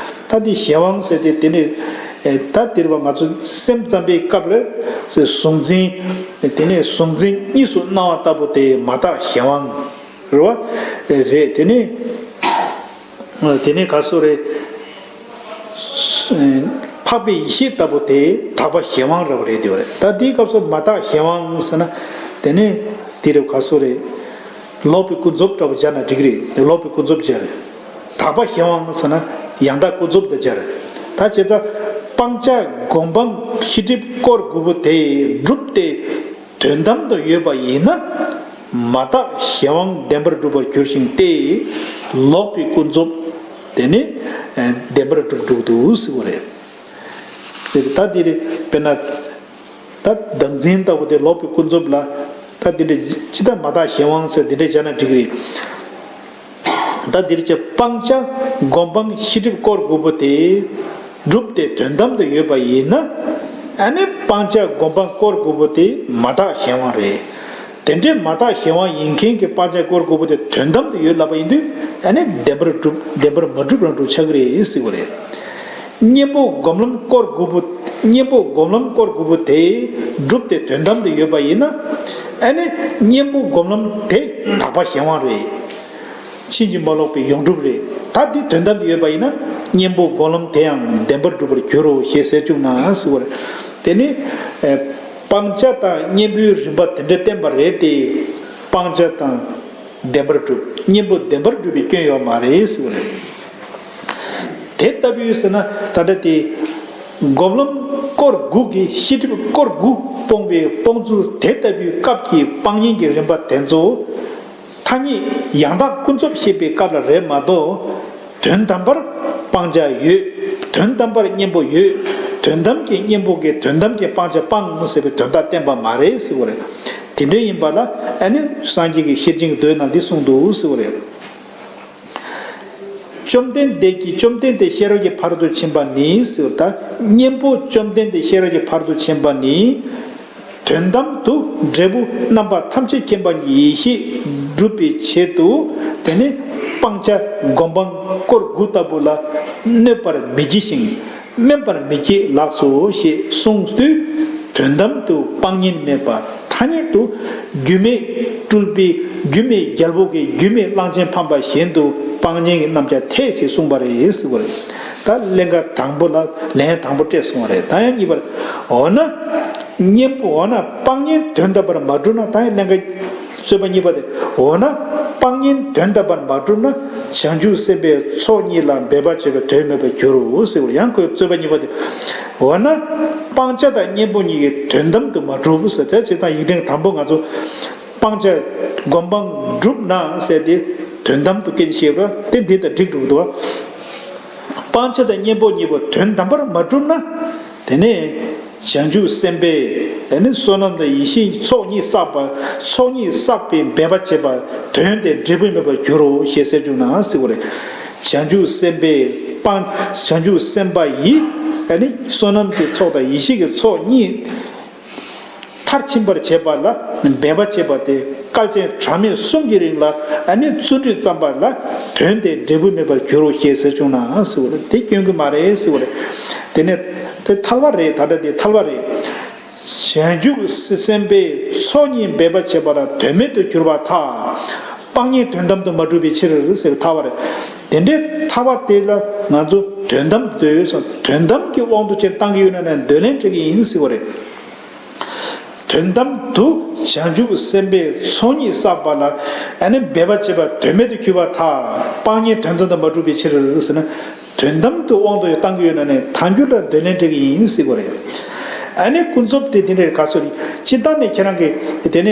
ད་འདི་གཞན་དབང་ཟེར་ཏེ་དེ་ནི་ད་འདིར་བ་ང་ཚོ་སེམས་ཙམ་པའི་སྐབས་ལ་གཟུང་འཛིན། དེ་ནས་གཟུང་འཛིན་གཉིས་སུ་སྣང་བ་ལྟ་བུ་དེ་མ་དག་གཞན་དབང་རེད་བ། རེད། དེ་ནས་དེ་ནས་ག་སོ་རེད། འཕགས་པའི་ཡེ་ཤེས་ལྟ་བུ་དེ་དག་པ་གཞན་དབང་རེད་བ། རེད་དེ་བ་རེད། ད་འདིའི་སྐབས་སུ་མ་དག་གཞན་དབང་ཟེར་ན། དེ་ནས་དེ་རེད་ག་སོ་རེད། ལོག་པའི་ཀུན་རྫོབ་འདྲ་བོ་སྦྱར་ན་འགྲིག་རེད། ལོག་པའི་ཀུན་རྫོབ་སྦྱར། དག་པ་གཞན་དབང་ཟེར་ན་ཡང་དག་ཀུན་རྫོབ་དུ་སྦྱར། ད་བྱས་ཙང་སྤང་བྱ་སྒོམ་སྤང་ཤེས་སྒྲིབ་སྐོར་དགུ་པོ་དེ་གྲུབ་སྟེ་དོན་དམ་དུ་ཡོད་པ་ཡིན་ན། མ་དག་གཞན་དབང་བདེན་པར་གྲུབ་པར་འགྱུར་ཞིང་སྟེ། ལོག་པའི་ཀུན་རྫོབ་དེ་ནི་བདེན་པར་གྲུབ་འགྲོ་གི་འདུག་ཟེར་བ་རེད། དེ་ད་འདིར་དཔེར་ན། ད་བདག་འཛིན་ལྟ་བུ་དེ་ལོག་པའི་ཀུན་རྫོབ་ལ། ད་འདི་འདྲ་ཅི་ལྟར་མ་དག་གཞན་དབང་ཟེར་འདི་འདྲ་བྱས་ན་འགྲིག་གི་རེད། ད་འདིར་བྱས་སྤང་བྱ་སྒོམ་སྤང་ཤེས་སྒྲིབ་སྐོར་དགུ་པོ་དེ་གྲུབ་སྟེ་དོན་དམ་དུ་ཡོད་པ་ཡིན་ན། ཨ་ནི་སྤང་བྱ་སྒོམ་སྤང་སྐོར་དགུ་པོ་དེ་མ་དག་གཞན་དབང་རེད། དེ་འདྲའི་མ་དག་གཞན་དབང་ཡིན་མཁན་གྱི་སྤང་བྱ་སྐོར་དགུ་པོ་དེ་དོན་དམ་དུ་ཡོད་ལབ་པ་ཡིན་དུས། ཨ་ནི་བདེན་པར་གྲུབ། བདེན་པར་མ་གྲུབ་རང་གྲུབ་ཆགས་ཀྱི་རེད་ཟེར་བ་རེད། གཉེན་པོ་སྒོམ་ལམ་སྐོར་དགུ་པོ། གཉེན་པོ་སྒོམ་ལམ་སྐོར་དགུ་པོ་དེ་གྲུབ་སྟེ་དོན་དམ་དུ་ཡོད་པ་ཡིན་ན། ཨ་ནི་གཉེན་པོ་སྒོམ་ལམ་དེ་དག་པ་གཞན་དབང་རེད། ཕྱིན་ཅི་མ་ལོག་པའི་ཡོངས་གྲུབ་རེད། ད་འདི་དོན་དམ་དུ་ཡོད་པ་ཡིན་ན། གཉེན་པོ་སྒོམ་ལམ་དེ་ཡང་བདེན་པར་གྲུབ་པར་འགྱུར་རོ་ཞེས་ཟེར་བཅུག་ན་ཟེར་བ་རེད། དེ་ནི་སྤང་བྱ་དང་གཉེན་པོའི་རིམ་པ་དེ་འདྲ་བསྟན་པ་རེད་དེ། སྤང་བྱ་དང་བདེན་པར་གྲུབ། གཉེན་པོ་བདེན་པར་གྲུབ་པའི་སྐྱོན་ཡོད་མ་རེད་ཟེར་བ་རེད། དེ་ལྟ་བུའི་ཟེར་ན་ད་ལྟ་དེ། སྒོམ་ལམ་སྐོར་དགུ་གི་ཤེས་སྒྲིབ་སྐོར་དགུ་སྤོང་བའི་སྤོང་ཚུལ་དེ་ལྟ་བུའི་སྐབས་ཀྱི་སྤང་གཉེན་གྱི་རིམ་པ་དེ་ཚོ། ཐ་སྙད་ཡང་དག་ཀུན་རྫོབ་བཤད་པའི་སྐབས་ལ་རེད་མ་གཏོགས། དོན་དམ་པར་སྤང་བྱ་ཡོད། དོན་དམ་པར་གཉེན་པོ་ཡོད། དོན་དམ་གྱི་གཉེན་པོ་གིས་དོན་དམ་གྱི་སྤང་བྱ་སྤང་ཟེར་བའི་དོན་དག་བསྟན་པ་མ་རེད་ཟེར་བ་རེད། དེ་འདྲ་ཡིན་པ་ལ་ཨ་ནི་སངས་རྒྱས་ཀྱི་ཤེར་ཕྱིན་གྱི་མདོའི་ནང་འདི་གསུངས་འདུག་ཟེར་བ་རེད། བཅོམ་ལྡན་འདས་ཀྱིས་བཅོམ་ལྡན་འདས་ཤེས་རབ་ཀྱི་ཕ་རོལ་ཏུ་ཕྱིན་པ་ནི་ཟེར་བ་ད། གཉེན་པོ་བཅོམ་ལྡན་འདས་ཤེས་རབ་ཀྱི་ཕ་རོལ་ཏུ་ཕྱིན་པ་ནི། དོན་དམ་དུ་འབྲས་བུ་རྣམ་པ་ཐམས་ཅད་མཁྱེན་པ་ཉིད་ཡེ་ཤེས་སྒྲུབ་པའི་ཆེད་དུ། དེ་ནི་སྤང་བྱ་སྒོམ་སྤང་སྐོར་དགུ་ལྟ་བུ་ལ་གནོད་པར་མི་བགྱི་ཞིང་། སྨོད་པར་མི་བགྱི་ལགས་སོ་ཞེས་གསུངས་དུས། དོན་དམ་དུ་སྤང་གཉེན་མེད་པ་ཐ་སྙད་དུ། རྒྱུ་མེད་སྤྲུལ་པའི་རྒྱུ་མེད་རྒྱལ་པོ་གིས་རྒྱུ་མེད་གླང་ཆེན་ཕམ་པ་བཞིན་དུ་སྤང་གཉེན་གྱི་རྣམ་གཞག་འཐད་ཅེས་གསུངས་པ་རེད་ཟེར་བ་རེད། ད་ཀླན་ཀ་དང་པོ་ལ་ལན་དང་པོ་སྤྲད་སོང་བ་རེད། ད་ཡང་གཉིས་པར། འོ་ན། གཉེན་པོ་འོ་ན་སྤང་གཉེན་དོན་དམ་པར་མ་གྲུབ་ན། ད་ཡང་ཀླན་ཀ་རྩོད་པ་གཉིས་པ་དེ། འོ་ན་སྤང་གཉེན་དོན་དམ་པར་མ་གྲུབ་ན། བྱང་ཆུབ་སེམས་དཔའི་ཚོགས་གཉིས་ལ་འབད་པ་བྱས་པས་དོན་མེད་པར་འགྱུར་རོ་ཟེར་བ་རེད། ཡང་ཁོས་རྩོད་པ་གཉིས་པ་དེ། འོ་ན་སྤང་བྱ་དང་གཉེན་པོ་གཉིས་ཀྱི་དོན་དམ་དུ་མ་གྲུབ་ཟེར་ཏེ། བྱས་ཙང་ཡིག་ཕྲེང་དང་པོ་ང་ཚོ་སྤང་བྱ་སྒོམ་སྤང་གྲུབ་ན་ཟེར་ཏེ་དོན་དམ་དུ་སྐད་ཆ་བཤད་པ་དེ་འདི་དང་འགྲིག་འགྲོ་གི་འདུག་བ། སྤང་བྱ་དང་གཉེན་པོ་གཉིས་པོ་དོན་དམ་པར་མ་གྲུབ་ན། དེ་ནས་བྱང་ཆུབ་སེམས་དཔའི་དེ་ནས་བསོད་ནམས་དང་ཡེ་ཤེས་ཚོགས་གཉིས་བསགས་པ། ཚོགས་གཉིས་བསགས་པའི་འབད་པ་བྱེད་པ་དོན་དེ་འབྲས་བུ་མེད་པར་འགྱུར་རོ་ཞེས་ཟེར་བཅུག་ན་ཟེར་བ་རེད། བྱང་ཆུབ་སེམས་དཔའི་སྤང་། བྱང་ཆུབ་སེམས་དཔའ་ཡིས་ཨ་ནི་བསོད་ནམས་ཀྱི་ཚོགས་དང་ཡེ་ཤེས་ཀྱི་ཚོགས་གཉིས་མཐར་ཕྱིན་པར་བྱེད་པ་ལ་འབད་པ་བྱེད་པ་དེ་ བསྐལ་ཆེན་གྲངས་མེད་གསུམ་གྱི་རིང་ལ་ཨ་ནི་བརྩོན་འགྲུས་བརྩམས་པ་ལ་དོན་དེ་འབྲས་བུ་མེད་པར་འགྱུར་རོ་ཞེས་ཟེར་བྱུང་ན་ཟེར་བ་རེད། དེ་སྐྱོན་གྱི་མ་རེད་ཟེར་བ་རེད། དེ་ནས་དེ་ཐལ་བ་རེད། ད་ལྟ་དེ་ཐལ་བ་རེད། བྱང་ཆུབ་སེམས་དཔའི་ཚོགས་གཉིས་འབད་པ་བྱས་པ་ལ་དོན་མེད་དུ་གྱུར་པར་ཐལ། སྤང་གཉེན་དོན་དམ་དུ་མ་གྲུབ་པའི་ཕྱིར་ཟེར་ཐལ་བ་རེད། དེ་འདྲའི་ཐལ་བ་དེ་ལ་ང་ཚོ་དོན་དམ་དུ་འདོད་ཡོད་ཙང་དོན་དམ་གྱི་དབང་དུ་བྱས་བཏང་གི་ཡོད་ན་ནི་འདོད་ལན་སྤྲད་ཀྱི་ཡིན་ཟེར་བ་རེད། དོན་དམ་དུ་བྱང་ཆུབ་སེམས་དཔའི་ཚོགས་གཉིས་བསགས་པ་ལ་ཨ་ནི་འབད་པ་བྱས་པ་དོན་མེད་དུ་གྱུར་པར་ཐལ། སྤང་གཉེན་དོན་དམ་དུ་མ་གྲུབ་པའི་ཕྱིར་ཟེར་ན། དོན་དམ་དུ་དབང་དུ་བཏང་གི་ཡོད་ན་ནི་ཐལ་འགྱུར་ལ་འདོད་ལན་སྤྲད་ཀྱི་ཡིན་ཟེར་བ་རེད། ཨ་ནི་ཀུན་རྫོབ་དེ་དེ་འདྲའི་ག་ཚོད་རེད། སྤྱིར་བཏང་ནས་ཁྱེད་རང་གིས་དེ་ནས་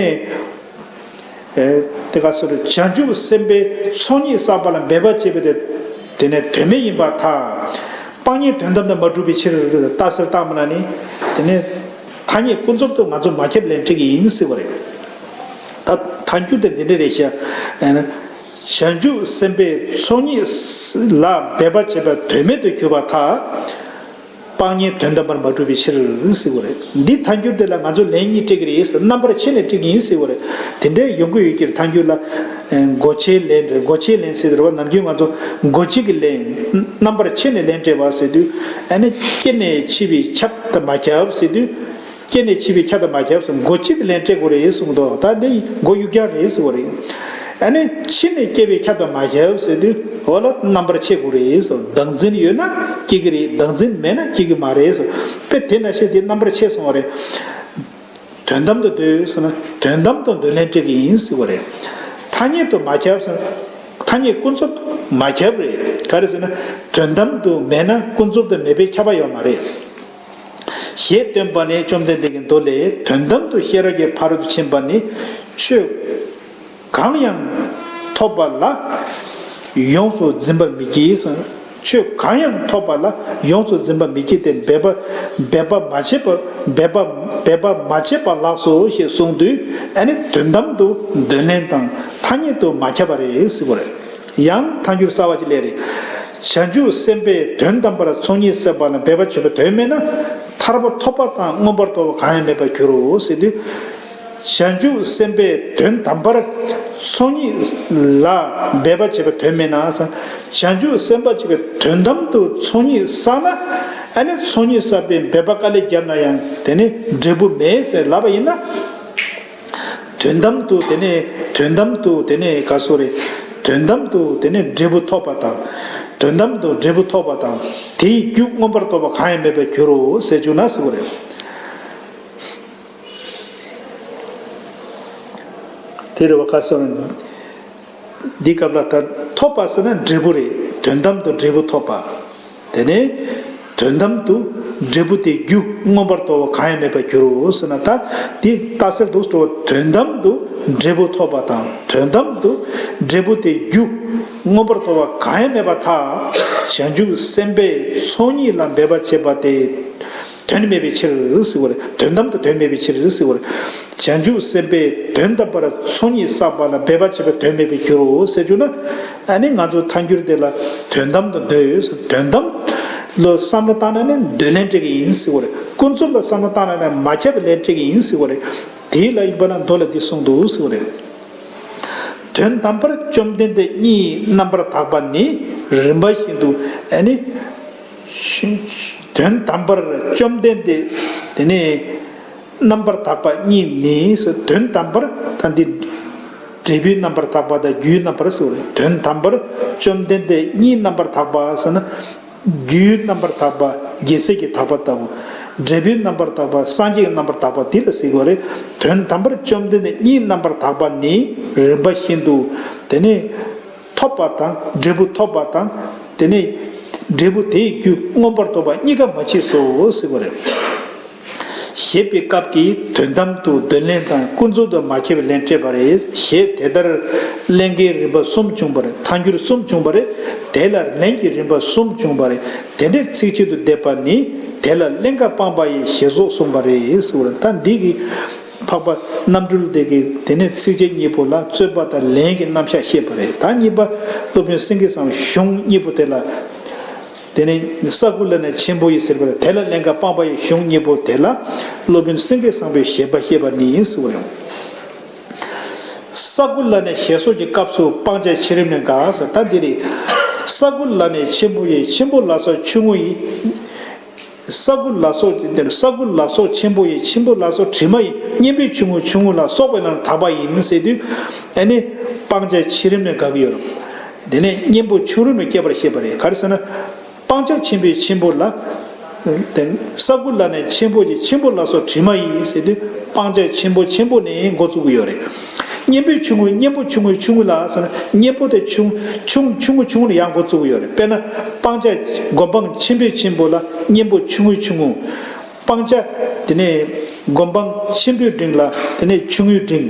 ཨེ་དེ་ག་ཚོད་རེད། བྱང་ཆུབ་སེམས་དཔའི་ཚོགས་གཉིས་བསགས་པ་ལ་འབད་པ་བྱས་པའི་དེ་དེ་ནས་དོན་མེད་ཡིན་པར་ཐལ། སྤང་གཉེན་དོན་དམ་དུ་མ་གྲུབ་པའི་ཕྱིར་རྟགས་གསལ་བཏང་མ་ན་ནི་དེ་ནས་ཐ་སྙད་ཀུན་རྫོབ་ཏུ་ང་ཚོ་མ་ཁྱབ་ལན་སྤྲད་ཀྱི་ཡིན་ཟེར་བ་རེད། ད་ཐལ་འགྱུར་དེ་འདི་འདྲ་རེད་ཤག་ཨེ་ན། བྱང་ཆུབ་སེམས་དཔའི་ཚོགས་གཉིས་ལ་འབད་པ་བྱས་པ་དོན་མེད་དུ་གྱུར་པར་ཐལ། སྤང་གཉེན་དོན་དམ་པར་མ་གྲུབ་པའི་ཕྱིར་ཟེར་བ་རེད། འདི་ཐལ་འགྱུར་དེ་ལ་ང་ཚོ་ལན་གཉིས་སྤྲད་ཀྱི་རེད་ཟེར། རྣམ་པར་ཕྱེ་ནས་སྤྲད་ཀྱི་ཡིན་ཟེར་བ་རེད། དེ་འདྲའི་ཡོང་གི་ཡོད་ཀྱི་རེད། ཐལ་འགྱུར་ལ་ཨེ་སྒོ་ཕྱེའི་ལན་ཟེར། སྒོ་ཕྱེའི་ལན་ཟེར་དེ་རེད་བ། ནམ་རྒྱུན་ང་ཚོ་སྒོ་ཕྱེ་གི་ལན། རྣམ་པར་ཕྱེ་ནས་ལན་སྤྲད་པ་ཟེར་དུས་ཨ་ནི་སྐྱེ་ནས་འཆི་བའི་ཆབ་དང་མ་ཁྱབ་ཟེར་དུས། སྐྱེ་ནས་འཆི་བའི་ཁྱབ་དང་མ་ཁྱབ་སོང་། སྒོ་གཅིག་གི་ལན་སྤྲད་དགོས་རེད་གསུངས་འདུག་ད་འདི་སྒོ་གཡུག་རྐྱང་རེད་ཟེར་བ་རེད། ཨ་ནི་འཆི་ནས་སྐྱེ་བའི་ཁྱབ་དང་མ་ཁྱབ་ཟེར་དུས་འོ་ལ་རྣམ་པར་ཕྱེ་དགོས་རེད་ཟེར། བདག་འཛིན་ཡོད་ན་སྐྱེ་གི་རེད། བདག་འཛིན་མེད་ན་སྐྱེ་གི་མ་རེད་ཟེར། དཔེ་དེ་ན་བཤད་དེ་རྣམ་པར་ཕྱེ་སོང་བ་རེད། དོན་དམ་དུ་འདོད་ཟེར་ན་དོན་དམ་དུ་འདོད་ལན་སྤྲད་ཀྱི་ཡིན་ཟེར་བ་རེད། ཐ་སྙད་དུ་མ་ཁྱབ་ཟེར་ན་ཐ་སྙད་ཀུན་རྫོབ་ཏུ་མ་ཁྱབ་རེད། ག་རེ་ཟེར་ན་དོན་དམ་དུ་མེད་ན་ཀུན་རྫོབ་ཏུ་མེད་པའི་ཁྱབ་པ་ཡོད་མ་རེད། ཞེས་སྟོན་པ་ནི་བཅོམ་ལྡན་འདས་ཀྱི་མདོ་ལས། དོན་དམ་དུ་ཤེས་རབ་ཀྱི་ཕ་རོལ་ཏུ་ཕྱིན་པ་ནི་ཆོས་གང་ཡང་ཐོབ་པ་ལ་ཡོངས་སུ་འཛིན་པར་མི་བགྱི་ཟེར། ཆོས་གང་ཡང་ཐོབ་པ་ལ་ཡོངས་སུ་འཛིན་པར་མི་བགྱི་སྟེ། འབད་པ་འབད་པ་མ་བྱས་པ་འབད་པ་འབད་པ་མ་བྱས་པ་ལགས་སོ་ཞེས་གསུངས་དུས་ཨ་ནི་དོན་དམ་དུ་འདོད་ལན་དང་ཐ་སྙད་དུ་མ་ཁྱབ་པ་རེད་ཟེར་བ་རེད། ཡང་ཐལ་འགྱུར་གསར་བ་ཅིག་སླེབས་རེད། བྱང་ཆུབ་སེམས་དཔའི་དོན་དམ་པར་ཚོགས་གཉིས་བསགས་པ་ལ་འབད་པ་བྱས་པ་དོན་མེད་ན་ཐར་པ་ཐོབ་པ་དང་མངོན་པར་རྟོགས་པ་གང་ཡང་མེད་པར་འགྱུར་རོ་ཟེར་དུས། བྱང་ཆུབ་སེམས་དཔའི་དོན་དམ་པར་ཚོགས་གཉིས་ལ་འབད་པ་བྱས་པ་དོན་མེད་ན་ཟེར། བྱང་ཆུབ་སེམས་དཔའ་གཅིག་གིས་དོན་དམ་དུ་ཚོགས་གཉིས་བསགས་ན་ཨ་ནི་ཚོགས་གཉིས་བསགས་པའི་འབད་པ་དཀའ་ལས་བརྒྱབ་ན་ཡང་དེ་ནི་འབྲས་བུ་མེད་ཟེར་ལབ་པ་ཡིན་ན། དོན་དམ་དུ་དེ་ནས་དོན་དམ་དུ་དེ་ནས་ག་སོ་རེད། དོན་དམ་དུ་དེ་ནས་འབྲས་བུ་ཐོབ་པ་དང་། དོན་དམ་དུ་འབྲས་བུ་ཐོབ་པ་དང་། དེའི་རྒྱུ་མངོན་པར་རྟོགས་པ་གང་ཡང་མེད་པར་འགྱུར་རོ་ཟེར་བཅུག་ན་ཟེར་བ་རེད། དེ་རེད་བ། ག་སོ་རེད། འདི་སྐབས་ལ་ད་ཐོབ་པ་ཟེར་ན་འབྲས་བུ་རེད། དོན་དམ་དུ་འབྲས་བུ་ཐོབ་པ། དེ་ནས་དོན་དམ་དུ་འབྲས་བུ་དེའི་རྒྱུ་མངོན་པར་རྟོགས་པ་གང་ཡང་མེད་པར་འགྱུར་རོ་ཟེར་ན། ད་འདི་རྟགས་གསལ་དུ་འགྲོ་བ། དོན་དམ་དུ་འབྲས་བུ་ཐོབ་པ་དང་། དོན་དམ་དུ་འབྲས་བུ་དེའི་རྒྱུ་མངོན་པར་རྟོགས་པ་གང་ཡང་མེད་པར་ཐལ། བྱང་ཆུབ་སེམས་དཔའི་ཚོགས་གཉིས་ལ་འབད་པ་བྱེད་པ་དེ། དོན་མེད་པའི་ཕྱིར་ཟེར་བ་རེད། དོན་དམ་དུ་དོན་མེད་པའི་ཕྱིར་ཟེར་བ་རེད། བྱང་ཆུབ་སེམས་དཔའི་དོན་དམ་པར་ཚོགས་གཉིས་བསགས་པ་ལ་འབད་པ་བྱེད་པ་དོན་མེད་པར་འགྱུར་རོ་ཟེར་རྒྱུ་ན། ཨ་ནི་ང་ཚོ་ཐལ་འགྱུར་དེ་ལ་དོན་དམ་དུ་འདོད་ཡོད་ཟེར། དོན་དམ་ལ་བསམ་བློ་བཏང་ན་ནི་འདོད་ལན་སྤྲད་ཀྱི་ཡིན་ཟེར་བ་རེད། ཀུན་རྫོབ་ལ་བསམ་བློ་བཏང་ན་ནི་མ་ཁྱབ་པའི་ལན་སྤྲད་ཀྱི་ཡིན་ཟེར་བ་རེད། དེ་ལ་ཡིན་པ་ན་མདོ་ལ་འདི་གསུངས་འདུག་ཟེར་བ་རེད། དོན་དམ་པར་བཅོམ་ལྡན་འདས་གཉིས་རྣམ་པར་དག་པ་ནི་རིམ་པ་བཞིན་དུ་ཨ་ནི། དོན་དམ་པར་བཅོམ་ལྡན་འདས་དེ་ནས་རྣམ་པར་དག་པ་གཉིས་ནི་ཟེར། དོན་དམ་པར་ད་འདི་འབྲས་བུའི་རྣམ་པར་དག་པ་དང་རྒྱུའི་རྣམ་པར་ཟེར་བ་རེད། དོན་དམ་པར་བཅོམ་ལྡན་འདས་གཉིས་རྣམ་པར་དག་པ་ཟེར་ན། རྒྱུའི་རྣམ་པར་དག་པ་རྒྱལ་སྲས་ཀྱི་དག་པ་ལྟ་བུ། འབྲས་བུའི་རྣམ་པར་དག་པ་སངས་རྒྱས་ཀྱི་རྣམ་པར་དག་པ་དེ་ལ་ཟེར་བ་རེད། དོན་དམ་པར་བཅོམ་ལྡན་འདས་གཉིས་རྣམ་པར་དག་པ་ནི་རིམ་པ་བཞིན་དུ་དེ་ནས། ཐོབ་པ་དང་འབྲས་བུ་ཐོབ་པ་དང་། དེ་ནས་འབྲས་བུ་དེའི་རྒྱུ་མངོན་པར་རྟོགས་པ་གཉིས་ཀ་མ་མཆིས་སོ་ཟེར་བ་རེད། ཞེས་པའི་སྐབས་ཀྱི་དོན་དམ་དུ་འདོད་ལན་དང་ཀུན་རྫོབ་ཏུ་མ་ཁྱབ་པའི་ལན་སྤྲད་པ་རེད། ཞེས་དེ་ལྟར་ཀླན་ཀའི་རིམ་པ་གསུམ་བྱུང་བ་རེད། ཐལ་འགྱུར་གསུམ་བྱུང་བ་རེད། དེ་ལ་ལན་གྱི་རིམ་པ་གསུམ་བྱུང་བ་རེད། དེ་འདྲའི་ཚིགས་བཅད་དུ་བསྡེབས་པ་ནི་དེ་ལ་ཀླན་ཀ་སྤངས་པ་ཡི་ཞེས་སོགས་གསུངས་པ་རེད་ཟེར་བ་རེད། ད་འདི་གི་འཕགས་པ་རྣམ་གྲོལ་དེ་གིས་དེ་ནས་ཚིགས་བཅད་གཉིས་པོ་ལ་རྩོད་པ་དང་ལན་གྱི་རྣམ་གཞག་བཤད་པ་རེད། ད་གཉིས་པ་སློབ་དཔོན་སེང་གེ་བཟང་པོའི་གཞུང་གཉིས་པོ་དེ་ལ། དེ་ནས་ས་གུ་ལ་ནི་ཆེན་པོ་ཡི་ཟེར་བ་དེ་ལ་ཀླན་ཀ་སྤངས་པ་ཡི་གཞུང་གཉིས་པོ་དེ་ལ་སློབ་དཔོན་སེང་གེ་བཟང་པོའི་བཞེད་པ་བཤད་པ་ནི་ཟེར་བ་ཡང་། ས་དགུ་ལ་ནི་ཞེས་སོགས་ཀྱི་སྐབས་སུ་སྤང་བྱ་ཆེ་རིམ་ནས་འགགས་ཟེར། ད་འདི་རེད། ས་དགུ་ལ་ནི་ཆེན་པོ་ཡི། ཆེན་པོ་ལ་སོགས་ཆུང་ངུ་ཡི། ས་དགུ་ལ་སོགས་འདིར་ས་དགུ་ལ་སོགས་ཆེན་པོ་ཡི། ཆེན་པོ་ལ་སོགས་དྲི་མ་ཡི། གཉེན་པོའི་ཆུང་ངུ་ཆུང་ངུ་ལ་སོགས་པའི་ལམ་དག་པ་ཡིན་ཟེར་དུས། ཨ་ནི་སྤང་བྱ་ཆེ་རིམ་ནས་འགག་གི་ཡོད་རེད། དེ་ནས་གཉེན་པོ་ཆུང་རིམ་ནས་སྐྱེ་བར་བཤད་པ་རེད། ག་རེ་ཟེར་ན། སྤང་བྱ་ཆེན་པོའི་ཆེན་པོ་ལ། དེ་ས་དགུ་ལ་ནི་ཆེན་པོ་ཡི། ཆེན་པོ་ལ་སོགས་དྲི་མ་ཡི་ཟེར་དུས། སྤང་བྱ་ཆེན་པོ་ཆེན་པོ་ནས་འགོ་བཙུགས་ཀྱི་ཡོད་རེད། གཉེན་པོའི་ཆུང་ངུ། གཉེན་པོ་ཆུང་ངུའི་ཆུང་ངུ་ལ་ཟེར་ན། གཉེན་པོ་དེ་ཆུང་ཆུང་ཆུང་ངུ་ཆུང་ངུ་ནས་ཡང་འགོ་བཙུགས་ཀྱི་ཡོད་རེད། དཔེར་ན། སྤང་བྱ་སྒོམ་སྤང་ཆེན་པོའི་ཆེན་པོ་ལ་གཉེན་པོ་ཆུང་ངུའི་ཆུང་ངུ། སྤང་བྱ་དེ་ནས་སྒོམ་སྤང་ཆེན་པོའི་འབྲིང་ལ་དེ་ནས་ཆུང་ངུའི་འབྲིང་།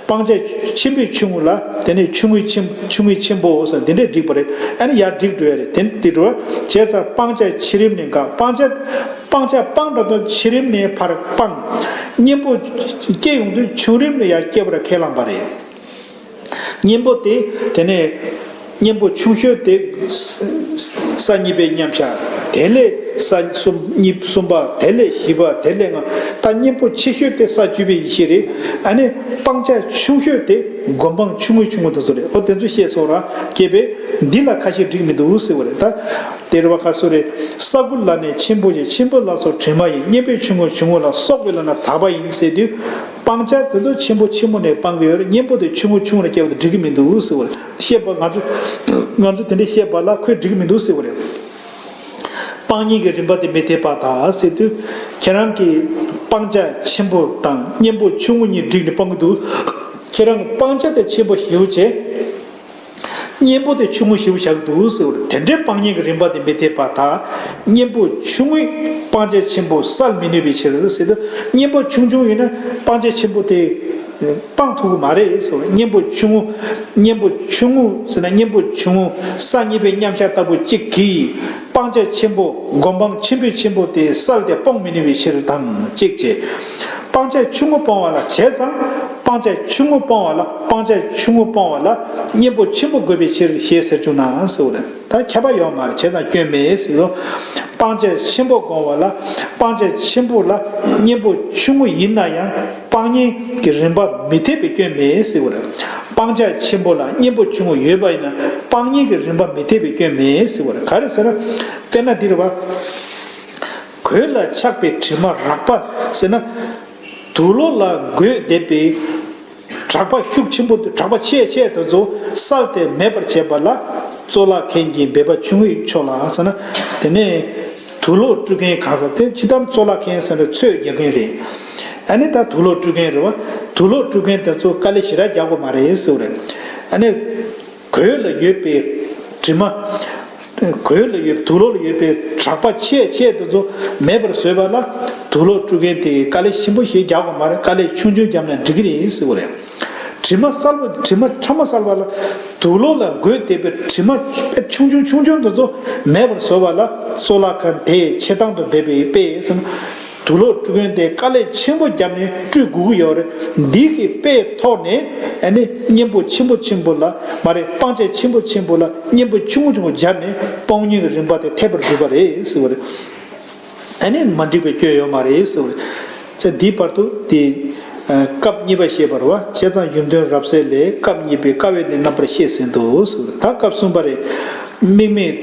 སྤང་བྱ་ཆེན་པོའི་ཆུང་ངུ་ལ་དེ་ནས་ཆུང་ངུའི་ཆེན་ཆུང་ངུའི་ཆེན་པོ་ཟེར། འདི་འདྲས་བསྒྲིགས་པ་རེད། ཨ་ནི་ཡར་བསྒྲིགས་འགྲོ་ཡ་རེད། དེ་འདི་འགྲོ་བ་བྱས་ཙང་སྤང་བྱ་ཆེ་རིམ་ནས་འགག་སྤང་བྱ་སྤང་བྱ་སྤངས་པ་དང་ཆེ་རིམ་ནས་ཕར་སྤངས། གཉེན་པོ་སྐྱེ་ཡོང་དུས་ཆུང་རིམ་ནས་ཡར་སྐྱེ་བར་ཁས་བླངས་པ་རེད། གཉེན་པོ་དེ་དེ་ནས་གཉེན་པོ་ཆུང་ཤོས་དེ་ས་གཉིས་པའི་མཉམ་གཞག་དེ་ལས་ས་གསུམ་གཉིས་གསུམ་པ། དེ་ལས་བཞི་པ། དེ་ལས་ལྔ། ད་གཉེན་པོ་ཆེ་ཤོས་དེ་ས་བཅུ་པའི་ཡེ་ཤེས་རེད། ཨ་ནི་སྤང་བྱ་ཆུང་ཤོས་དེ་སྒོམ་སྤང་ཆུང་ངུའི་ཆུང་ངུ་དེ་ཚོ་རེད། འོ་དེ་ཚོ་བཤད་སོང་ར་སྐྱེས་པས་འདི་ལ་ཁ་ཞེ་འགྲིག་མི་འདུག་ཟེར་བ་རེད། ད་དེ་རེད་བ། ཁ་སོ་རེད། ས་དགུ་ལ་ནི་ཆེན་པོ་ཡི། ཆེན་པོ་ལ་སོགས་དྲི་མ་ཡི། གཉེན་པོའི་ཆུང་ངུ་ཆུང་ངུ་ལ་སོགས་པའི་ལམ་ལ་དག་པ་ཡིན་ཟེར་དུས། སྤང་བྱ་དེ་ཚོ་ཆེན་པོ་ཆེན་པོ་ནས་སྤང་གི་ཡོད་རེད། གཉེན་པོ་དེ་ཆུང་ངུ་ཆུང་ངུ་ལ་སྐྱེ་བ་དེ་འགྲིག་གི་མི་འདུག་ཟེར་བ་རེད། བཤད་པ་ང་ཚོ་ང་ཚོ་དེ་འདྲ་བཤད་པ་ལ་ཁོས་འགྲིག་གི་མི་འདུག་ཟེར་བ་རེད། སྤང་གཉེན་གྱི་རིམ་པ་དེ་མི་འཐད་པར་ཐལ་ཟེར་དུས། ཁྱེད་རང་གིས་སྤང་བྱ་ཆེན་པོ་དང་གཉེན་པོ་ཆུང་ངུ་གཉིས་བསྒྲིགས་ནས་སྤང་གི་འདུག་ཁྱེད་རང་གིས་སྤང་བྱ་དེ་ཆེན་པོ་ཞེ་པོ་བྱས། གཉེན་པོ་དེ་ཆུང་ངུ་ཞེ་པོ་བཞག་གི་འདུག་ཟེར་བ་རེད། དེ་འདྲའི་སྤང་གཉེན་གྱི་རིམ་པ་དེ་མི་འཐད་པར་ཐལ། གཉེན་པོ་ཆུང་ངུས་སྤང་བྱ་ཆེན་པོ་བསལ་མི་ནུས་པའི་ཕྱིར་ཟེར་དུས། གཉེན་པོ་ཆུང་ཆུང་ཡིན་ན་སྤང་བྱ་ཆེན་པོ་དེ་སྤང་ཐུབ་ཀྱི་མ་རེད་ཟེར་བ་རེད། གཉེན་པོ་ཆུང་ངུ། གཉེན་པོ་ཆུང་ངུ་ཟེར་ན་གཉེན་པོ་ཆུང་ངུ་ས་གཉིས་པའི་མཉམ་གཞག་ལྟ་བུ་གཅིག་གིས་སྤང་བྱ་ཆེན་པོ། སྒོམ་སྤང་ཆེན་པོའི་ཆེན་པོ་དེ་བསལ་ཏེ་སྤོང་མི་ནུས་པའི་ཕྱིར་དང་གཅིག་བྱས། སྤང་བྱ་ཆུང་ངུ་སྤོང་བ་ལ་བྱས་ཙང་། སྤང་བྱ་ཆུང་ངུ་སྤོང་བ་ལ། སྤང་བྱ་ཆུང་ངུ་སྤོང་བ་ལ་གཉེན་པོ་ཆེན་པོ་དགོས་པའི་ཕྱིར་ཞེས་ཟེར་བྱུང་ན་ཟེར་བ་རེད། ད་ཁྱད་པར་ཡོད་མ་རེད། བྱས་ཙང་སྐྱོན་མེད་ཟེར་རོ། སྤང་བྱ་ཆེན་པོ་སྤོང་བ་ལ། སྤང་བྱ་ཆེན་པོ་ལ་གཉེན་པོ་ཆུང་ངུ་ཡིན་ན་ཡང་སྤང་གཉེན་གྱི་རིམ་པ་མི་འཐད་པའི་སྐྱོན་མེད་ཟེར་བ་རེད། སྤང་བྱ་ཆེན་པོ་ལ་གཉེན་པོ་ཆུང་ངུ་ཡོད་པ་ཡིན་ན་སྤང་གཉེན་གྱི་རིམ་པ་མི་འཐད་པའི་སྐྱོན་མེད་ཟེར་བ་རེད། ག་རེ་ཟེར་ན། དཔེར་ན་འདི་རེད་བ། གོས་ལ་ཆགས་པའི་དྲི་མ་རགས་པ་ཟེར་ན། དུག་ལོག་ལ་འགོས་བསྡད་པའི་གྲགས་པ་ཤུགས་ཆེན་པོ། གྲགས་པ་ཆེ་ཆེ་དེ་ཚོ་བསལ་ཏེ་མེད་པར་བྱེད་པ་ལ་གཙུག་ལག་མཁན་གྱི་འབད་པ་ཆུང་ངུས་ཆོག་ལ་ཟེར་ན། དེ་ནས་དུག་ལོག་བཀྲུ་མཁན་གང་ཟག་དེ་ཇི་ལྟར་གཙུག་ལག་མཁན་ཟེར་ན་ཚོས་རྒྱག་མཁན་རེད། ཨ་ནི་ད་དུག་ལོག་བཀྲུ་མཁན་རེད་བ། དུག་ལོག་བཀྲུ་མཁན་དེ་ཚོ་དཀའ་ལས་ཞེ་དྲག་རྒྱག་དགོས་མ་རེད་ཟེར་བ་རེད། ཨ་ནི། གོས་ལ་ཡོད་པའི་དྲི་མ། གོས་ལ་ཡོད། དུག་ལོག་ལ་ཡོད་པའི་གྲགས་པ་ཆེ་ཆེ་དེ་ཚོ་མེད་པར་བཟོས་པ་ལ་དུག་ལོག་བཀྲུ་མཁན་དེ་དཀའ་ལས་ཆེན་པོ་ཞིག་རྒྱག་དགོས་མ་རེད། དཀའ་ལས་ཆུང་ཆུང་བརྒྱབ་ན་འགྲིག་གི་རེད་ཟེར་བ་རེད། དྲི་མ་བསལ་བ། དྲི་མ་ཕྲ་མོ་བསལ་བ་ལ་དུག་ལོག་ལ་འགོས་བསྡད་པའི་དྲི་མ་དཔེ་ཆུང་ཆུང་ཆུང་ཆུང་དེ་ཚོ་མེད་པར་བཟོ་བ་ལ་གཙུག་ལག་ཁང་དེ་ཆེ་ཐང་དུ་འབད་པའི་དཔེ་ཟེར་ན། དུག་ལོག་བཀྲུ་མཁན་དེ་དཀའ་ལས་ཆེན་པོ་བརྒྱབ་ནས་བཀྲུ་དགོས་ཀྱི་ཡོད་རེད། འདི་གི་དཔེའི་ཐོག་ནས་ཨ་ནི་གཉེན་པོ་ཆེན་པོ་ཆེན་པོ་ལ་མ་རེད། སྤང་བྱ་ཆེན་པོ་ཆེན་པོ་ལ་གཉེན་པོ་ཆུང་ངུ་ཆུང་ངུ་སྦྱར་ནས་སྤོང་གཉེན་གྱི་རིམ་པ་དེ་འཐད་པར་འགྲུབ་པ་རེད་ཟེར་བ་རེད། ཨ་ནི་མ་འགྲིག་པའི་སྐྱོན་ཡོད་མ་རེད་ཟེར་བ་རེད། ཅེས་འདིའི་བར་དུ་དེ་སྐབས་གཉིས་པ་བཤད་པ་རེད་བ། བྱས་ཙང་ཡོན་ཏན་རབ་གསལ་ལས་སྐབས་གཉིས་པའི་དཀའ་བའི་གནས་རྣམ་པར་བཤད་ཟིན་ཏོ་ཟེར་བ་རེད། ད་སྐབས་གསུམ་པ་རེད། དམིགས་མེད།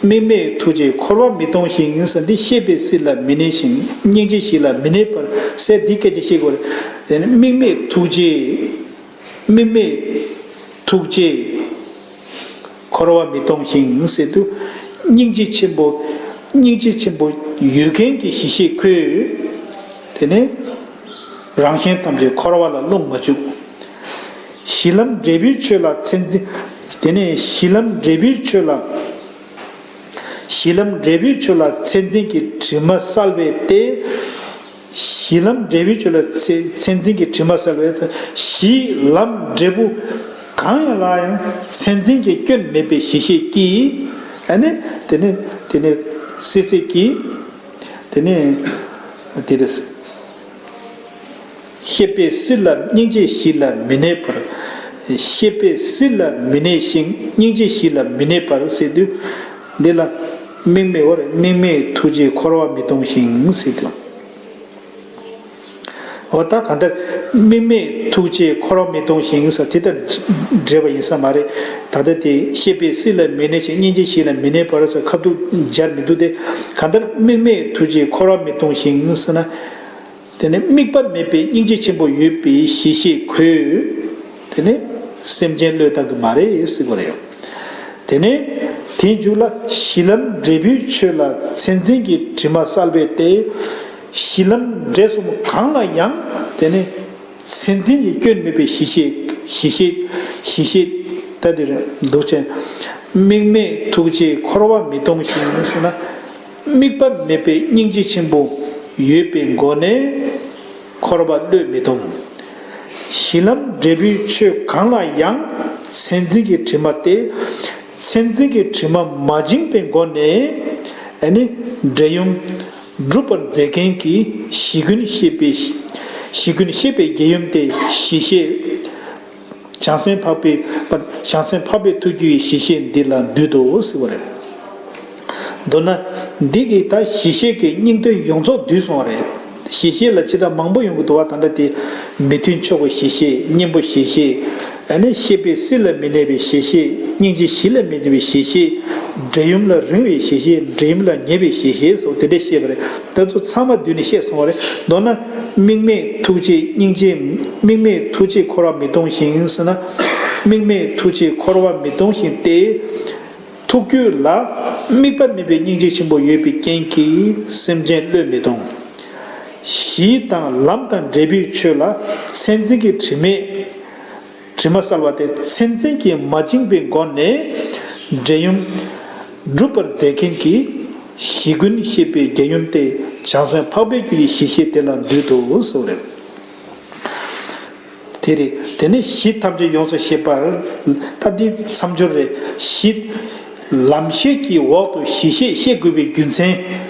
དམིགས་མེད་ཐུགས་རྗེས་འཁོར་བ་མི་གཏོང་ཞིང་ཟེར། འདི་ཤེས་པས་སྲིད་ལ་མི་གནས་ཤིང་། སྙིང་རྗེ་ཞི་ལ་མི་གནས་པར་ཟེར། འདི་སྐད་ཅེས་བཤད་དགོས་རེད། དེ་ནི་དམིགས་མེད་ཐུགས་རྗེས། དམིགས་མེད་ཐུགས་རྗེས་འཁོར་བ་མི་གཏོང་ཞིང་ཟེར་དུས། སྙིང་རྗེ་ཆེན་པོ། སྙིང་རྗེ་ཆེན་པོ་ཡོད་མཁན་གྱི་གཞི་ཤེས་ཁོས། དེ་ནི་རང་གཞན་ཐམས་ཅད་འཁོར་བ་ལ་བློ་མ་འཇུག་གཞི་ལམ་འབྲས་བུའི་ཆོས་ལ་མཚན་འཛིན། དེ་ནས་གཞི་ལམ་འབྲས་བུའི་ཆོས་ལ། གཞི་ལམ་འབྲས་བུའི་ཆོས་ལ་མཚན་འཛིན་གྱི་དྲི་མ་བསལ་བས་ཏེ། གཞི་ལམ་འབྲས་བུའི་ཆོས་ལ་མཚན་མཚན་འཛིན་གྱི་དྲི་མ་བསལ་བས། གཞི་ལམ་འབྲས་བུ་གང་ཡང་ལ་ཡང་མཚན་འཛིན་གྱི་སྐྱོན་མེད་པའི་གཞི་ཤེས་ཀྱིས། ཨ་ནི་དེ་ནི་དེ་ནི་སྲིད་སྲེད་ཀྱིས། དེ་ནས་དེ་རེད། ཤེས་པས་སྲིད་ལ། སྙིང་རྗེ་ཞི་ལ་མི་གནས་པར། ཤེས་པས་སྲིད་ལ་མི་གནས་ཤིང་། སྙིང་རྗེ་ཞི་ལ་མི་གནས་པར་ཟེར་དུས། འདི་ལ་དམིགས་མེད་བར་དམིགས་མེད་ཐུགས་རྗེས་འཁོར་བ་མི་གཏོང་ཞིང་ཟེར་དུས། འོ་ད་གང་ལྟར་དམིགས་མེད་ཐུགས་རྗེས་འཁོར་བ་མི་སྟོང་ཞིང་ཟེར་དེ་ལྟར་འགྲེལ་པ་ཡིན་ས་མ་རེད། ད་ལྟ་དེ་ཤེས་པས་སྲིད་ལ་མི་གནས་ཤིང་། སྙིང་རྗེས་ཞི་ལ་མི་གནས་པར་ཟེར་ཁ་ཐུག་སྦྱར་མི་འདུག་སྟེ། གང་ལྟར་དམིགས་མེད་ཐུགས་རྗེས་འཁོར་བ་མི་སྟོང་ཞིང་ཟེར་ན། དེ་ནི་དམིགས་པ་མེད་པའི་སྙིང་རྗེ་ཆེན་པོ་ཡོད་པའི་གཞི་ཤེས་ཁོས་དེ་ནི་སེམས་ཅན་བློས་བཏང་གི་མ་རེད་ཟེར་གི་རེད། དེ་ནས་དེའི་མཇུག་ལ་གཞི་ལམ་འབྲས་བུའི་ཆོས་ལ་མཚན་འཛིན་གྱི་དྲི་མ་བསལ་བས་ཏེ། གཞི་ལམ་འབྲས་གསུམ་གང་ལ་ཡང་དེ་ནི་མཚན་འཛིན་གྱི་སྐྱོན་མེད་པའི་གཞི་ཤེས། གཞི་ཤེས། གཞི་ཤེས། ད་དེར་འདུག་ཅེས། དམིགས་མེད་ཐུགས་རྗེས་འཁོར་བ་མི་སྟོང་ཞིང་ཟེར་ན། དམིགས་པ་མེད་པའི་སྙིང་རྗེ་ཆེན་པོ་ཡོད་པའི་སྒོ་ནས། འཁོར་བ་བློས་མི་གཏོང་། གཞི་ལམ་འབྲས་བུའི་ཆོས་གང་ལ་ཡང་མཚན་འཛིན་གྱི་དྲི་མ་སྟེ། མཚན་འཛིན་གྱི་དྲི་མ་མ་བཅིངས་པའི་སྒོ་ནས་ཨ་ནི་འབྲས་ཡུམ་སྒྲུབ་པར་མཛད་མཁན་གྱི་གཞི་ཀུན་ཤེས་པའི་གཞི་ཀུན་ཤེས་པའི་རྒྱལ་ཡུམ་སྟེ་གཞི་ཤེས། བྱང་སེམས་འཕགས་པའི་བྱང་སེམས་འཕགས་པའི་ཐུགས་རྒྱུད་ཀྱི་གཞི་ཤེས་འདི་ལ་འདུད་དོ་ཟེར་བ་རེད། མདོར་ན། འདི་གིས་ད་གཞི་ཤེས་ཀྱི་སྙིང་དོན་ཡོངས་རྫོགས་བསྡུས་སོང་བ་རེད། གཞི་ཤེས་ལ་ཇི་ལྟར་མང་པོ་ཡོང་གི་འདུག་བ། ད་ལྟ་དེ་མི་མཐུན་ཕྱོགས་ཀྱི་གཞི་ཤེས། གཉེན་པོ་གཞི་ཤེས། ཨ་ནི་ཤེས་པས་སྲིད་ལ་མི་གནས་པའི་གཞི་ཤེས། སྙིང་རྗེས་གཞི་ལ་མི་གནས་པའི་གཞི་ཤེས། འབྲས་ཡུམ་ལ་རིང་བའི་གཞི་ཤེས། འབྲས་ཡུམ་ལ་ཉེ་བའི་གཞི་ཤེས་སོགས་དེ་འདྲ་བཤད་པ་རེད། དེ་ཚོ་ཚང་མ་བསྡུས་ནས་བཤད་སོང་བ་རེད། མདོར་ན། དམིགས་མེད་ཐུགས་རྗེས་སྙིང་རྗེ། དམིགས་མེད་ཐུགས་རྗེས་འཁོར་བ་མི་སྟོང་ཞིང་ཟེར་ན། དམིགས་མེད་ཐུགས་རྗེས་འཁོར་བ་མི་སྟོང་ཞིང་སྟེ། ཐུགས་རྒྱུད་ལ་དམིགས་པ་མེད་པའི་སྙིང་རྗེ་ཆེན་པོ་ཡོད་པའི་རྐྱེན་གྱིས་སེམས་ཅན་བློས་མི་གཏོང་། གཞི་དང་ལམ་དང་འབྲས་བུའི་ཆོས་ལ་མཚན་འཛིན་གྱི་དྲི་མས་དྲི་མ་བསལ་བ་སྟེ། མཚན་འཛིན་གྱིས་མ་བཅིངས་པའི་སྒོ་ནས་འབྲས་ཡུམ་སྒྲུབ་པར་མཛད་མཁན་གྱི་གཞི་ཀུན་ཤེས་པའི་རྒྱལ་ཡུམ་སྟེ། བྱང་སེམས་འཕགས་པའི་རྒྱུད་ཀྱི་གཞི་ཤེས་དེ་ལ་འདུད་དོ་ཟེར་བ་རེད། དེ་རེད། དེ་ནས་གཞི་ཐམས་ཅད་ཡོངས་སུ་ཤེས་པར། ད་འདི་མཚམས་སྦྱོར་རེད། གཞི། ལམ་ཤེས་ཀྱི་འོག་ཏུ་གཞི་ཤེས་བཤད་དགོས་པའི་རྒྱུ་མཚན།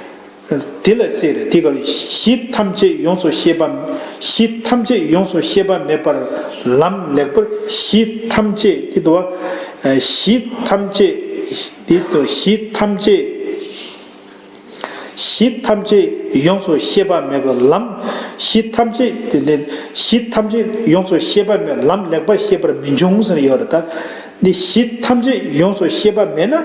དེ་ལ་ཟེར། དེ་གར་གཞི་ཐམས་ཅད་ཡོངས་སུ་ཤེས་པ། གཞི་ཐམས་ཅད་ཡོངས་སུ་ཤེས་པ་མེད་པར་ལམ་ལེགས་པར། གཞི་ཐམས་ཅད་དེ་དུ་བ། གཞི་ཐམས་ཅད། དེ་དུ་གཞི་ཐམས་ཅད། གཞི་ཐམས་ཅད་ཡོངས་སུ་ཤེས་པ་མེད་པར་ལམ། གཞི་ཐམས་ཅད་དེ་ནས་གཞི་ཐམས་ཅད་ཡོངས་སུ་ཤེས་པ་མེད་ལམ་ལེགས་པར་ཤེས་པར་མི་འབྱུང་ཟེར་ཡོད་རེད་ད། འདི་གཞི་ཐམས་ཅད་ཡོངས་སུ་ཤེས་པ་མེད་ན་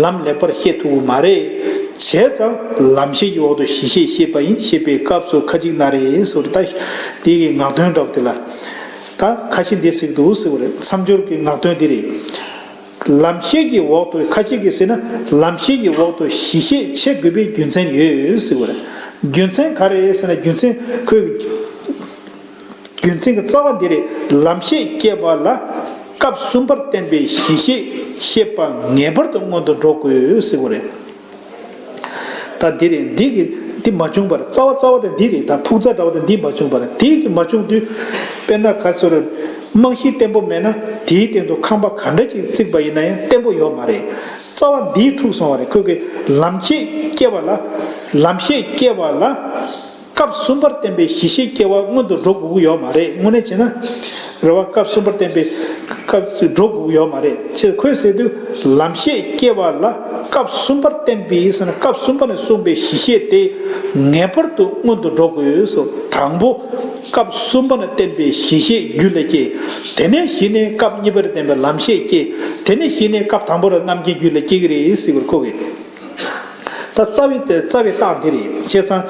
ལམ་ལེགས་པར་ཤེས་ཐུབ་ཀྱི་མ་རེད། བྱས་ཙང་ལམ་ཤེས་ཀྱི་འོག་ཏུ་གཞི་ཤེས་བཤད་པ་ཡིན། བཤད་པའི་སྐབས་སུ་ཁ་ཅིག་ན་རེ་ཟེར་བ་རེད་ད། དེ་གི་ངག་འདོན་འདྲ་བོ་དེ་ལ། ད་ཁ་ཤས་འདི་ཟེར་གྱི་འདུག་ཟེར་བ་རེད། མཚམས་སྦྱོར་གྱི་ངག་འདོན་འདི་རེད། ལམ་ཤེས་ཀྱི་འོག་ཏུ། ཁ་ཤས་ཀྱིས་ཟེར་ན་ལམ་ཤེས་ཀྱི་འོག་ཏུ་གཞི་ཤེས་བྱེད་དགོས་པའི་རྒྱུ་མཚན་ཡོད་ཟེར་བ་རེད། རྒྱུ་མཚན་ག་རེ་ཟེར་ན། རྒྱུ་མཚན་ཁོས། རྒྱུ་མཚན་གྱི་རྩ་བ་འདི་རེད། ལམ་ཤེས་སྐྱེ་བ་ལ་སྐབས་གསུམ་པར་བསྟན་པའི་གཞི་ཤེས་ཤེས་པ་ངེས་པར་དུ་སྔོན་དུ་འགྲོ་དགོས་ཟེར་བ་རེད། ད་འདི་རེད། འདི་གི་འདི་མ་བྱུང་བར། རྩ་བ་རྩ་བ་དེ་འདི་རེད། ད་ཕུགས་རྩ་འདྲ་བ་དེ་འདི་མ་བྱུང་བར། དེ་གི་མ་བྱུང་དུས་དཔེར་ན་ག་རེ་ཟེར། རྨང་གཞི་བརྟན་པོ་མེད་ན་དེའི་སྟེང་དུ་ཁང་པ་ག་འདྲ་ཅིག་བརྩིགས་པ་ཡིན་ན་ཡང་བརྟན་པོ་ཡོད་མ་རེད། རྩ་བ་འདིའི་འཁྲུགས་སོང་བ་རེད། ཁོས་གི་ལམ་ཤེས་སྐྱེ་བ་ལ། ལམ་ཤེས་སྐྱེ་བ་ལ་སྐབས་གསུམ་པར་བསྟན་པའི་གཞི་ཤེས་སྐྱེ་བ་སྔོན་དུ་འགྲོ་དགོས་ཀྱི་ཡོད་མ་རེད། དངོས་གནས་བྱས་ན། རེད་བ། སྐབས་གསུམ་པར་བསྟན་པའི་སྐབས་སུ་འགྲོ་དགོས་ཀྱི་ཡོད་མ་རེད། ཅེས་ཁོས་ཟེར་དུས་ལམ་ཤེས་སྐྱེ་བ་ལ་སྐབས་གསུམ་པར་བསྟན་པའི་ཟེར་ན། སྐབས་གསུམ་པ་ནས་གསུངས་པའི་གཞི་ཤེས་དེ་ངེས་པར་དུ་སྔོན་དུ་འགྲོ་དགོས་སོ། དང་པོ་སྐབས་གསུམ་པ་ནས་བསྟན་པའི་གཞི་ཤེས་རྒྱུད་ལ་སྐྱེ། དེ་ནས་གཞི་ནས་སྐབས་གཉིས་པར་བསྟན་པའི་ལམ་ཤེས་སྐྱེ། དེ་ནས་གཞི་ནས་སྐབས་དང་པོ་ལ་རྣམ་མཁྱེན་རྒྱུད་ལ་སྐྱེ་གི་རེད་ཟེར་བར་གོ་གི། ད་རྩ་བའི་རྩ་བའི་རྟགས་འདི་རེད། བྱས་ཙང་།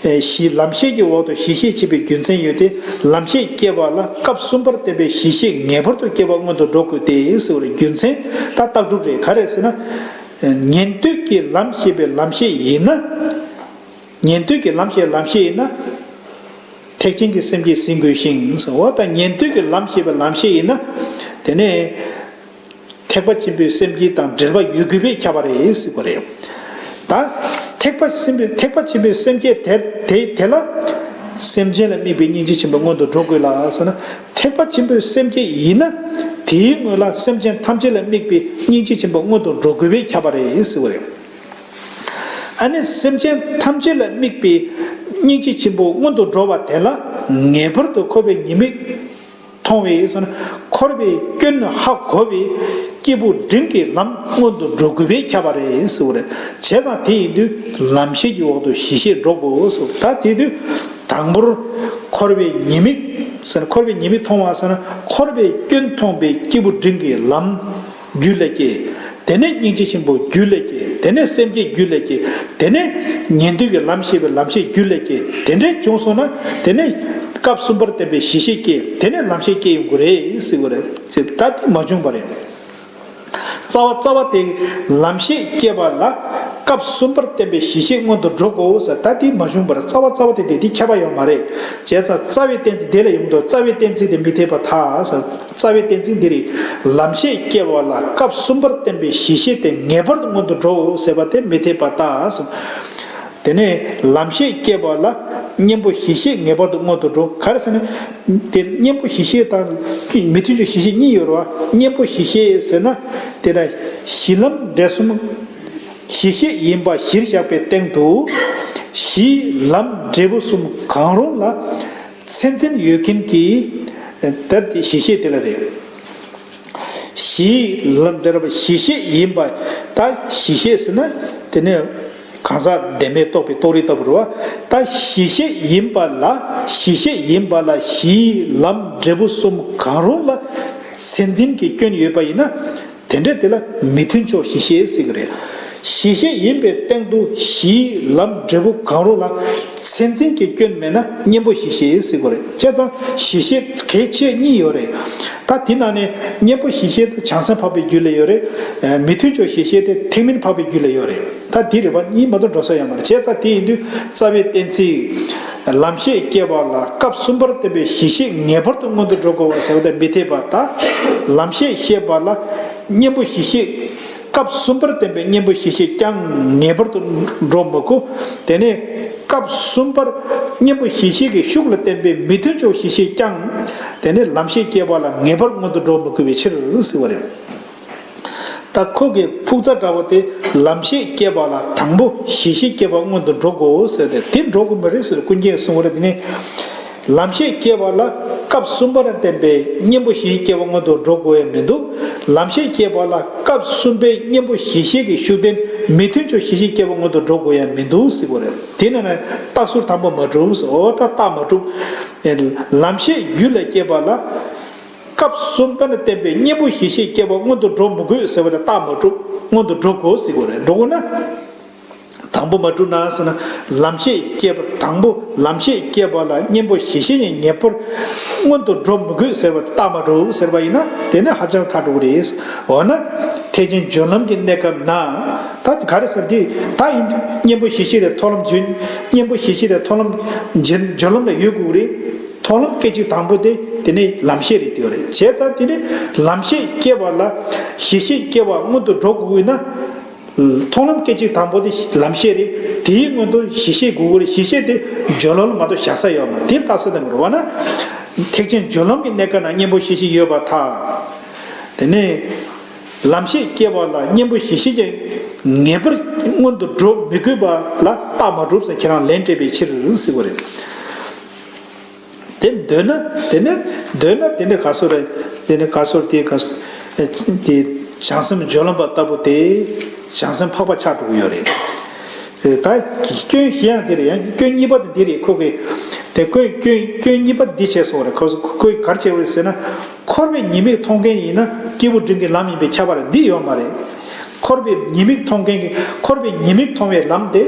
གཞི། ལམ་ཤེས་ཀྱི་འོག་ཏུ་གཞི་ཤེས་བྱེད་པའི་རྒྱུ་མཚན་ཡོད་དེ། ལམ་ཤེས་སྐྱེ་བ་ལ་སྐབས་གསུམ་པར་བསྟན་པའི་གཞི་ཤེས་ངེས་པར་དུ་སྐྱེ་བ་སྔོན་དུ་འགྲོ་དགོས་ཏེ་ཟེར་བའི་རྒྱུ་མཚན་ད་རྟགས་གྲུབ་རེད། ག་རེ་ཟེར་ན། ཉན་ཐོས་ཀྱི་ལམ་ཤེས་པའི་ལམ་ཤེས་ཡིན་ན། ཉན་ཐོས་ཀྱི་ལམ་ཤེས་ལམ་ཤེས་ཡིན་ན། ཐེག་ཆེན་གྱི་སེམས་བསྐྱེད་ཟིན་དགོས་ཤིང་ཟེར་བ་དང་། ཉན་ཐོས་ཀྱི་ལམ་ཤེས་པའི་ལམ་ཤེས་ཡིན་ན། དེ་ནས། ཐེག་པ་ཆེན་པོའི་སེམས་བསྐྱེད་དང་འབྲེལ་བ་ཡོད་དགོས་པས་ཁྱབ་པ་རེད་ཟེར་བ་རེད། ད་ཐེག་པ་ཆེན་པོའི་ཐེག་པ་ཆེན་པོའི་སེམས་བསྐྱེད་དེ་དེ་དེ་ལ་སེམས་ཅན་ལ་དམིགས་པའི་སྙིང་རྗེ་ཆེན་པོ་སྔོན་དུ་འགྲོ་དགོས་ལ་ཟེར་ན། ཐེག་པ་ཆེན་པོའི་སེམས་བསྐྱེད་ཡིན་ན་དེའི་སྔོན་ལ་སེམས་ཅན་ཐམས་ཅད་ལ་དམིགས་པའི་སྙིང་རྗེ་ཆེན་པོ་སྔོན་དུ་འགྲོ་དགོས་པས་ཁྱབ་པ་རེད་ཟེར་བ་རེད། ཨ་ནི་སེམས་ཅན་ཐམས་ཅད་ལ་དམིགས་པའི་སྙིང་རྗེ་ཆེན་པོ་སྔོན་དུ་འགྲོ་བ་དེ་ལ་ངེས་པར་དུ་འཁོར་བའི་ཉེས་དམིགས། མཐོང་བས་ཟེར་ན། འཁོར་བའི་སྐྱོན་ཧ་གོ་བའི་སྐྱེས་བུ་འབྲིང་གི་ལམ་སྔོན་དུ་འགྲོ་དགོས་པས་ཁྱབ་པ་རེད་ཟེར་བ་རེད། བྱས་ཙང་དེ་ཡིན་དུས་ལམ་ཤེས་ཀྱི་འོག་ཏུ་གཞི་ཤེས་འགྲོ་དགོས་ཟེར། ད་དེ་དུས་དང་པོར་ འཁོར་བའི་ཉེས་དམིགས་ཟེར་ན། འཁོར་བའི་ཉེས་དམིགས་མཐོང་བ་ཟེར་ན། འཁོར་བའི་སྐྱོན་མཐོང་བའི་སྐྱེས་བུ་འབྲིང་གི་ལམ་རྒྱུད་ལ་སྐྱེ། དེ་ནས་སྙིང་རྗེ་ཆེན་པོ་རྒྱུད་ལ་སྐྱེ། དེ་ནས་སེམས་བསྐྱེད་རྒྱུད་ལ་སྐྱེ། དེ་ནས་ཉན་ཐོས་ཀྱི་ལམ་ཤེས་པའི་ལམ་ཤེས་རྒྱུད་ལ་སྐྱེ། དེ་འདྲའི་བྱུང་སོང་ན། དེ་ནས་སྐབས་གསུམ་པར་བསྟན་པའི་ཞི་ཤེས་སྐྱེ། དེ་ནས་ལམ་ཤེས་སྐྱེ་ཡོང་གི་རེད་ཟེར་གྱི་ཡོད་རེད། ད་དེ་མ་བྱུང་བ་རེད། རྩ་བ་རྩ་བ་དེ་ལམ་ཤེས་སྐྱེ་བ་ལ་སྐབས་གསུམ་པར་བསྟན་པའི་ཞི་ཤེས་སྔོན་དུ་འགྲོ་དགོས་ཟེར། ད་དེ་མ་བྱུང་བར་རྩ་བ་རྩ་བ་དེ་དེ་དེ་ཁྱད་པར་ཡོད་མ་རེད། བྱས་ཙང་རྩ་བའི་གཏན་ཚིགས་དེ་ལ་ཡོང་དུས། རྩ་བའི་གཏན་ཚིགས་དེ་མི་འཐད་པར་ཐལ་ཟེར། རྩ་བའི་གཏན་ཚིགས་འདི་རེད། ལམ་ཤེས་སྐྱེ་བ་ལ་སྐབས་གསུམ་པར་བསྟན་པའི་ཞི་ཤེས་དེ་ངེས་པར་དུ་སྔོན་དུ་འགྲོའོ་ཟེར་བ་དེ་མི་འཐད་པར་ཐལ་ཟེར། དེ་ནས་ལམ་ཤེས་སྐྱེ་བ་ལ་གཉེན་པོ་ཞི་ཤེས་ངེས་པར་དུ་སྔོན་དུ་འགྲོ། ག་རེ་ཟེར་ན། དེ་གཉེན་པོ་ཞི་ཤེས་དང་མི་མཐུན་ཕྱོགས་ཞི་ཤེས་གཉིས་ཡོད་རེད་བ། གཉེན་པོ་ཞི་ཤེས་ཟེར་ན། དེ་ལ་གཞི་ལམ་འབྲས་གསུམ་ཞི་ཤེས་ཡིན་པ་གཞིར་བཞག་པའི་སྟེང་དུ། གཞི་ལམ་འབྲས་བུ་གསུམ་གང་རུང་ལ་མཚན་འཛིན་ཡོད་མཁན་གྱི་དེ་ཞི་ཤེས་དེ་ལ་རེད། གཞི་ལམ་འབྲས་བུ་ཞི་ཤེས་ཡིན་པ། ད་ཞི་ཤེས་ཟེར་ན་དེ་ནི་གང་ཟག་བདེན་མེད་རྟོགས་པའི་རྟོགས་རིགས་ལྟ་བུ་རེད་བ། ད་ཞི་ཤེས་ཡིན་པ་ལ། ཞི་ཤེས་ཡིན་པ་ལ་གཞིའི་ལམ་འབྲས་བུ་གསུམ་གང་རུང་ལ་མཚན་འཛིན་གྱི་སྐྱོན་ཡོད་པ་ཡིན་ན། དེ་འདྲ་དེ་ལ་མི་མཐུན་ཕྱོགས་ཞི་ཤེས་ཟེར་གྱི་རེད། ཞི་ཤེས་ཡིན་པའི་སྟེང་དུ་གཞིའི་ལམ་འབྲས་བུ་གང་རུང་ལ་མཚན་འཛིན་གྱི་སྐྱོན་མེད་ན་གཉེན་པོ་ཞི་ཤེས་ཟེར་གྱི་རེད། བྱས་ཙང་ཞི་ཤེས་གལ་ཆེ་གཉིས་ཡོད་རེད། ད་དེ་ནང་ནས་གཉེན་པོ་ཞི་ཤེས་དེ་བྱང་སེམས་འཕགས་པའི་རྒྱུད་ལ་ཡོད་རེད། མི་མཐུན་ཕྱོགས་ཞི་ཤེས་དེ་ཐེག་དམན་འཕགས་པའི་རྒྱུད་ལ་ཡོད་རེད། ད་དེ་རེད་བ། གཉིས་མ་གཏོགས་འགྲོ་ས་ཡོད་མ་རེད། བྱས་ཙང་དེ་ཡིན་དུས་རྩ་བའི་གཏན་ཚིགས་ལམ་ཤེས་སྐྱེ་བ་ལ་སྐབས་གསུམ་པར་བསྟན་པའི་ཞི་ཤེས་ངེས་པར་དུ་སྔོན་དུ་འགྲོ་དགོས་པ་ཟེར་བ་དེ་མི་འཐད་པ། ད་ལམ་ཤེས་སྐྱེ་བ་ལ་གཉེན་པོ་ཞི་ཤེས། སྐབས་གསུམ་པར་བསྟན་པའི་གཉེན་པོ་ཞི་ཤེས་ཀྱང་ངེས་པར་དུ་འགྲོ་མི་དགོས། དེ་ནས་སྐབས་གསུམ་པར་གཉེན་པོ་ཞི་ཤེས་ཀྱི་ཤུགས་ལ་བརྟེན་པའི་མི་མཐུན་ཕྱོགས་ཞི་ཤེས་ཀྱང་། དེ་ནས་ལམ་ཤེས་སྐྱེ་བ་ལ་ངེས་པར་སྔོན་དུ་འགྲོ་མི་དགོས་པའི་ཕྱིར་ཟེར་བ་རེད། ད་ཁོ་གི་ཕུགས་རྩ་འདྲ་བོ་དེ་ལམ་ཤེས་སྐྱེ་བ་ལ་དང་པོ་ཞི་ཤེས་སྐྱེ་བ་སྔོན་དུ་འགྲོ་དགོས་ཟེར་ཏེ། དེ་འགྲོ་དགོས་མ་རེད་ཟེར་ཀུན་མཁྱེན་གསུང་བ་རེད། དེ་ནས་ལམ་ཤེས་སྐྱེ་བ་ལ་སྐབས་གསུམ་པར་བསྟན་པའི་གཉེན་པོ་ཞི་ཤེས་སྐྱེ་བ་སྔོན་དུ་འགྲོ་དགོས་ཡ་མི་འདུག་ལམ་ཤེས་སྐྱེ་བ་ལ་སྐབས་གསུམ་པའི་གཉེན་པོ་ཞི་ཤེས་ཀྱི་ཤུགས་ལྡན་མི་མཐུན་ཕྱོགས་ཞི་ཤེས་སྐྱེ་བ་སྔོན་དུ་འགྲོ་དགོས་ཡ་མི་འདུག་ཟེར་བ་རེད། དེ་ནས་ནི་རྟགས་ཟུར་དང་པོ་མ་གྲུབ་ཟེར། འོ་ད་རྟགས་མ་གྲུབ། ལམ་ཤེས་རྒྱུད་ལ་སྐྱེ་བ་ལ། སྐབས་གསུམ་པ་ནས་བསྟན་པའི་གཉེན་པོ་ཞི་ཤེས་སྐྱེ་བ་སྔོན་དུ་འགྲོ་མི་དགོས་ཟེར་བ་དེ་རྟགས་མ་གྲུབ། སྔོན་དུ་འགྲོ་དགོས་ཟེར་དགོས་རེད། འགྲོ་དགོས་ན། དང་པོ་མ་གྲུབ་ན་ཟེར་ན། ལམ་ཤེས་སྐྱེ་བ་དང་པོ་ལམ་ཤེས་སྐྱེ་བ་ལ་གཉེན་པོ་ཞི་ཤེས་ཉིད་ངེས་པར་སྔོན་དུ་འགྲོ་མི་དགོས་ཟེར་བ་དེ་རྟགས་མ་གྲུབ་ཟེར་བ་ཡིན་ན། དེ་ནི་ཧ་ཅང་ཐལ་འགྲོ་གི་རེད། འོ་ན་ཐེག་ཆེན་སྦྱོར་ལམ་གྱི་གནས་སྐབས་ན། ད་ག་རེ་ཟེར་དེ་ད་ཡིན་དུས་གཉེན་པོ་ཞི་ཤེས་དེ་མཐོང་ལམ་སྦྱོར། གཉེན་པོ་ཞི་ཤེས་དེ་མཐོང་ལམ་སྦྱོར་ལམ་ལ་ཡོད་དགོས་ཀྱི་རེད། མཐོང་ལམ་སྐད་ཅིག་དང་པོ་དེ་དེ་ནི་ལམ་ཤེས་རེད་དེ་ཡོད་རེད། བྱས་ཙང་དེ་ནི་ལམ་ཤེས་སྐྱེ་བ་ལ་ཞི་ཤེས་སྐྱེ་བ་སྔོན་དུ་འགྲོ་དགོས་ན། མཐོང་ལམ་སྐད་ཅིག་དང་པོ་དེ་ལམ་ཤེས་རེད། དེའི་སྔོན་དུ་ཞི་ཤེས་དགོས་ཀྱི་རེད། ཞི་ཤེས་དེ་སྦྱོར་ལམ་ལ་མ་གཏོགས་བཞག་ས་ཡོད་མ་རེད། དེ་ལ་རྟགས་གསལ་བཏང་དགོས་རེད་བ་ན། ཐེག་ཆེན་སྦྱོར་ལམ་གྱི་གནས་སྐབས་ན་གཉེན་པོ་ཞི་ཤེས་ཡོད་པར་ཐལ། དེ་ནས་ལམ་ཤེས་སྐྱེ་བ་ལ་གཉེན་པོ་ཞི་ཤེས་ཀྱིས་ངེས་པར་སྔོན་དུ་འགྲོ་མི་དགོས་པ་ལ་རྟགས་མ་གྲུབ་ཟེར་ཁྱེད་རང་ལན་སྤྲད་པའི་ཕྱིར་ཟེར་བ་རེད། དེ་འདོད་ན། དེ་ནས་འདོད་ན་དེ་ནས་ག་སོ་རེད། དེ་ནས་ག་སོ་དེ་ག་སོ་དེ་བྱང་སེམས་སྦྱོར་ལམ་པ་ལྟ་བུ་དེ་བྱང་སེམས་འཕགས་པ་ཆགས་འགྲོ་གི་ཡོད་རེད། ད་སྐྱོན་གཞན་ཡང་དེ་རེད། ཡང་སྐྱོན་གཉིས་པ་དེ་འདི་རེད། ཁོ་གིས་དེ་སྐྱོན་སྐྱོན་སྐྱོན་གཉིས་པ་འདི་བྱས་སོང་བ་རེད། ཁོ་ཁོས་ག་རེ་བྱས་པ་རེད་ཟེར་ན། འཁོར་བའི་ཉེས་དམིགས་མཐོང་མཁན་ཡིན་ན་སྐྱེས་བུ་འབྲིང་གི་ལམ་ཡིན་པའི་ཁྱབ་པ་འདི་ཡོད་མ་རེད། འཁོར་བའི་ཉེས་དམིགས་མཐོང་མཁན་གྱི། འཁོར་བའི་ཉེས་དམིགས་མཐོང་བའི་ལམ་དེ་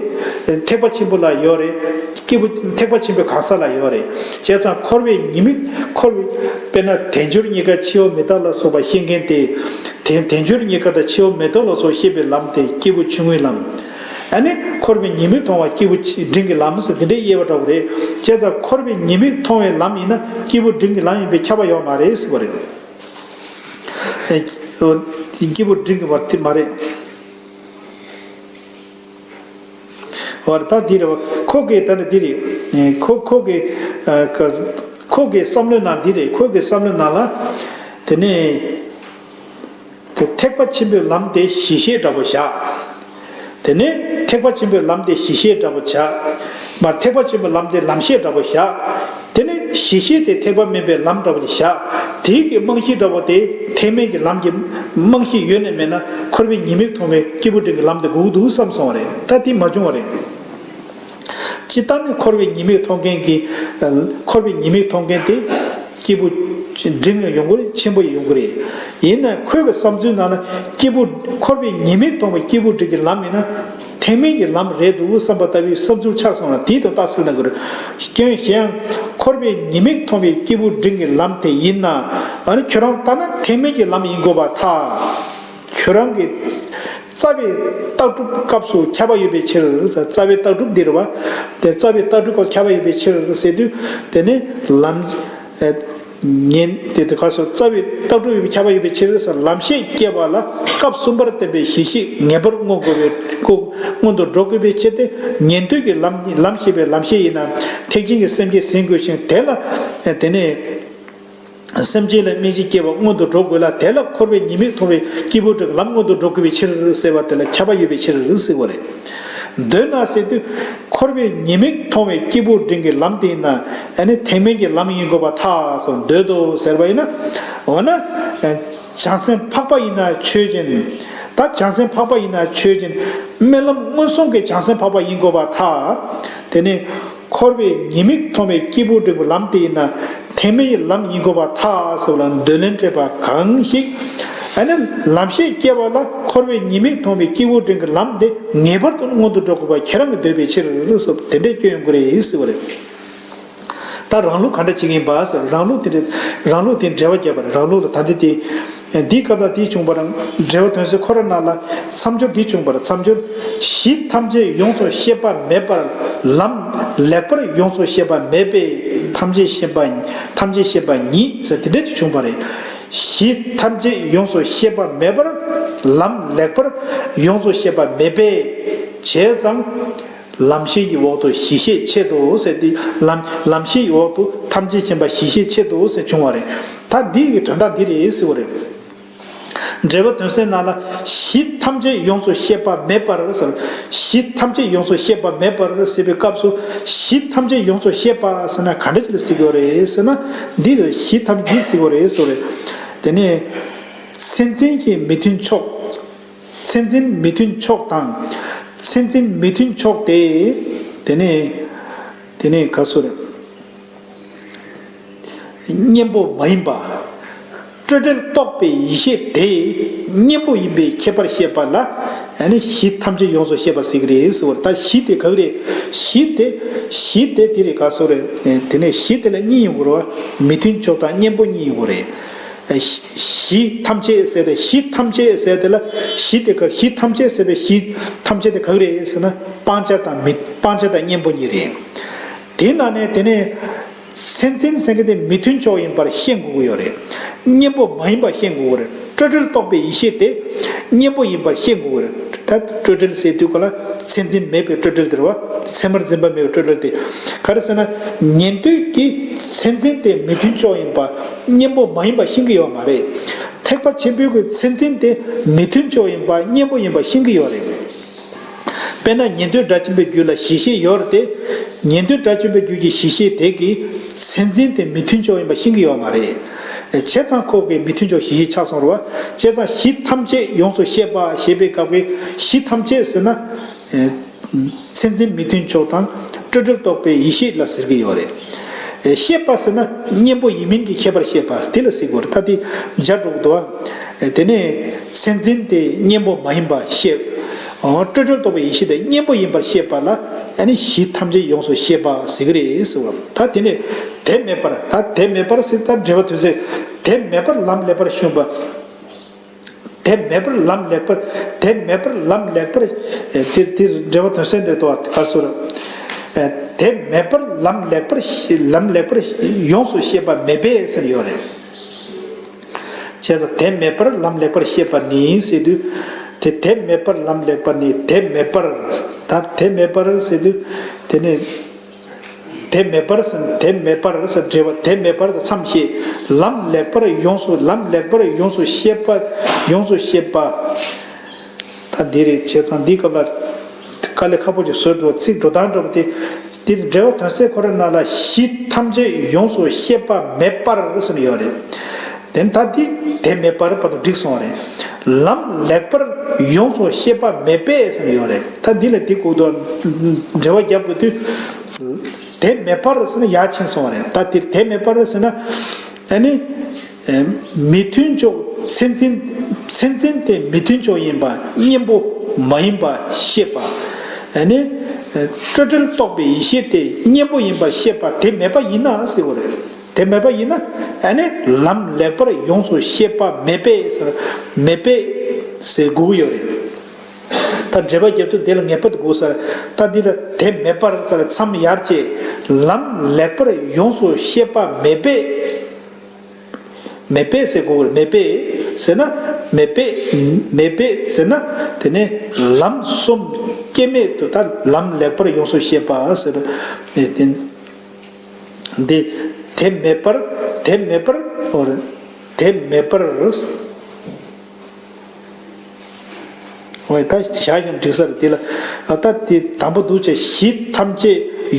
ཐེག་པ་ཆེན་པོ་ལ་ཡོད་རེད། སྐྱེས་བུ་ཐེག་པ་ཆེན་པོའི་གང་ཟག་ལ་ཡོད་རེད། བྱས་ཙང་འཁོར་བའི་ཉེས་དམིགས། འཁོར་བའི་དཔེར་ན་དལ་འབྱོར་རྙེད་དཀའ་འཆི་བ་མི་རྟག་ལ་སོགས་པ་ཤེས་མཁན་དེ། དེ་དལ་འབྱོར་རྙེད་དཀའ་དང་འཆི་བ་མི་རྟག་ལ་སོགས་ཤེས་པའི་ལམ་དེ་སྐྱེས་བུ་ཆུང་ངུའི་ལམ། ཨ་ནི་འཁོར་བའི་ཉེས་དམིགས་མཐོང་བ་སྐྱེས་བུ་འབྲིང་གི་ལམ་ཟེར་དེ་འདྲའི་དབྱེ་བ་འདྲ་བོ་རེད། བྱས་ཙང་འཁོར་བའི་ཉེས་དམིགས་མཐོང་བའི་ལམ་ཡིན་ན་སྐྱེས་བུ་འབྲིང་གི་ལམ་ཡིན་པའི་ཁྱབ་པ་ཡོད་མ་རེད་ཟེར་བ་རེད། ཨེ། སྐྱེས་བུ་འབྲིང་གི་བར་དེ་མ་རེད། བར་ད་འདི་རེད་བ། ཁོ་གིས་ད་ནི་འདི་རེད། ཁོ་ཁོ་གིས་ཁོ་གི་བསམ་བློའི་ནང་འདི་རེད། ཁོ་གི་བསམ་བློའི་ནང་ལ། དེ་ནས། དེ་ཐེག་པ་ཆེན་པོའི་ལམ་དེ་ཞི་ཤེས་འདྲ་པོ་བཞག་དེ་ནས་ཐེག་པ་ཆེན་པོའི་ལམ་དེ་ཞི་ཤེས་འདྲ་པོ་བཞག་མར་ཐེག་པ་ཆེན་པོའི་ལམ་དེ་ལམ་ཤེས་འདྲ་པོ་བཞག་དེ་ནས་ཞི་ཤེས་དེ་ཐེག་པ་དམན་པའི་ལམ་འདྲ་པོ་དེ་བཞག་དེའི་གི་རྨང་གཞི་འདྲ་པོ་དེ་ཐེག་དམན་གྱི་ལམ་གྱི་རྨང་གཞི་ཡོད་ནས་མེད་ན་འཁོར་བའི་ཉེས་དམིགས་མཐོང་བའི་སྐྱེས་བུ་འབྲིང་གི་ལམ་དེ་དགོས་ཀྱི་འདུག་བསམ་སོང་བ་རེད། ད་དེ་མ་བྱུང་བ་རེད། སྤྱིར་བཏང་ནི་འཁོར་བའི་ཉེས་དམིགས་མཐོང་མཁན་གྱི། འཁོར་བའི་ཉེས་དམིགས་མཐོང་མཁན་དེ་སྐྱེས་བུ་འབྲིང་ཡང་ཡོང་གི་རེད། ཆེན་པོ་ཡང་ཡོང་གི་རེད། ཡིན་ནའང་ཁོའི་གི་བསམ་ཚུལ་ནང་ལ་སྐྱེས་བུ། འཁོར་བའི་ཉེས་དམིགས་མཐོང་བའི་སྐྱེས་བུ་འབྲིང་གི་ལམ་ཡིན་ན། ཐེག་དམན་གྱི་ལམ་རེད་འདུག་བསམ་པ་ལྟ་བུའི་བསམ་ཚུལ་ཆགས་སོང་ན་དེའི་དོན་རྟགས་གསལ་གནང་དགོས་རེད། སྐྱོན་གཞན་ཡང་འཁོར་བའི་ཉེས་དམིགས་མཐོང་བའི་སྐྱེས་བུ་འབྲིང་གི་ལམ་དེ་ཡིན་ན། ཨ་ནི་ཁྱོད་རང་ལྟར་ན་ཐེག་དམན་གྱི་ལམ་ཡིན་དགོས་པར་ཐལ། ཁྱོད་རང་གི་རྩ་བའི་ལྟ་གྲུབ་སྐབས་སུ་ཁྱབ་པ་ཡོད་པའི་ཕྱིར། རྩ་བའི་ལྟ་གྲུབ་འདི་རེད་བ། དེ་རྩ་བའི་ལྟ་གྲུབ་སྐབས་སུ་ཁྱབ་པ་ཡོད་པའི་ཕྱིར་ཟེར་དུས་དེ་ནི་ལམ། ཉན་དེ་དེ་ག་སོ་རྩ་བའི་ལྟ་གྲུབ་ཡོད་པའི་ཁྱབ་པ་ཡོད་པའི་ཕྱིར་ཟེར། ལམ་ཤེས་སྐྱེ་བ་ལ་སྐབས་གསུམ་པར་བསྟན་པའི་གཞི་ཤེས་ངེས་པར་མངོན་དགོས་པའི་སྔོན་དུ་འགྲོ་དགོས་པའི་ཕྱིར་ཏེ། ཉན་ཐོས་ཀྱི་ལམ་ལམ་ཤེས་པའི་ལམ་ཤེས་ཡིན་ན་ཐེག་ཆེན་གྱི་སེམས་བསྐྱེད་ཟིན་དགོས་ཤིང་། དེ་ལ་དེ་ནས་སེམས་ཅན་ལ་སྨིན་བྱེད་སྐྱེ་བ་སྔོན་དུ་འགྲོ་དགོས་ལ། དེ་ལ་འཁོར་བའི་ཉེས་དམིགས་མཐོང་བའི་སྐྱེས་བུ་དྲུག་ལམ་སྔོན་དུ་འགྲོ་དགོས་པའི་ཕྱིར་ཟེར་བ་དེ་ལ་ཁྱབ་པ་ཡོད་པའི་ཕྱིར་ཟེར་བ་རེད། མདོར་ན་ཟེར་དུས་འཁོར་བའི་ཉེས་དམིགས་མཐོང་བའི་སྐྱེས་བུ་འབྲིང་གི་ལམ་དེ་ཡིན་ན། ཨ་ནི་ཐེག་དམན་གྱི་ལམ་ཡིན་དགོས་པར་ཐལ་སོགས་འདོད་དོ་ཟེར་བ་ཡིན་ན། འོ་ན། བྱང་སེམས་འཕགས་པ་ཡིན་ན་ཆོས་ཅན། ད་བྱང་སེམས་འཕགས་པ་ཡིན་ན་ཆོས་ཅན། སྨོན་ལམ་མངོན་སུམ་གྱི་བྱང་སེམས་འཕགས་པ་ཡིན་དགོས་པར་ཐལ། དེ་ནི་འཁོར་བའི་ཉེས་དམིགས་མཐོང་བའི་སྐྱེས་བུ་འབྲིང་གི་ལམ་དེ་ཡིན་ན་ཐེག་དམན་གྱི་ལམ་ཡིན་དགོས་པར་ཐལ་ཟེར་བ་ལ་འདོད་ལན་སྤྲད་པ་གང་ཞིག་ཨ་ནི་ལམ་ཤེས་སྐྱེ་བ་ལ་འཁོར་བའི་ཉེས་དམིགས་མཐོང་བའི་སྐྱེས་བུ་འབྲིང་གི་ལམ་དེ་ངེས་པར་དུ་སྔོན་དུ་འགྲོ་དགོས་པ་ཁྱེད་རང་གིས་འདོད་པའི་ཕྱིར་ཟེར་དེ་འདྲའི་སྐྱོན་ཡོང་གི་རེད་ཟེར་བ་རེད། ད་རང་ལུགས་ག་འདྲ་བྱེད་ཀྱི་ཡིན་པ་ཟེར། རང་ལུགས་དེ་རེད། རང་ལུགས་དེ་འགྲེལ་བ་བརྒྱབ་པ་རེད། རང་ལུགས་ལ་ད་འདི་དེ། འདིའི་སྐབས་ལ་དེ་བྱུང་བ་རང་འགྲེལ་བ་དོན་གསལ་ཁོ་ར་ནང་ལ་མཚམས་སྦྱོར་འདི་བྱུང་བ་རེད། མཚམས་སྦྱོར། གཞི་ཐམས་ཅད་ཡོངས་སུ་ཤེས་པ་མེད་པར་ལམ་ལེགས་པར་ཡོངས་སུ་ཤེས་པ་མེད་པས་ཐམས་ཅད་ཤེས་པ་ཐམས་ཅད་ཤེས་པ་ཉིད་ཟེར་དེ་འདྲ་ཅིག་བྱུང་བ་རེད། གཞི་ཐམས་ཅད་ཡོངས་སུ་ཤེས་པ་མེད་པར་ལམ་ལེགས་པར་ཡོངས་སུ་ཤེས་པ་མེད་པས་བྱས་ཙང་། ལམ་ཤེས་ཀྱི་འོག་ཏུ་གཞི་ཤེས་ཆེད་དུ་ཟེར་ཏེ། ལམ་ལམ་ཤེས་ཀྱི་འོག་ཏུ་ཐམས་ཅད་མཁྱེན་པ་གཞི་ཤེས་ཆེད་དུ་ཟེར་བྱུང་བ་རེད། ད་འདི་ཡི་དོན་དག་འདི་རེད་ཟེར་བ་རེད། འགྲེལ་པ་དོན་གསལ་ནང་ལ་གཞི་ཐམས་ཅད་ཡོངས་སུ་ཤེས་པ་མེད་པར་ཟེར། གཞི་ཐམས་ཅད་ཡོངས་སུ་ཤེས་པ་མེད་པར་ཟེར་བའི་སྐབས་སུ་གཞི་ཐམས་ཅད་ཡོངས་སུ་ཤེས་པ་ཟེར་ན་ག་འདྲ་ཅིག་ལ་ཟེར་གྱི་ཡོད་རེད་ཟེར་ན། འདི་རེད། གཞི་ཐམས་ཅད་ཟེར་གྱི་ཡོད་རེད་ཟེར་བ་རེད། དེ་ནས་མཚན་འཛིན་གྱི་མི་མཐུན་ཕྱོགས། མཚན་འཛིན་མི་མཐུན་ཕྱོགས་དང་། མཚན་འཛིན་མི་མཐུན་ཕྱོགས་ཏེ། དེ་ནས་དེ་ནས་ག་སོ་རེད། གཉེན་པོ་མ་ཡིན་པ། སྤྲོས་བྲལ་རྟོགས་པའི་ཡེ་ཤེས་དེ་གཉེན་པོ་ཡིན་པའི་ཁྱད་པར་བཤད་པ་ལ་ཨ་ནི་གཞི་ཐམས་ཅད་ཡོངས་སུ་ཤེས་པ་ཟེར་གྱི་རེད་ཟེར་བ་རེད། ད་གཞི་དེ་ག་གི་རེད། གཞི་དེ་གཞི་དེ་དེ་རེད། ག་སོ་རེད། དེ་ནས་གཞི་དེ་ལ་གཉིས་ཡོང་གི་རེད་བ། མི་མཐུན་ཕྱོགས་དང་གཉེན་པོ་གཉིས་ཡོང་གི་རེད། གཞི་ཐམས་ཅད་ཟེར་ཏེ། གཞི་ཐམས་ཅད་ཟེར་ཏེ་ལ་གཞི་དེ་ག། གཞི་ཐམས་ཅད་ཟེར་བའི་གཞི་ཐམས་ཅད་དེ་ག་རེ་རེད་ཟེར་ན། སྤང་བྱ་དང་མི་སྤང་བྱ་དང་གཉེན་པོ་གཉིས་རེད། དེ་ནང་ནས་དེ་ནས་མཚན་འཛིན་ཟེར་མཁན་དེ་མི་མཐུན་ཕྱོགས་ཡིན་པར་ཤེས་དགོས་ཀྱི་ཡོད་རེད། གཉེན་པོ་མ་ཡིན་པ་ཤེས་དགོས་ཀྱི་རེད། སྤྲོས་བྲལ་རྟོགས་པའི་ཡེ་ཤེས་དེ་གཉེན་པོ་ཡིན་པར་ཤེས་དགོས་ཀྱི་རེད། ད་སྤྲོས་བྲལ་ཟེར་དུས་ག་ལ་མཚན་འཛིན་མེད་པའི་སྤྲོས་བྲལ་དེ་རེད་བ། མཚན་མར་འཛིན་པ་མེད་པའི་སྤྲོས་བྲལ་དེ། ག་རེ་ཟེར་ན། ཉན་ཐོས་ཀྱི་མཚན་འཛིན་དེ་མི་མཐུན་ཕྱོགས་ཡིན་པ། གཉེན་པོ་མ་ཡིན་པ་ཤེས་ཀྱི་ཡོད་མ་རེད། ཐེག་པ་ཆེན་པོའི་གི་མཚན་འཛིན་དེ་མི་མཐུན་ཕྱོགས་ཡིན་པ། གཉེན་པོ་ཡིན་པ་ཤེས་ཀྱི་ཡོད་རེད། དཔེར་ན་ཉན་ཐོས་སྒྲ་གཅན་པའི་རྒྱུད་ལ་གཞི་ཤེས་ཡོད་རེད་དེ། ཉན་ཐོས་སྒྲ་གཅན་པའི་རྒྱུད་ཀྱི་གཞི་ཤེས་དེ་གི་མཚན་འཛིན་དེ་མི་མཐུན་ཕྱོགས་ཡིན་པ་ཤེས་ཀྱི་ཡོད་མ་རེད། བྱས་ཙང་ཁོ་གི་མི་མཐུན་ཕྱོགས་གཞི་ཤེས་ཆགས་སོང་རེད་བ། བྱས་ཙང་གཞི་ཐམས་ཅད་ཡོངས་སུ་ཤེས་པ་ཞེས་པའི་སྐབས་ཀྱི་གཞི་ཐམས་ཅད་ཟེར་ན། མཚན་འཛིན་མི་མཐུན་ཕྱོགས་དང་སྤྲོས་བྲལ་རྟོགས་པའི་ཡེ་ཤེས་ལ་ཟེར་གྱི་ཡོད་རེད། ཤེས་པ་ཟེར་ན་གཉེན་པོ་ཡིན་མིན་གྱི་ཁྱད་པར་བཤད་པ་དེ་ལ་ཟེར་གྱི་ཡོད་རེད། ད་དེ་སྦྱར་འགྲོ་གི་འདུག་བ། དེ་ནས་མཚན་འཛིན་དེ་གཉེན་པོ་མ་ཡིན་པ་ཤེས། སྤྲོས་བྲལ་རྟོགས་པའི་ཡེ་ཤེས་དེ་གཉེན་པོ་ཡིན་པར་ཤེས་པ་ལ་ཨ་ནི་གཞི་ཐམས་ཅད་ཡོངས་སུ་ཤེས་པ་ཟེར་གྱི་རེད་ཟེར་བ། ད་དེ་ནས་དེ་མེད་པར། ད་དེ་མེད་པར་ཟེར། ད་འགྲེལ་པ་དོན་གསལ། དེ་མེད་པར་ལམ་ལེགས་པར་ཞུགས་པ། དེ་མེད་པར་ལམ་ལེགས་པར། དེ་མེད་པར་ལམ་ལེགས་པར། ཨེ་དེ་དེ་འགྲེལ་པ་དོན་གསལ་འདོད་དོ་གར་སོར། ཨེ་དེ་མེད་པར་ལམ་ལེགས་པར་ཤེས། ལམ་ལེགས་པར་ཡོངས་སུ་ཤེས་པ་མེད་པས་ཟེར་ཡོད་རེད། བྱས་ཙང་དེ་མེད་པར་ལམ་ལེགས་པར་ཤེས་པ་ནི་ཟེར་དུས། དེ་དེ་མེད་པར་ལམ་ལེགས་པར་ནི་དེ་མེད་པར། ད་དེ་མེད་པར་ཟེར་དུས། དེ་ནི། དེ་མེད་པར་ཟེར། དེ་མེད་པར་ཟེར་འགྲེལ་པ། དེ་མེད་པར་ཟེར་མཚམས་བཤད། ལམ་ལེགས་པར་ཡོངས་སུ། ལམ་ལེགས་པར་ཡོངས་སུ་ཤེས་པ། ཡོངས་སུ་ཤེས་པ། ད་འདི་རེད། བྱས་ཙང་འདིའི་སྐབས་ལ་དཀའ་ལས་ཁག་པོ་ཅིག་བཟོས་འགྲོ། ཚིག་འགྲོ་སྟངས་འགྲོ་བ་དེ། འདིར་འགྲེལ་པ་དོན་གསལ་ཁོ་རའི་ནང་ལ་གཞི་ཐམས་ཅད་ཡོངས་སུ་ཤེས་པ་མེད་པར་ཟེར་ནས་ཡོད་རེད། དེ་ད་འདི་དེ་མེད་པར་བར་དུ་འགྲིག་སོང་བ་རེད། ལམ་ལེགས་པར་ཡོངས་སུ་ཤེས་པ་མེད་པས་ཟེར་ཡོད་རེད། ད་འདི་ལ་འདི་གོ་དོ་འགྲེལ་བ་རྒྱབ་དགོས་དུས། དེ་མེད་པར་ཟེར་ན་ཡར་ཕྱིན་སོང་བ་རེད། ད་འདིར་དེ་མེད་པར་ཟེར་ན། ཨ་ནི། མི་མཐུན་ཕྱོགས་མཚན་འཛིན། མཚན་འཛིན་དེ་མི་མཐུན་ཕྱོགས་ཡིན་པ་གཉེན་པོ་མ་ཡིན་པ་ཤེས་པ། ཨ་ནི། སྤྲོས་བྲལ་རྟོགས་པའི་ཡེ་ཤེས་དེ་གཉེན་པོ་ཡིན་པ་ཤེས་པ་དེ་མེད་པ་ཡིན་ན་ཟེར་བ་རེད། དེ་མེད་པ་ཡིན་ན། ཨ་ནི་ལམ་ལེགས་པར་ཡོངས་སུ་ཤེས་པ་མེད་པས་ཟེར། མེད་པས་ཟེར་དགོས་ཀྱི་ཡོད་རེད། ད་འགྲེལ་པ་རྒྱབ་དུས་དེ་ལ་ངེས་པར་དུ་དགོས་ས། ད་འདི་ལ་དེ་མེད་པར་ཟེར་མཚམས་ཡར་བཅད། ལམ་ལེགས་པར་ཡོངས་སུ་ཤེས་པ་མེད་པས། མེད་པས་ཟེར་དགོས་རེད། མེད་པས་ཟེར་ན། མེད་པས། མེད་པས་ཟེར་ན། དེ་ནས་ལམ་གསུམ་སྐྱེ་མེད་དུ། ད་ལམ་ལེགས་པར་ཡོངས་སུ་ཤེས་པ་ཟེར། དེ། འདི། དེ་མེད་པར། དེ་མེད་པར། འོ་རེད། དེ་མེད་པར། འོ་ད་བྱ་ཞིང་འགྲིག་ས་རེད། དེ་ལ་ད་དེ་དང་པོ་འདུག་བྱས། གཞི་ཐམས་ཅད་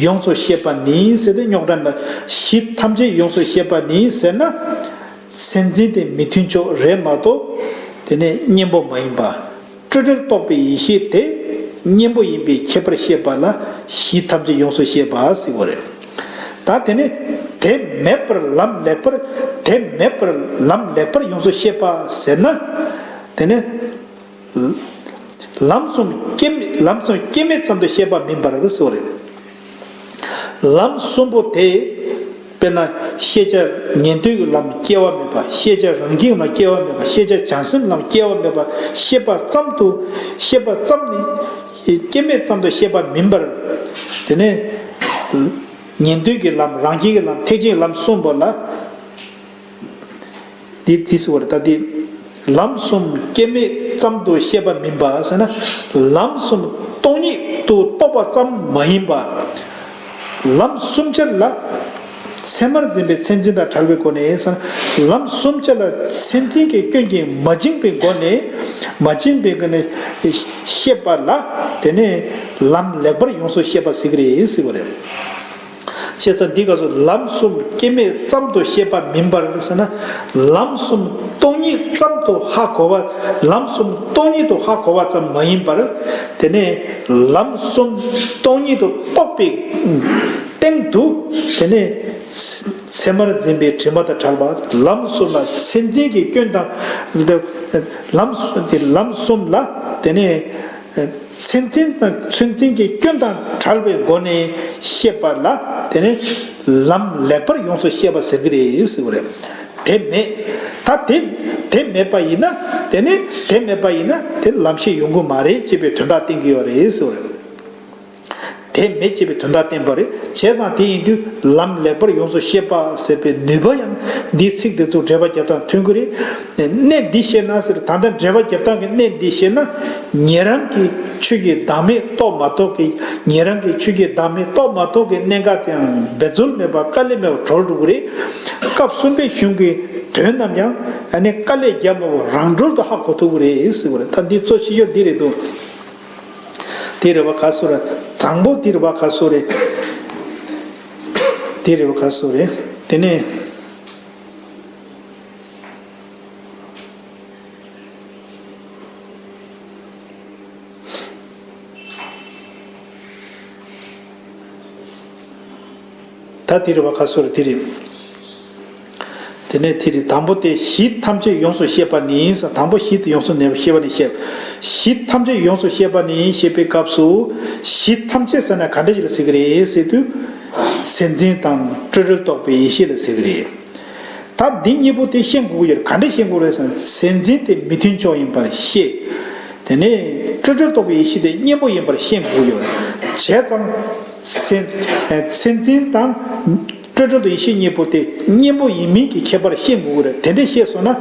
ཡོངས་སུ་ཤེས་པ་ནི་ཟེར་ཏེ་རྙོག་དྲ་མེད། གཞི་ཐམས་ཅད་ཡོངས་སུ་ཤེས་པ་ནི་ཟེར་ན། མཚན་འཛིན་དེ་མི་མཐུན་ཕྱོགས་རེད་མ་གཏོགས། དེ་ནས་གཉེན་པོ་མ་ཡིན་པ། སྤྲོས་བྲལ་རྟོགས་པའི་ཡེ་ཤེས་དེ་གཉེན་པོ་ཡིན་པའི་ཁྱད་པར་བཤད་པ་ལ་གཞི་ཐམས་ཅད་ཡོངས་སུ་ཤེས་པ་ཟེར་བ་རེད། ད་དེ་ནས་དེ་མེད་པར་ལམ་ལེགས་པར། དེ་མེད་པར་ལམ་ལེགས་པར་ཡོངས་སུ་ཤེས་པ་ཟེར་ན། དེ་ནས་ལམ་གསུམ་སྐྱེ་མེད། ལམ་གསུམ་སྐྱེ་མེད་ཙམ་དུ་ཤེས་པ་མིན་པར་ཟེར་བ་རེད། ལམ་གསུམ་པོ་དེ། དཔེར་ན་ཤེས་བྱ་ཉན་ཐོས་ཀྱི་ལམ་སྐྱེ་བ་མེད་པ། ཤེས་བྱ་རང་རྒྱུད་ལམ་སྐྱེ་བ་མེད་པ། ཤེས་བྱ་བྱང་སེམས་ལམ་སྐྱེ་བ་མེད་པ་ཤེས་པ་ཙམ་དུ། ཤེས་པ་ཙམ་ནི་སྐྱེ་མེད་ཙམ་དུ་ཤེས་པ་མིན་པར། དེ་ནས་ཉན་ཐོས་ཀྱི་ལམ། རང་རྒྱུད་ཀྱི་ལམ། ཐེག་ཆེན་གྱི་ལམ་གསུམ་པོ་ལ། འདི་དེ་ཟེར་བ་རེད། ད་འདི་ལམ་གསུམ་སྐྱེ་མེད་ཙམ་དུ་ཤེས་པ་མིན་པ་ཟེར་ན། ལམ་གསུམ་སྟོང་ཉིད་དུ་རྟོགས་པ་ཙམ་མ་ཡིན་པ། ལམ་གསུམ་ཆར་ལ་མཚན་མར་འཛིན་པའི་མཚན་འཛིན་དང་བྲལ་བའི་སྒོ་ནས་ཟེར་ན། ལམ་གསུམ་ཆར་ལ་མཚན་འཛིན་གྱི་སྐྱོན་གྱིས་མ་བཅིངས་པའི་སྒོ་ནས། མ་བཅིངས་པའི་སྒོ་ནས་ཤེས་པ་ལ། དེ་ནས་ལམ་ལེགས་པར་ཡོངས་སུ་ཤེས་པ་ཟེར་གྱི་རེད་ཟེར་བ་རེད། བྱས་ཙང་འདི་སྐབས་སུ་ལམ་གསུམ་སྐྱེ་མེད་ཙམ་དུ་ཤེས་པ་མིན་པར་ཟེར་ན། ལམ་གསུམ་སྟོང་ཉིད་ཙམ་དུ་ཧ་གོ་བ། ལམ་གསུམ་སྟོང་ཉིད་དུ་ཧ་གོ་བ་ཙམ་མ་ཡིན་པར། དེ་ནས་ལམ་གསུམ་སྟོང་ཉིད་དུ་རྟོགས་པའི་སྟེང་དུ། དེ་ནས་མཚན་མར་འཛིན་པའི་དྲི་མ་དང་བྲལ་བ། ལམ་གསུམ་ལ་མཚན་འཛིན་གྱི་སྐྱོན་དང་། ལམ་གསུམ་དེ། ལམ་གསུམ་ལ། དེ་ནས། མཚན་འཛིན་དང་། མཚན་འཛིན་གྱི་སྐྱོན་དང་བྲལ་བའི་སྒོ་ནས་ཤེས་པ་ལ། དེ་ནི་ལམ་ལེགས་པར་ཡོངས་སུ་ཤེས་པ་ཟེར་གྱི་རེད་ཟེར་བ་རེད། དེ་མེད། ད་དེ། དེ་མེད་པ་ཡིན་ན། དེ་ནི་དེ་མེད་པ་ཡིན་ན་དེ་ལམ་ཤེས་ཡོང་གི་མ་རེད་ཅེས་པའི་དོན་དག་བསྟན་གྱི་ཡོད་རེད་ཟེར་བ་རེད། དེ་མེད་ཅེས་པའི་དོན་དག་བསྟན་པ་རེད། བྱས་ཙང་དེ་ཡིན་དུས་ལམ་ལེགས་པར་ཡོངས་སུ་ཤེས་པ་ཟེར་བའི་ནུས་པ་ཡང་འདིའི་ཚིག་དེ་ཚོ་འགྲེལ་པ་རྒྱབ་སྟངས་ཐོན་གྱི་རེད། གནད་འདི་ཤེས་ན་ཟེར། ད་ལྟ་འགྲེལ་པ་རྒྱབ་སྟངས་ཀྱི་གནད་འདི་ཤེས་ན། ཉན་རང་གིས་ཆོས་ཀྱི་བདག་མེད་རྟོགས་མ་རྟོགས་ཀྱི། ཉན་རང་གིས་ཆོས་ཀྱི་བདག་མེད་རྟོགས་མ་རྟོགས་ཀྱི་གནད་འགག་དེའང་འབད་རྩོལ་མེད་པར་དཀའ་ལས་མེད་པར་གྲོལ་འགྲོ་གི་རེད། སྐབས་གསུམ་པའི་གཞུང་གི་དོན་རྣམས་ཀྱང་ཨ་ནི་དཀའ་ལས་རྒྱག་མེད་པར་རང་གྲོལ་དུ་ཧ་གོ་ཐུབ་ཀྱི་རེད་ཟེར་བ་རེད། ད་འདི་གཙོ་ཆེ་ཤོས་འདི་རེད་འདུག་དེ་རེད་བ་ག་སུ་རེད། དང་པོ་དེ་རེད་བ་ག་སུ་རེད། དེ་རེད་བ་ག་སུ་རེད། དེ་ནས། ད་དེ་རེད་བ་ག་སུ་རེད། དེ་རེད། དེ་ནས་དེ་རེད། དང་པོ་དེ་གཞི་ཐམས་ཅད་ཡོངས་སུ་ཤེས་པ་ནི་ཟེར། དང་པོ་གཞི་དེ་ཡོངས་སུ་ནས་ཤེས་པ་ནི་ཤེས། གཞི་ཐམས་ཅད་ཡོངས་སུ་ཤེས་པ་ནི་ཞེས་པའི་སྐབས་སུ། གཞི་ཐམས་ཅད་ཟེར་ན་ག་འདྲ་ཞིག་ལ་ཟེར་གི་རེད་ཟེར་དུས། མཚན་འཛིན་དང་སྤྲོས་བྲལ་རྟོགས་པའི་ཡེ་ཤེས་ལ་ཟེར་གི་རེད། ད་འདི་གཉིས་པོ་དེ་ཤེས་དགོས་ཀྱི་ཡོད་རེད། ག་འདྲ་ཤེས་དགོས་རེད་ཟེར་ན། མཚན་འཛིན་དེ་མི་མཐུན་ཕྱོགས་ཡིན་པར་ཤེས། དེ་ནས་སྤྲོས་བྲལ་རྟོགས་པའི་ཡེ་ཤེས་དེ་གཉེན་པོ་ཡིན་པར་ཤེས་དགོས་ཀྱི་ཡོད་རེད། བྱས་ཙང་མཚན། མཚན་འཛིན་དང་སྤྲོས་བྲལ་དུ་ཡེ་ཤེས་གཉིས་པོ་དེ་གཉེན་པོ་ཡིན་མིན་གྱི་ཁྱད་པར་ཤེས་དགོས་ཀྱི་རེད། དེ་འདྲ་ཤེས་སོང་ན།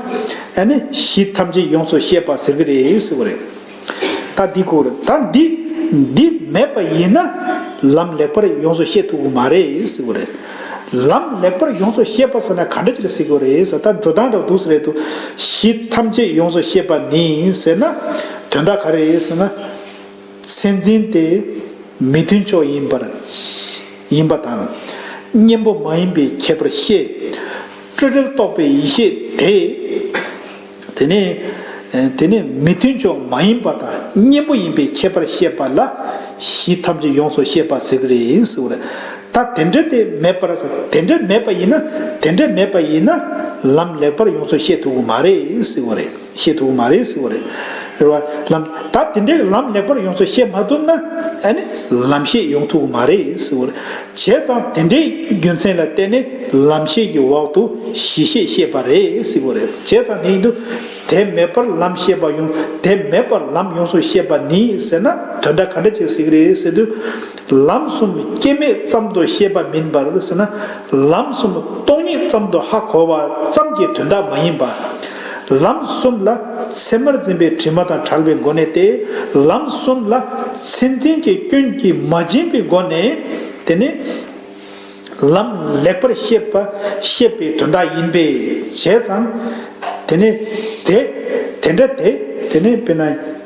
ཨ་ནི་གཞི་ཐམས་ཅད་ཡོངས་སུ་ཤེས་པ་ཟེར་གྱི་རེད་ཟེར་བ་རེད། ད་འདི་གོ་རེད། ད་འདི། འདི་མེད་པ་ཡིན་ན་ལམ་ལེགས་པར་ཡོངས་སུ་ཤེས་ཐུབ་ཀྱི་མ་རེད་ཟེར་གྱི་རེད། ལམ་ལེགས་པར་ཡོངས་སུ་ཤེས་པ་ཟེར་ན་ག་འདྲ་ཅིག་ལ་ཟེར་གྱི་རེད་ཟེར། ད་འགྲོ་སྟངས་འདྲ་བོ་འདུག་ཟེར་རེད་འདུག་གཞི་ཐམས་ཅད་ཡོངས་སུ་ཤེས་པ་ནི་ཟེར་ན། དོན་དག་ག་རེ་རེད་ཟེར་ན། མཚན་འཛིན་དེ་མི་མཐུན་ཕྱོགས་ཡིན་པར། ཡིན་པ་དང་། གཉེན་པོ་མ་ཡིན་པའི་ཁྱད་པར་ཤེས། སྤྲོས་བྲལ་རྟོགས་པའི་ཡེ་ཤེས་ དེ། དེ་ནས། དེ་ནས་མི་མཐུན་ཕྱོགས་མ་ཡིན་པ་དང་གཉེན་པོ་ཡིན་པའི་ཁྱད་པར་བཤད་པ་ལ་གཞི་ཐམས་ཅད་ཡོངས་སུ་བཤད་པ་ཟེར་གྱི་རེད་ཟེར་བ་རེད། ད་དེ་འདྲ་དེ་མེད་པར་ཟེར། དེ་འདྲ་མེད་པ་ཡིན་ན། དེ་འདྲ་མེད་པ་ཡིན་ན་ལམ་ལེགས་པར་ཡོངས་སུ་བཤད་ཐུབ་ཀྱི་མ་རེད་ཟེར་བ་རེད། བཤད་ཐུབ་ཀྱི་མ་རེད་ཟེར་བ་རེད། རེད་བ། ལམ། ད་དེ་འདྲའི་ལམ་ལེགས་པར་ཡོངས་སུ་བཤད་མ་ཐུབ་ན། ཨ་ནི་ལམ་བཤད་ཡོང་ཐུབ་ཀྱི་མ་རེད་ཟེར་བ་རེད། བྱས་ཙང་དེ་འདྲའི་རྒྱུ་མཚན་ལ་བརྟེན་ནས་ལམ་བཤད་ཀྱི་འོག་ཏུ་གཞི་བཤད་བཤད་པ་རེད་ཟེར་བ་རེད། བྱས་ཙང་དེ་ཡིན་དུས། དེ་མེད་པར་ལམ་བཤད་པ་ཡོང་། དེ་མེད་པར་ལམ་ཡོངས་སུ་བཤད་པ་ནི་ཟེར་ན་དོན་དག་ག་འདྲ་ཅིག་ཟེར་གྱི་རེད་ཟེར་དུས། ལམ་གསུམ་སྐྱེ་མེད་ཙམ་དུ་བཤད་པ་མིན་པར་ཟེར་ན། ལམ་གསུམ་སྟོང་ཉིད་ཙམ་དུ་ཧ་གོ་བ་ཙམ་གྱི་དོན་དག་མ་ཡིན་པ། ལམ་གསུམ་ལ་ཚད་མར་འཛིན་པའི་དྲི་མ་དང་བྲལ་བའི་སྒོ་ནས་ཏེ། ལམ་གསུམ་ལ་མཚན་འཛིན་གྱི་སྐྱོན་གྱིས་མ་བརྒྱན་པའི་སྒོ་ནས། དེ་ནི་ལམ་ལེགས་པར་བཤད་པ་བཤད་པའི་དོན་དག་ཡིན་པས། བྱས་ཙང་དེ་ནི་དེ། དེ་འདྲ་དེ། དེ་ནི་དཔེར་ན་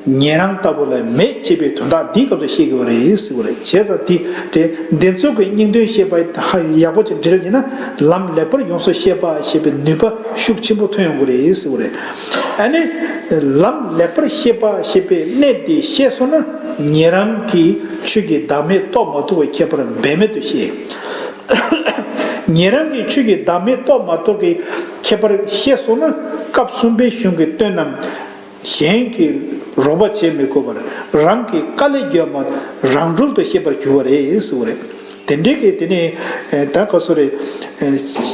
ཉན་རང་ལྟ་བུ་ལ་མེད་ཅེས་པའི་དོན་དག་འདིའི་སྐབས་སུ་བཤད་དགོས་པ་རེད་ཟེར་བ་རེད། བྱས་ཙང་འདི་དེ་འདི་ཚོ་གི་སྙིང་དོན་བཤད་པ་ཧ་ཡག་པོ་ཅིག་འགྲེལ་ཡིན་ན། ལམ་ལེགས་པར་ཡོངས་སུ་བཤད་པ་ཞེས་པའི་ནུས་པ་ཤུགས་ཆེན་པོ་ཐོན་ཡོང་གི་རེད་ཟེར་བ་རེད། ཨ་ནི་ལམ་ལེགས་པར་བཤད་པ་ཞེས་པའི་གནད་འདི་ཤེས་སོང་ན། ཉན་རང་གིས་ཆོས་ཀྱི་བདག་མེད་རྟོགས་མ་ཐུབ་པའི་ཁྱད་པར་འབད་མེད་དུ་ཤེས། ཉན་རང་གིས་ཆོས་ཀྱི་བདག་མེད་རྟོགས་མ་ཐུབ་ཀྱི་ཁྱད་པར་ཤེས་སོང་ན། སྐབས་གསུམ་པའི་གཞུང་གི་སྟོན་རྣམས་གཞན་གྱིས་རོགས་པ་བྱེད་མི་དགོས་པར་རང་གི་དཀའ་ལས་བརྒྱབ་པ་རང་གྲོལ་དུ་ཤེས་པར་འགྱུར་བ་རེད་ཟེར་བ་རེད། དེ་འདྲའི་གི་དེ་ནས་ད་ག་སོ་རེད།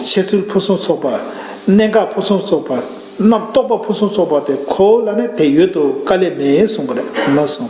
འཆད་ཚུལ་ཕུན་སུམ་ཚོགས་པ། གནད་འགག་ཕུན་སུམ་ཚོགས་པ། རྣམ་རྟོག་པ་ཕུན་སུམ་ཚོགས་པ་དེ་ཁོ་ལ་ནི་དེ་ཡོད་དུ་དཀའ་ལས་མེད་གསུང་གི་རེད། ལགས་སོ།